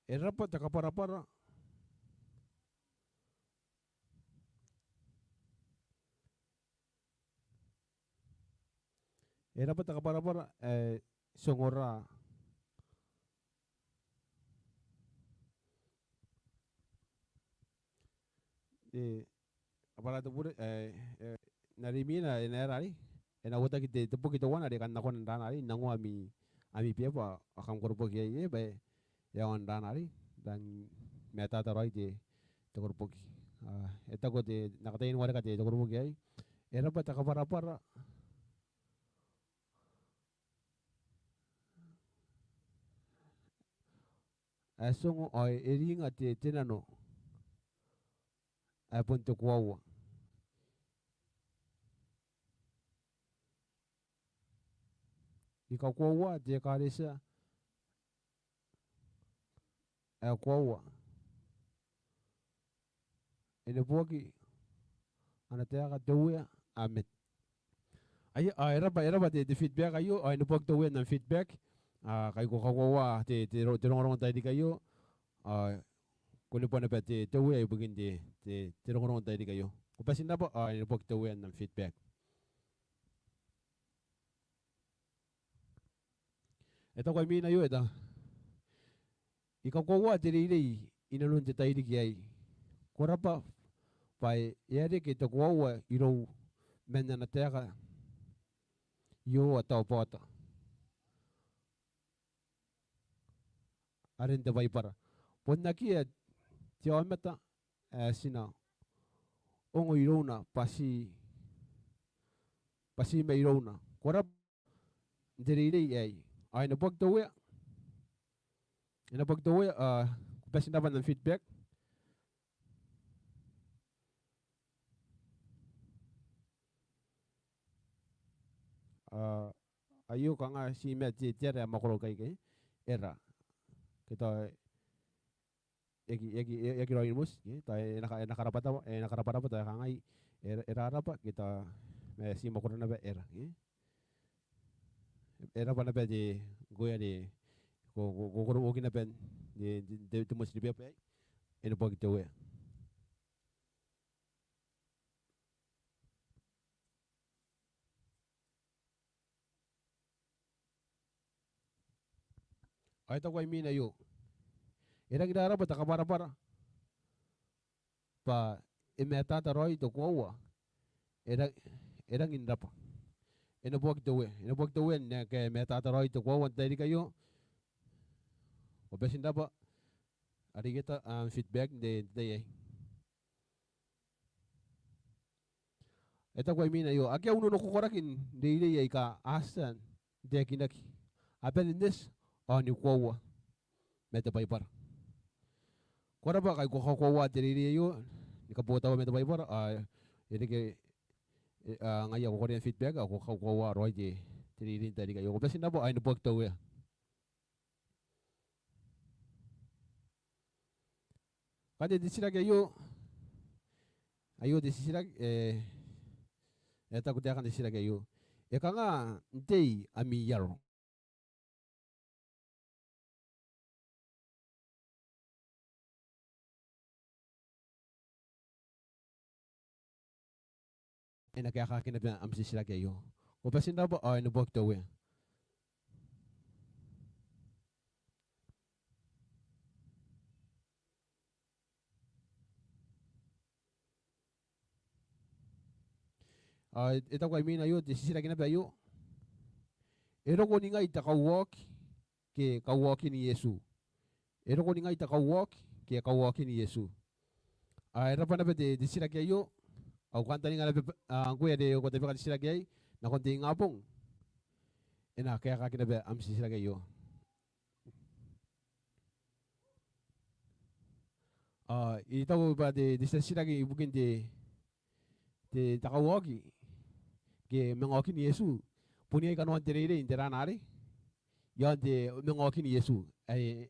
E rabwa te kabwarabwara. E rabwa te kabwarabwara ae ti ongora. E, kabwara te bure, e, e, n aron imwina, e na aera arei, e na uotaki te, te boki teuana are kam na kona n raana arei, n iangoa ami, ami beba, ao kam koroboki iai, e, bwa e aonga n raana arei, rang matata raoi te, te koroboki. A, e taku te, n na kataia ni wareka te, te koroboki aei. E rabwa te kabwarabwara. Ae ti ongo ao e ringa te, te nano ae bon te koaua. I kakoaua te ekaretia ae koaua. E neboaki ana taeka te Uea. Amen. Aia, a, e rabwa, e rabwa te, te feedback aio, a, e neboaki te Uea n am feedback. A, ngkai ko kakoaua te, te ro-, te rongorongo n tairiki aio, a, ko neboa naba te, te Uea ibukin te, te, te rongorongo n tairiki aio. Ko bati n rabwa, a, e neboaki te Uea n am feedback. E taku ae imwina aio, e taku: I kakoaua te reirei inanon te tairiki aei. Ko rabwa bwa e a reke te koaua irou man ana taeka Iehova te Aoba Oota are n te Baibara. Bon akea te aomata ae ti na ongo irouna bwa ti, bwa ti mairouna. Ko rabwa n te reirei aei. Ao e neboaki te Uea. E neboaki te Uea, a, ko bati n rabwa n am feedback. A, aio kanga ti mate te ara ae makoro ikai ke. Era. Ke tao e aki, e aki, e aki raoi ni moti, ke? Tao e na ka-, e na karabwa, e na karabwa, tao e kangai, e, e rarabwa, ke tao, ma ti makoro naba era, ke? E rabwa naba te, ngkoe are ko, ko, ko, ko koroboki naba n te, te, te, te moti ni beba aei, e neboaki te Uea. Ao e taku ae imwina aio: E rangi n rarabwa te kabwarabwara bwa e matata raoi te koaua. E ra-, e rangi n rabwa. E neboaki te Uea. E neboaki te Uea n ae e matata raoi te koaua n te tairiki aio. Ko bati n rabwa are I ata am feedback n te, te tai aei. E taku ae imwina aio: Akea unono kokoraki n reirei aika a tia n taekinaki. A bane n eti ao ni koaua ma te Baibara. Ko rabwa ngkai ko kakoaua te reirei aio, ni kabotaua ma te Baibara, a, e reke, e, a, ngaia ko korea am feedback, a, ko kakoaua raoi te, te reirei n tairiki aio. Ko bati n rabwa, a, e neboaki te Uea. Kanga te titiraki aio, aio te titiraki, e, e taku taekan te titiraki aio: E kanga n tei ami aro? E na kaekaki naba am titiraki aio. Ko bati n rabwa, ao e neboaki te Uea. A, e taku ae imwina aio, te titiraki naba aio: E roko ningai te kauaoki ke kauaokin Iesu? E roko ningai te kauaoki ke kauaokin Iesu? A, e rabwa naba te, te titiraki aio. Au kantaninga naba, a, ngkoe are ko tabeka te titiraki aei nakon te ingabong, e na kaekaki naba am titiraki aio. A, I taku bwa te, te titiraki ibukin te, te, te kauaoki ke manga okin Iesu, bon iai kanoan te reirei n te rana arei iaon te manga okin Iesu. Ae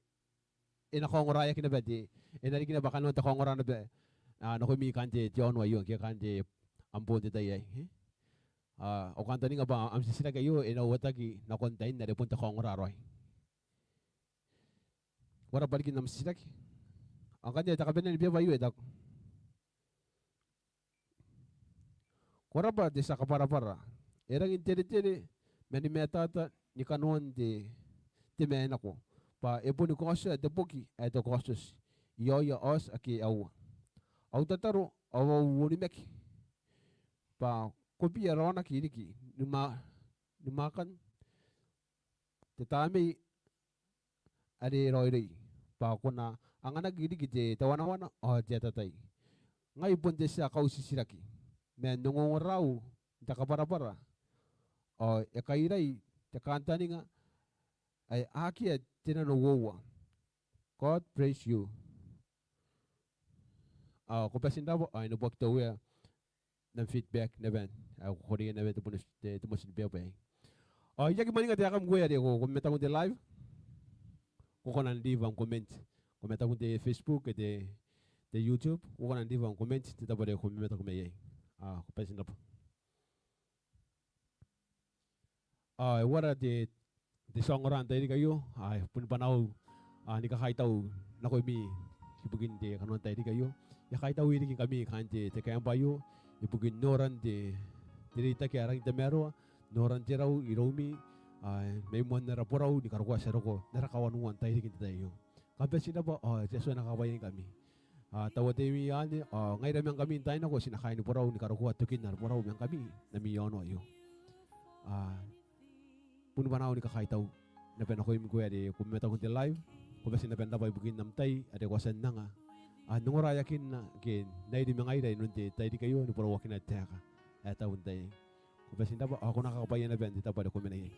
e na kaongoraeaki naba te, e na riki naba kanoan te kaongora naba, a, nakoimi kaain te, te aono aio ke kaain te, am boon te tai aei, e? A, au kantaninga bwa am titiraki aio e na uotaki nakon tain are bon te kaongora raoi. Ko rabwa riki n am titiraki. Ao ngkanne te kabanea ni beba aio e taku: Ko rabwa te tia kabwarabwara. E rangi n teretere ma ni matata ni kanoan te, te maenako bwa e boni kaotia te boki ae te kaotioti iaoia aoti ake aua. Au tataro ao au onimaki bwa ko bia raonaki riki ni ma, ni maakan te Tamnei are raoiroi, bwa ko na anganaki riki te, te wanawana ao te atatai. Ngai bon te tia kautitiraki, ma n ongongorau n te kabwarabwara ao e kairai te kantaninga ae akea te nanououa. God bless you. Ao ko bati n rabwa, ao e neboaki te Uea n am feedback naba ae ko korea naba te motinnano, te, te motinnano ni beba aei. Ao I aki mwaninga taekam ngkoe are ko, ko mataku n te live. Ko kona n leave am comment. Ko mataku n te Facebook, te, te YouTube, ko kona n leave am comment n te tabo are ko mamataku mai iai. Ao ko bati n rabwa. Ao e uara te, te tia ongora n tairiki aio, ao bon bwanaau, ao ni kakaitau nakoimi ibukin te kanoan tairiki aio. I a kaitau riki ngkami kaain te, te kaembwa aio, ibukin noran te, te reitaki ae rangi n tamaroa, noran te rau iroumi, ao mai moan ara borau ni karokoa ti a roko n ara kawanua n tairiki n te tai aio. Kam bati n rabwa, ao te Atua e na kakabwaiaingkami. Ao tauateimi anne, ao ngaira ma ngkami n taai nako ti na kaai ni borau ni karokoa tokin ara borau ma ngkami n ami aono aio. Ao bon bwanaau ni kakaitau naba nakoimi ngkoe are ko mamataku n te live. Ko bati naba n rabwa ibukin am tai are ko a tia n anga, ao n ongoraeakinna ke n airi ma ngaira inanon te tairiki aio ni borauakina te taeka ae tau n tai aei. Ko bati n rabwa, ao ko na kakabwaia naba n te tabo are ko mena iai.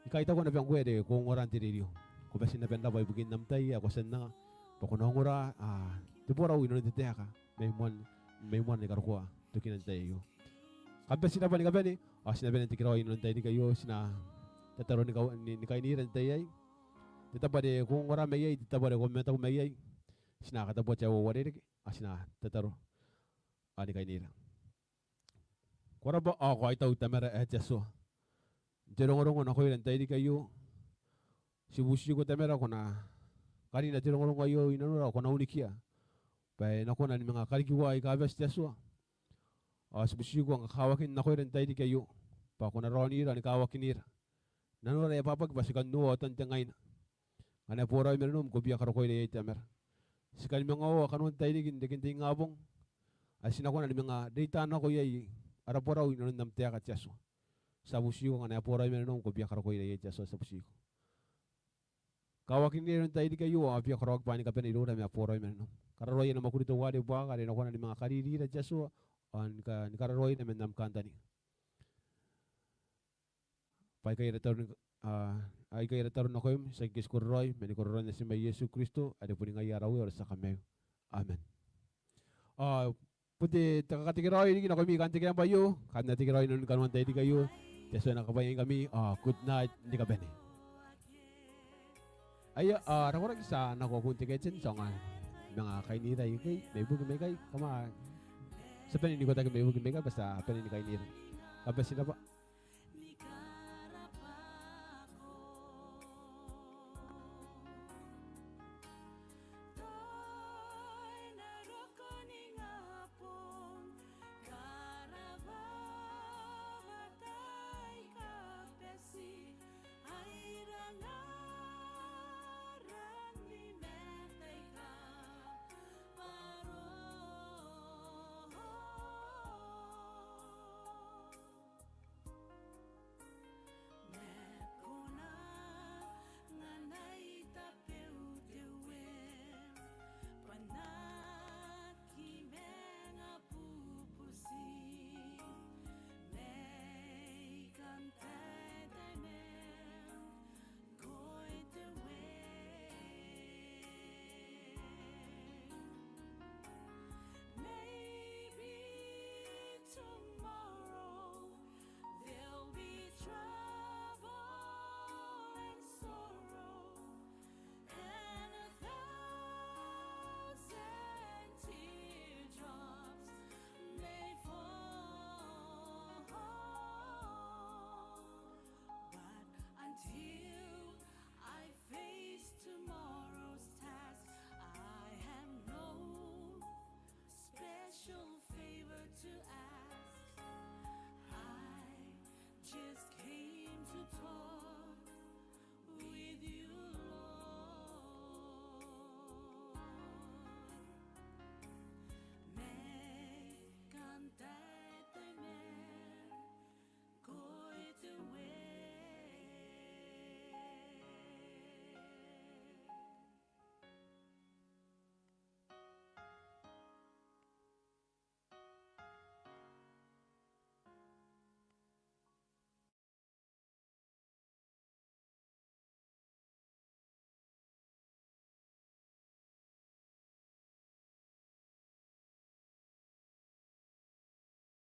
I kaitauko naba ngkoe are ko ongora n te rerio. Ko bati naba n rabwa ibukin am tai ae ko a tia n anga bwa ko na ongora, ao te borau inanon te taeka mai moan, mai moan ni karokoa tokina n te tai aio. Kam bati n rabwa ni kabane, ao ti na bane n tekeraoi inanon tairiki aio, ti na tataro ni ka, ni, ni kainira n te tai aei. Te tabo are ko ongora mai iai, te tabo are ko mamataku mai iai, ti na katabuaki ae uarereke, ao ti na tataro ao ni kainira. Ko rabwa ao kaitau Tamara ae te Atua n te rongorongo nakoira n tairiki aio. Ti butiko Tamara ko na karina te rongorongo aio i nanora ao ko na unikia bwa e na kona ni manga karikiua aika bati te Atua. Ao ti butiko anga kawakin nakoira n tairiki aio bwa ko na raonira ni kawakinira. Nanora e abwabwaki bwa ti kan noa otan te ngaina. Ngkana e boraoi ma nanom ko bia karokoira iai Tamara. Ti kan mangaoa kanoan tairiki n reken te ingabong ae ti na kona ni manga reita nako iai ara borau inanon am taeka te Atua. Ti a butiko ngkana e boraoi ma nanom ko bia karokoira iai te Atua, ti a butiko. Kawakinira inanon tairiki aio ao bia karaoaki bwaai ni kabane iroura ma e boraoi ma nanom. Kararoai ana mwakuri teuare buaka are e na kona ni manga karirira te Atua ao ni ka, ni kararoaira man am kantaninga. Bwa aikai ara tataro, a, aikai ara tataro nakoim, ti aki kororaoi, ma ni kororaoin natim ae Iesu Kristo, are boni ngaia ara Uea ao ara tia Kamaiu. Amen. A, bon te kakatekeraoi riki nakoimi kaain te kaembwa aio, kaain te kaembwa aio, kanoan tairiki aio, te Atua e na kakabwaiaingkami, a, good night, ni kabane. Aia, a, rakoraki ti a nako akun te keten, ti a ongo manga kainira ikai, mai buki mai ikai, kam a, ti a bane n ikotaki mai buki mai ikai, bwa ti a bane ni kainira. Kam bati n rabwa.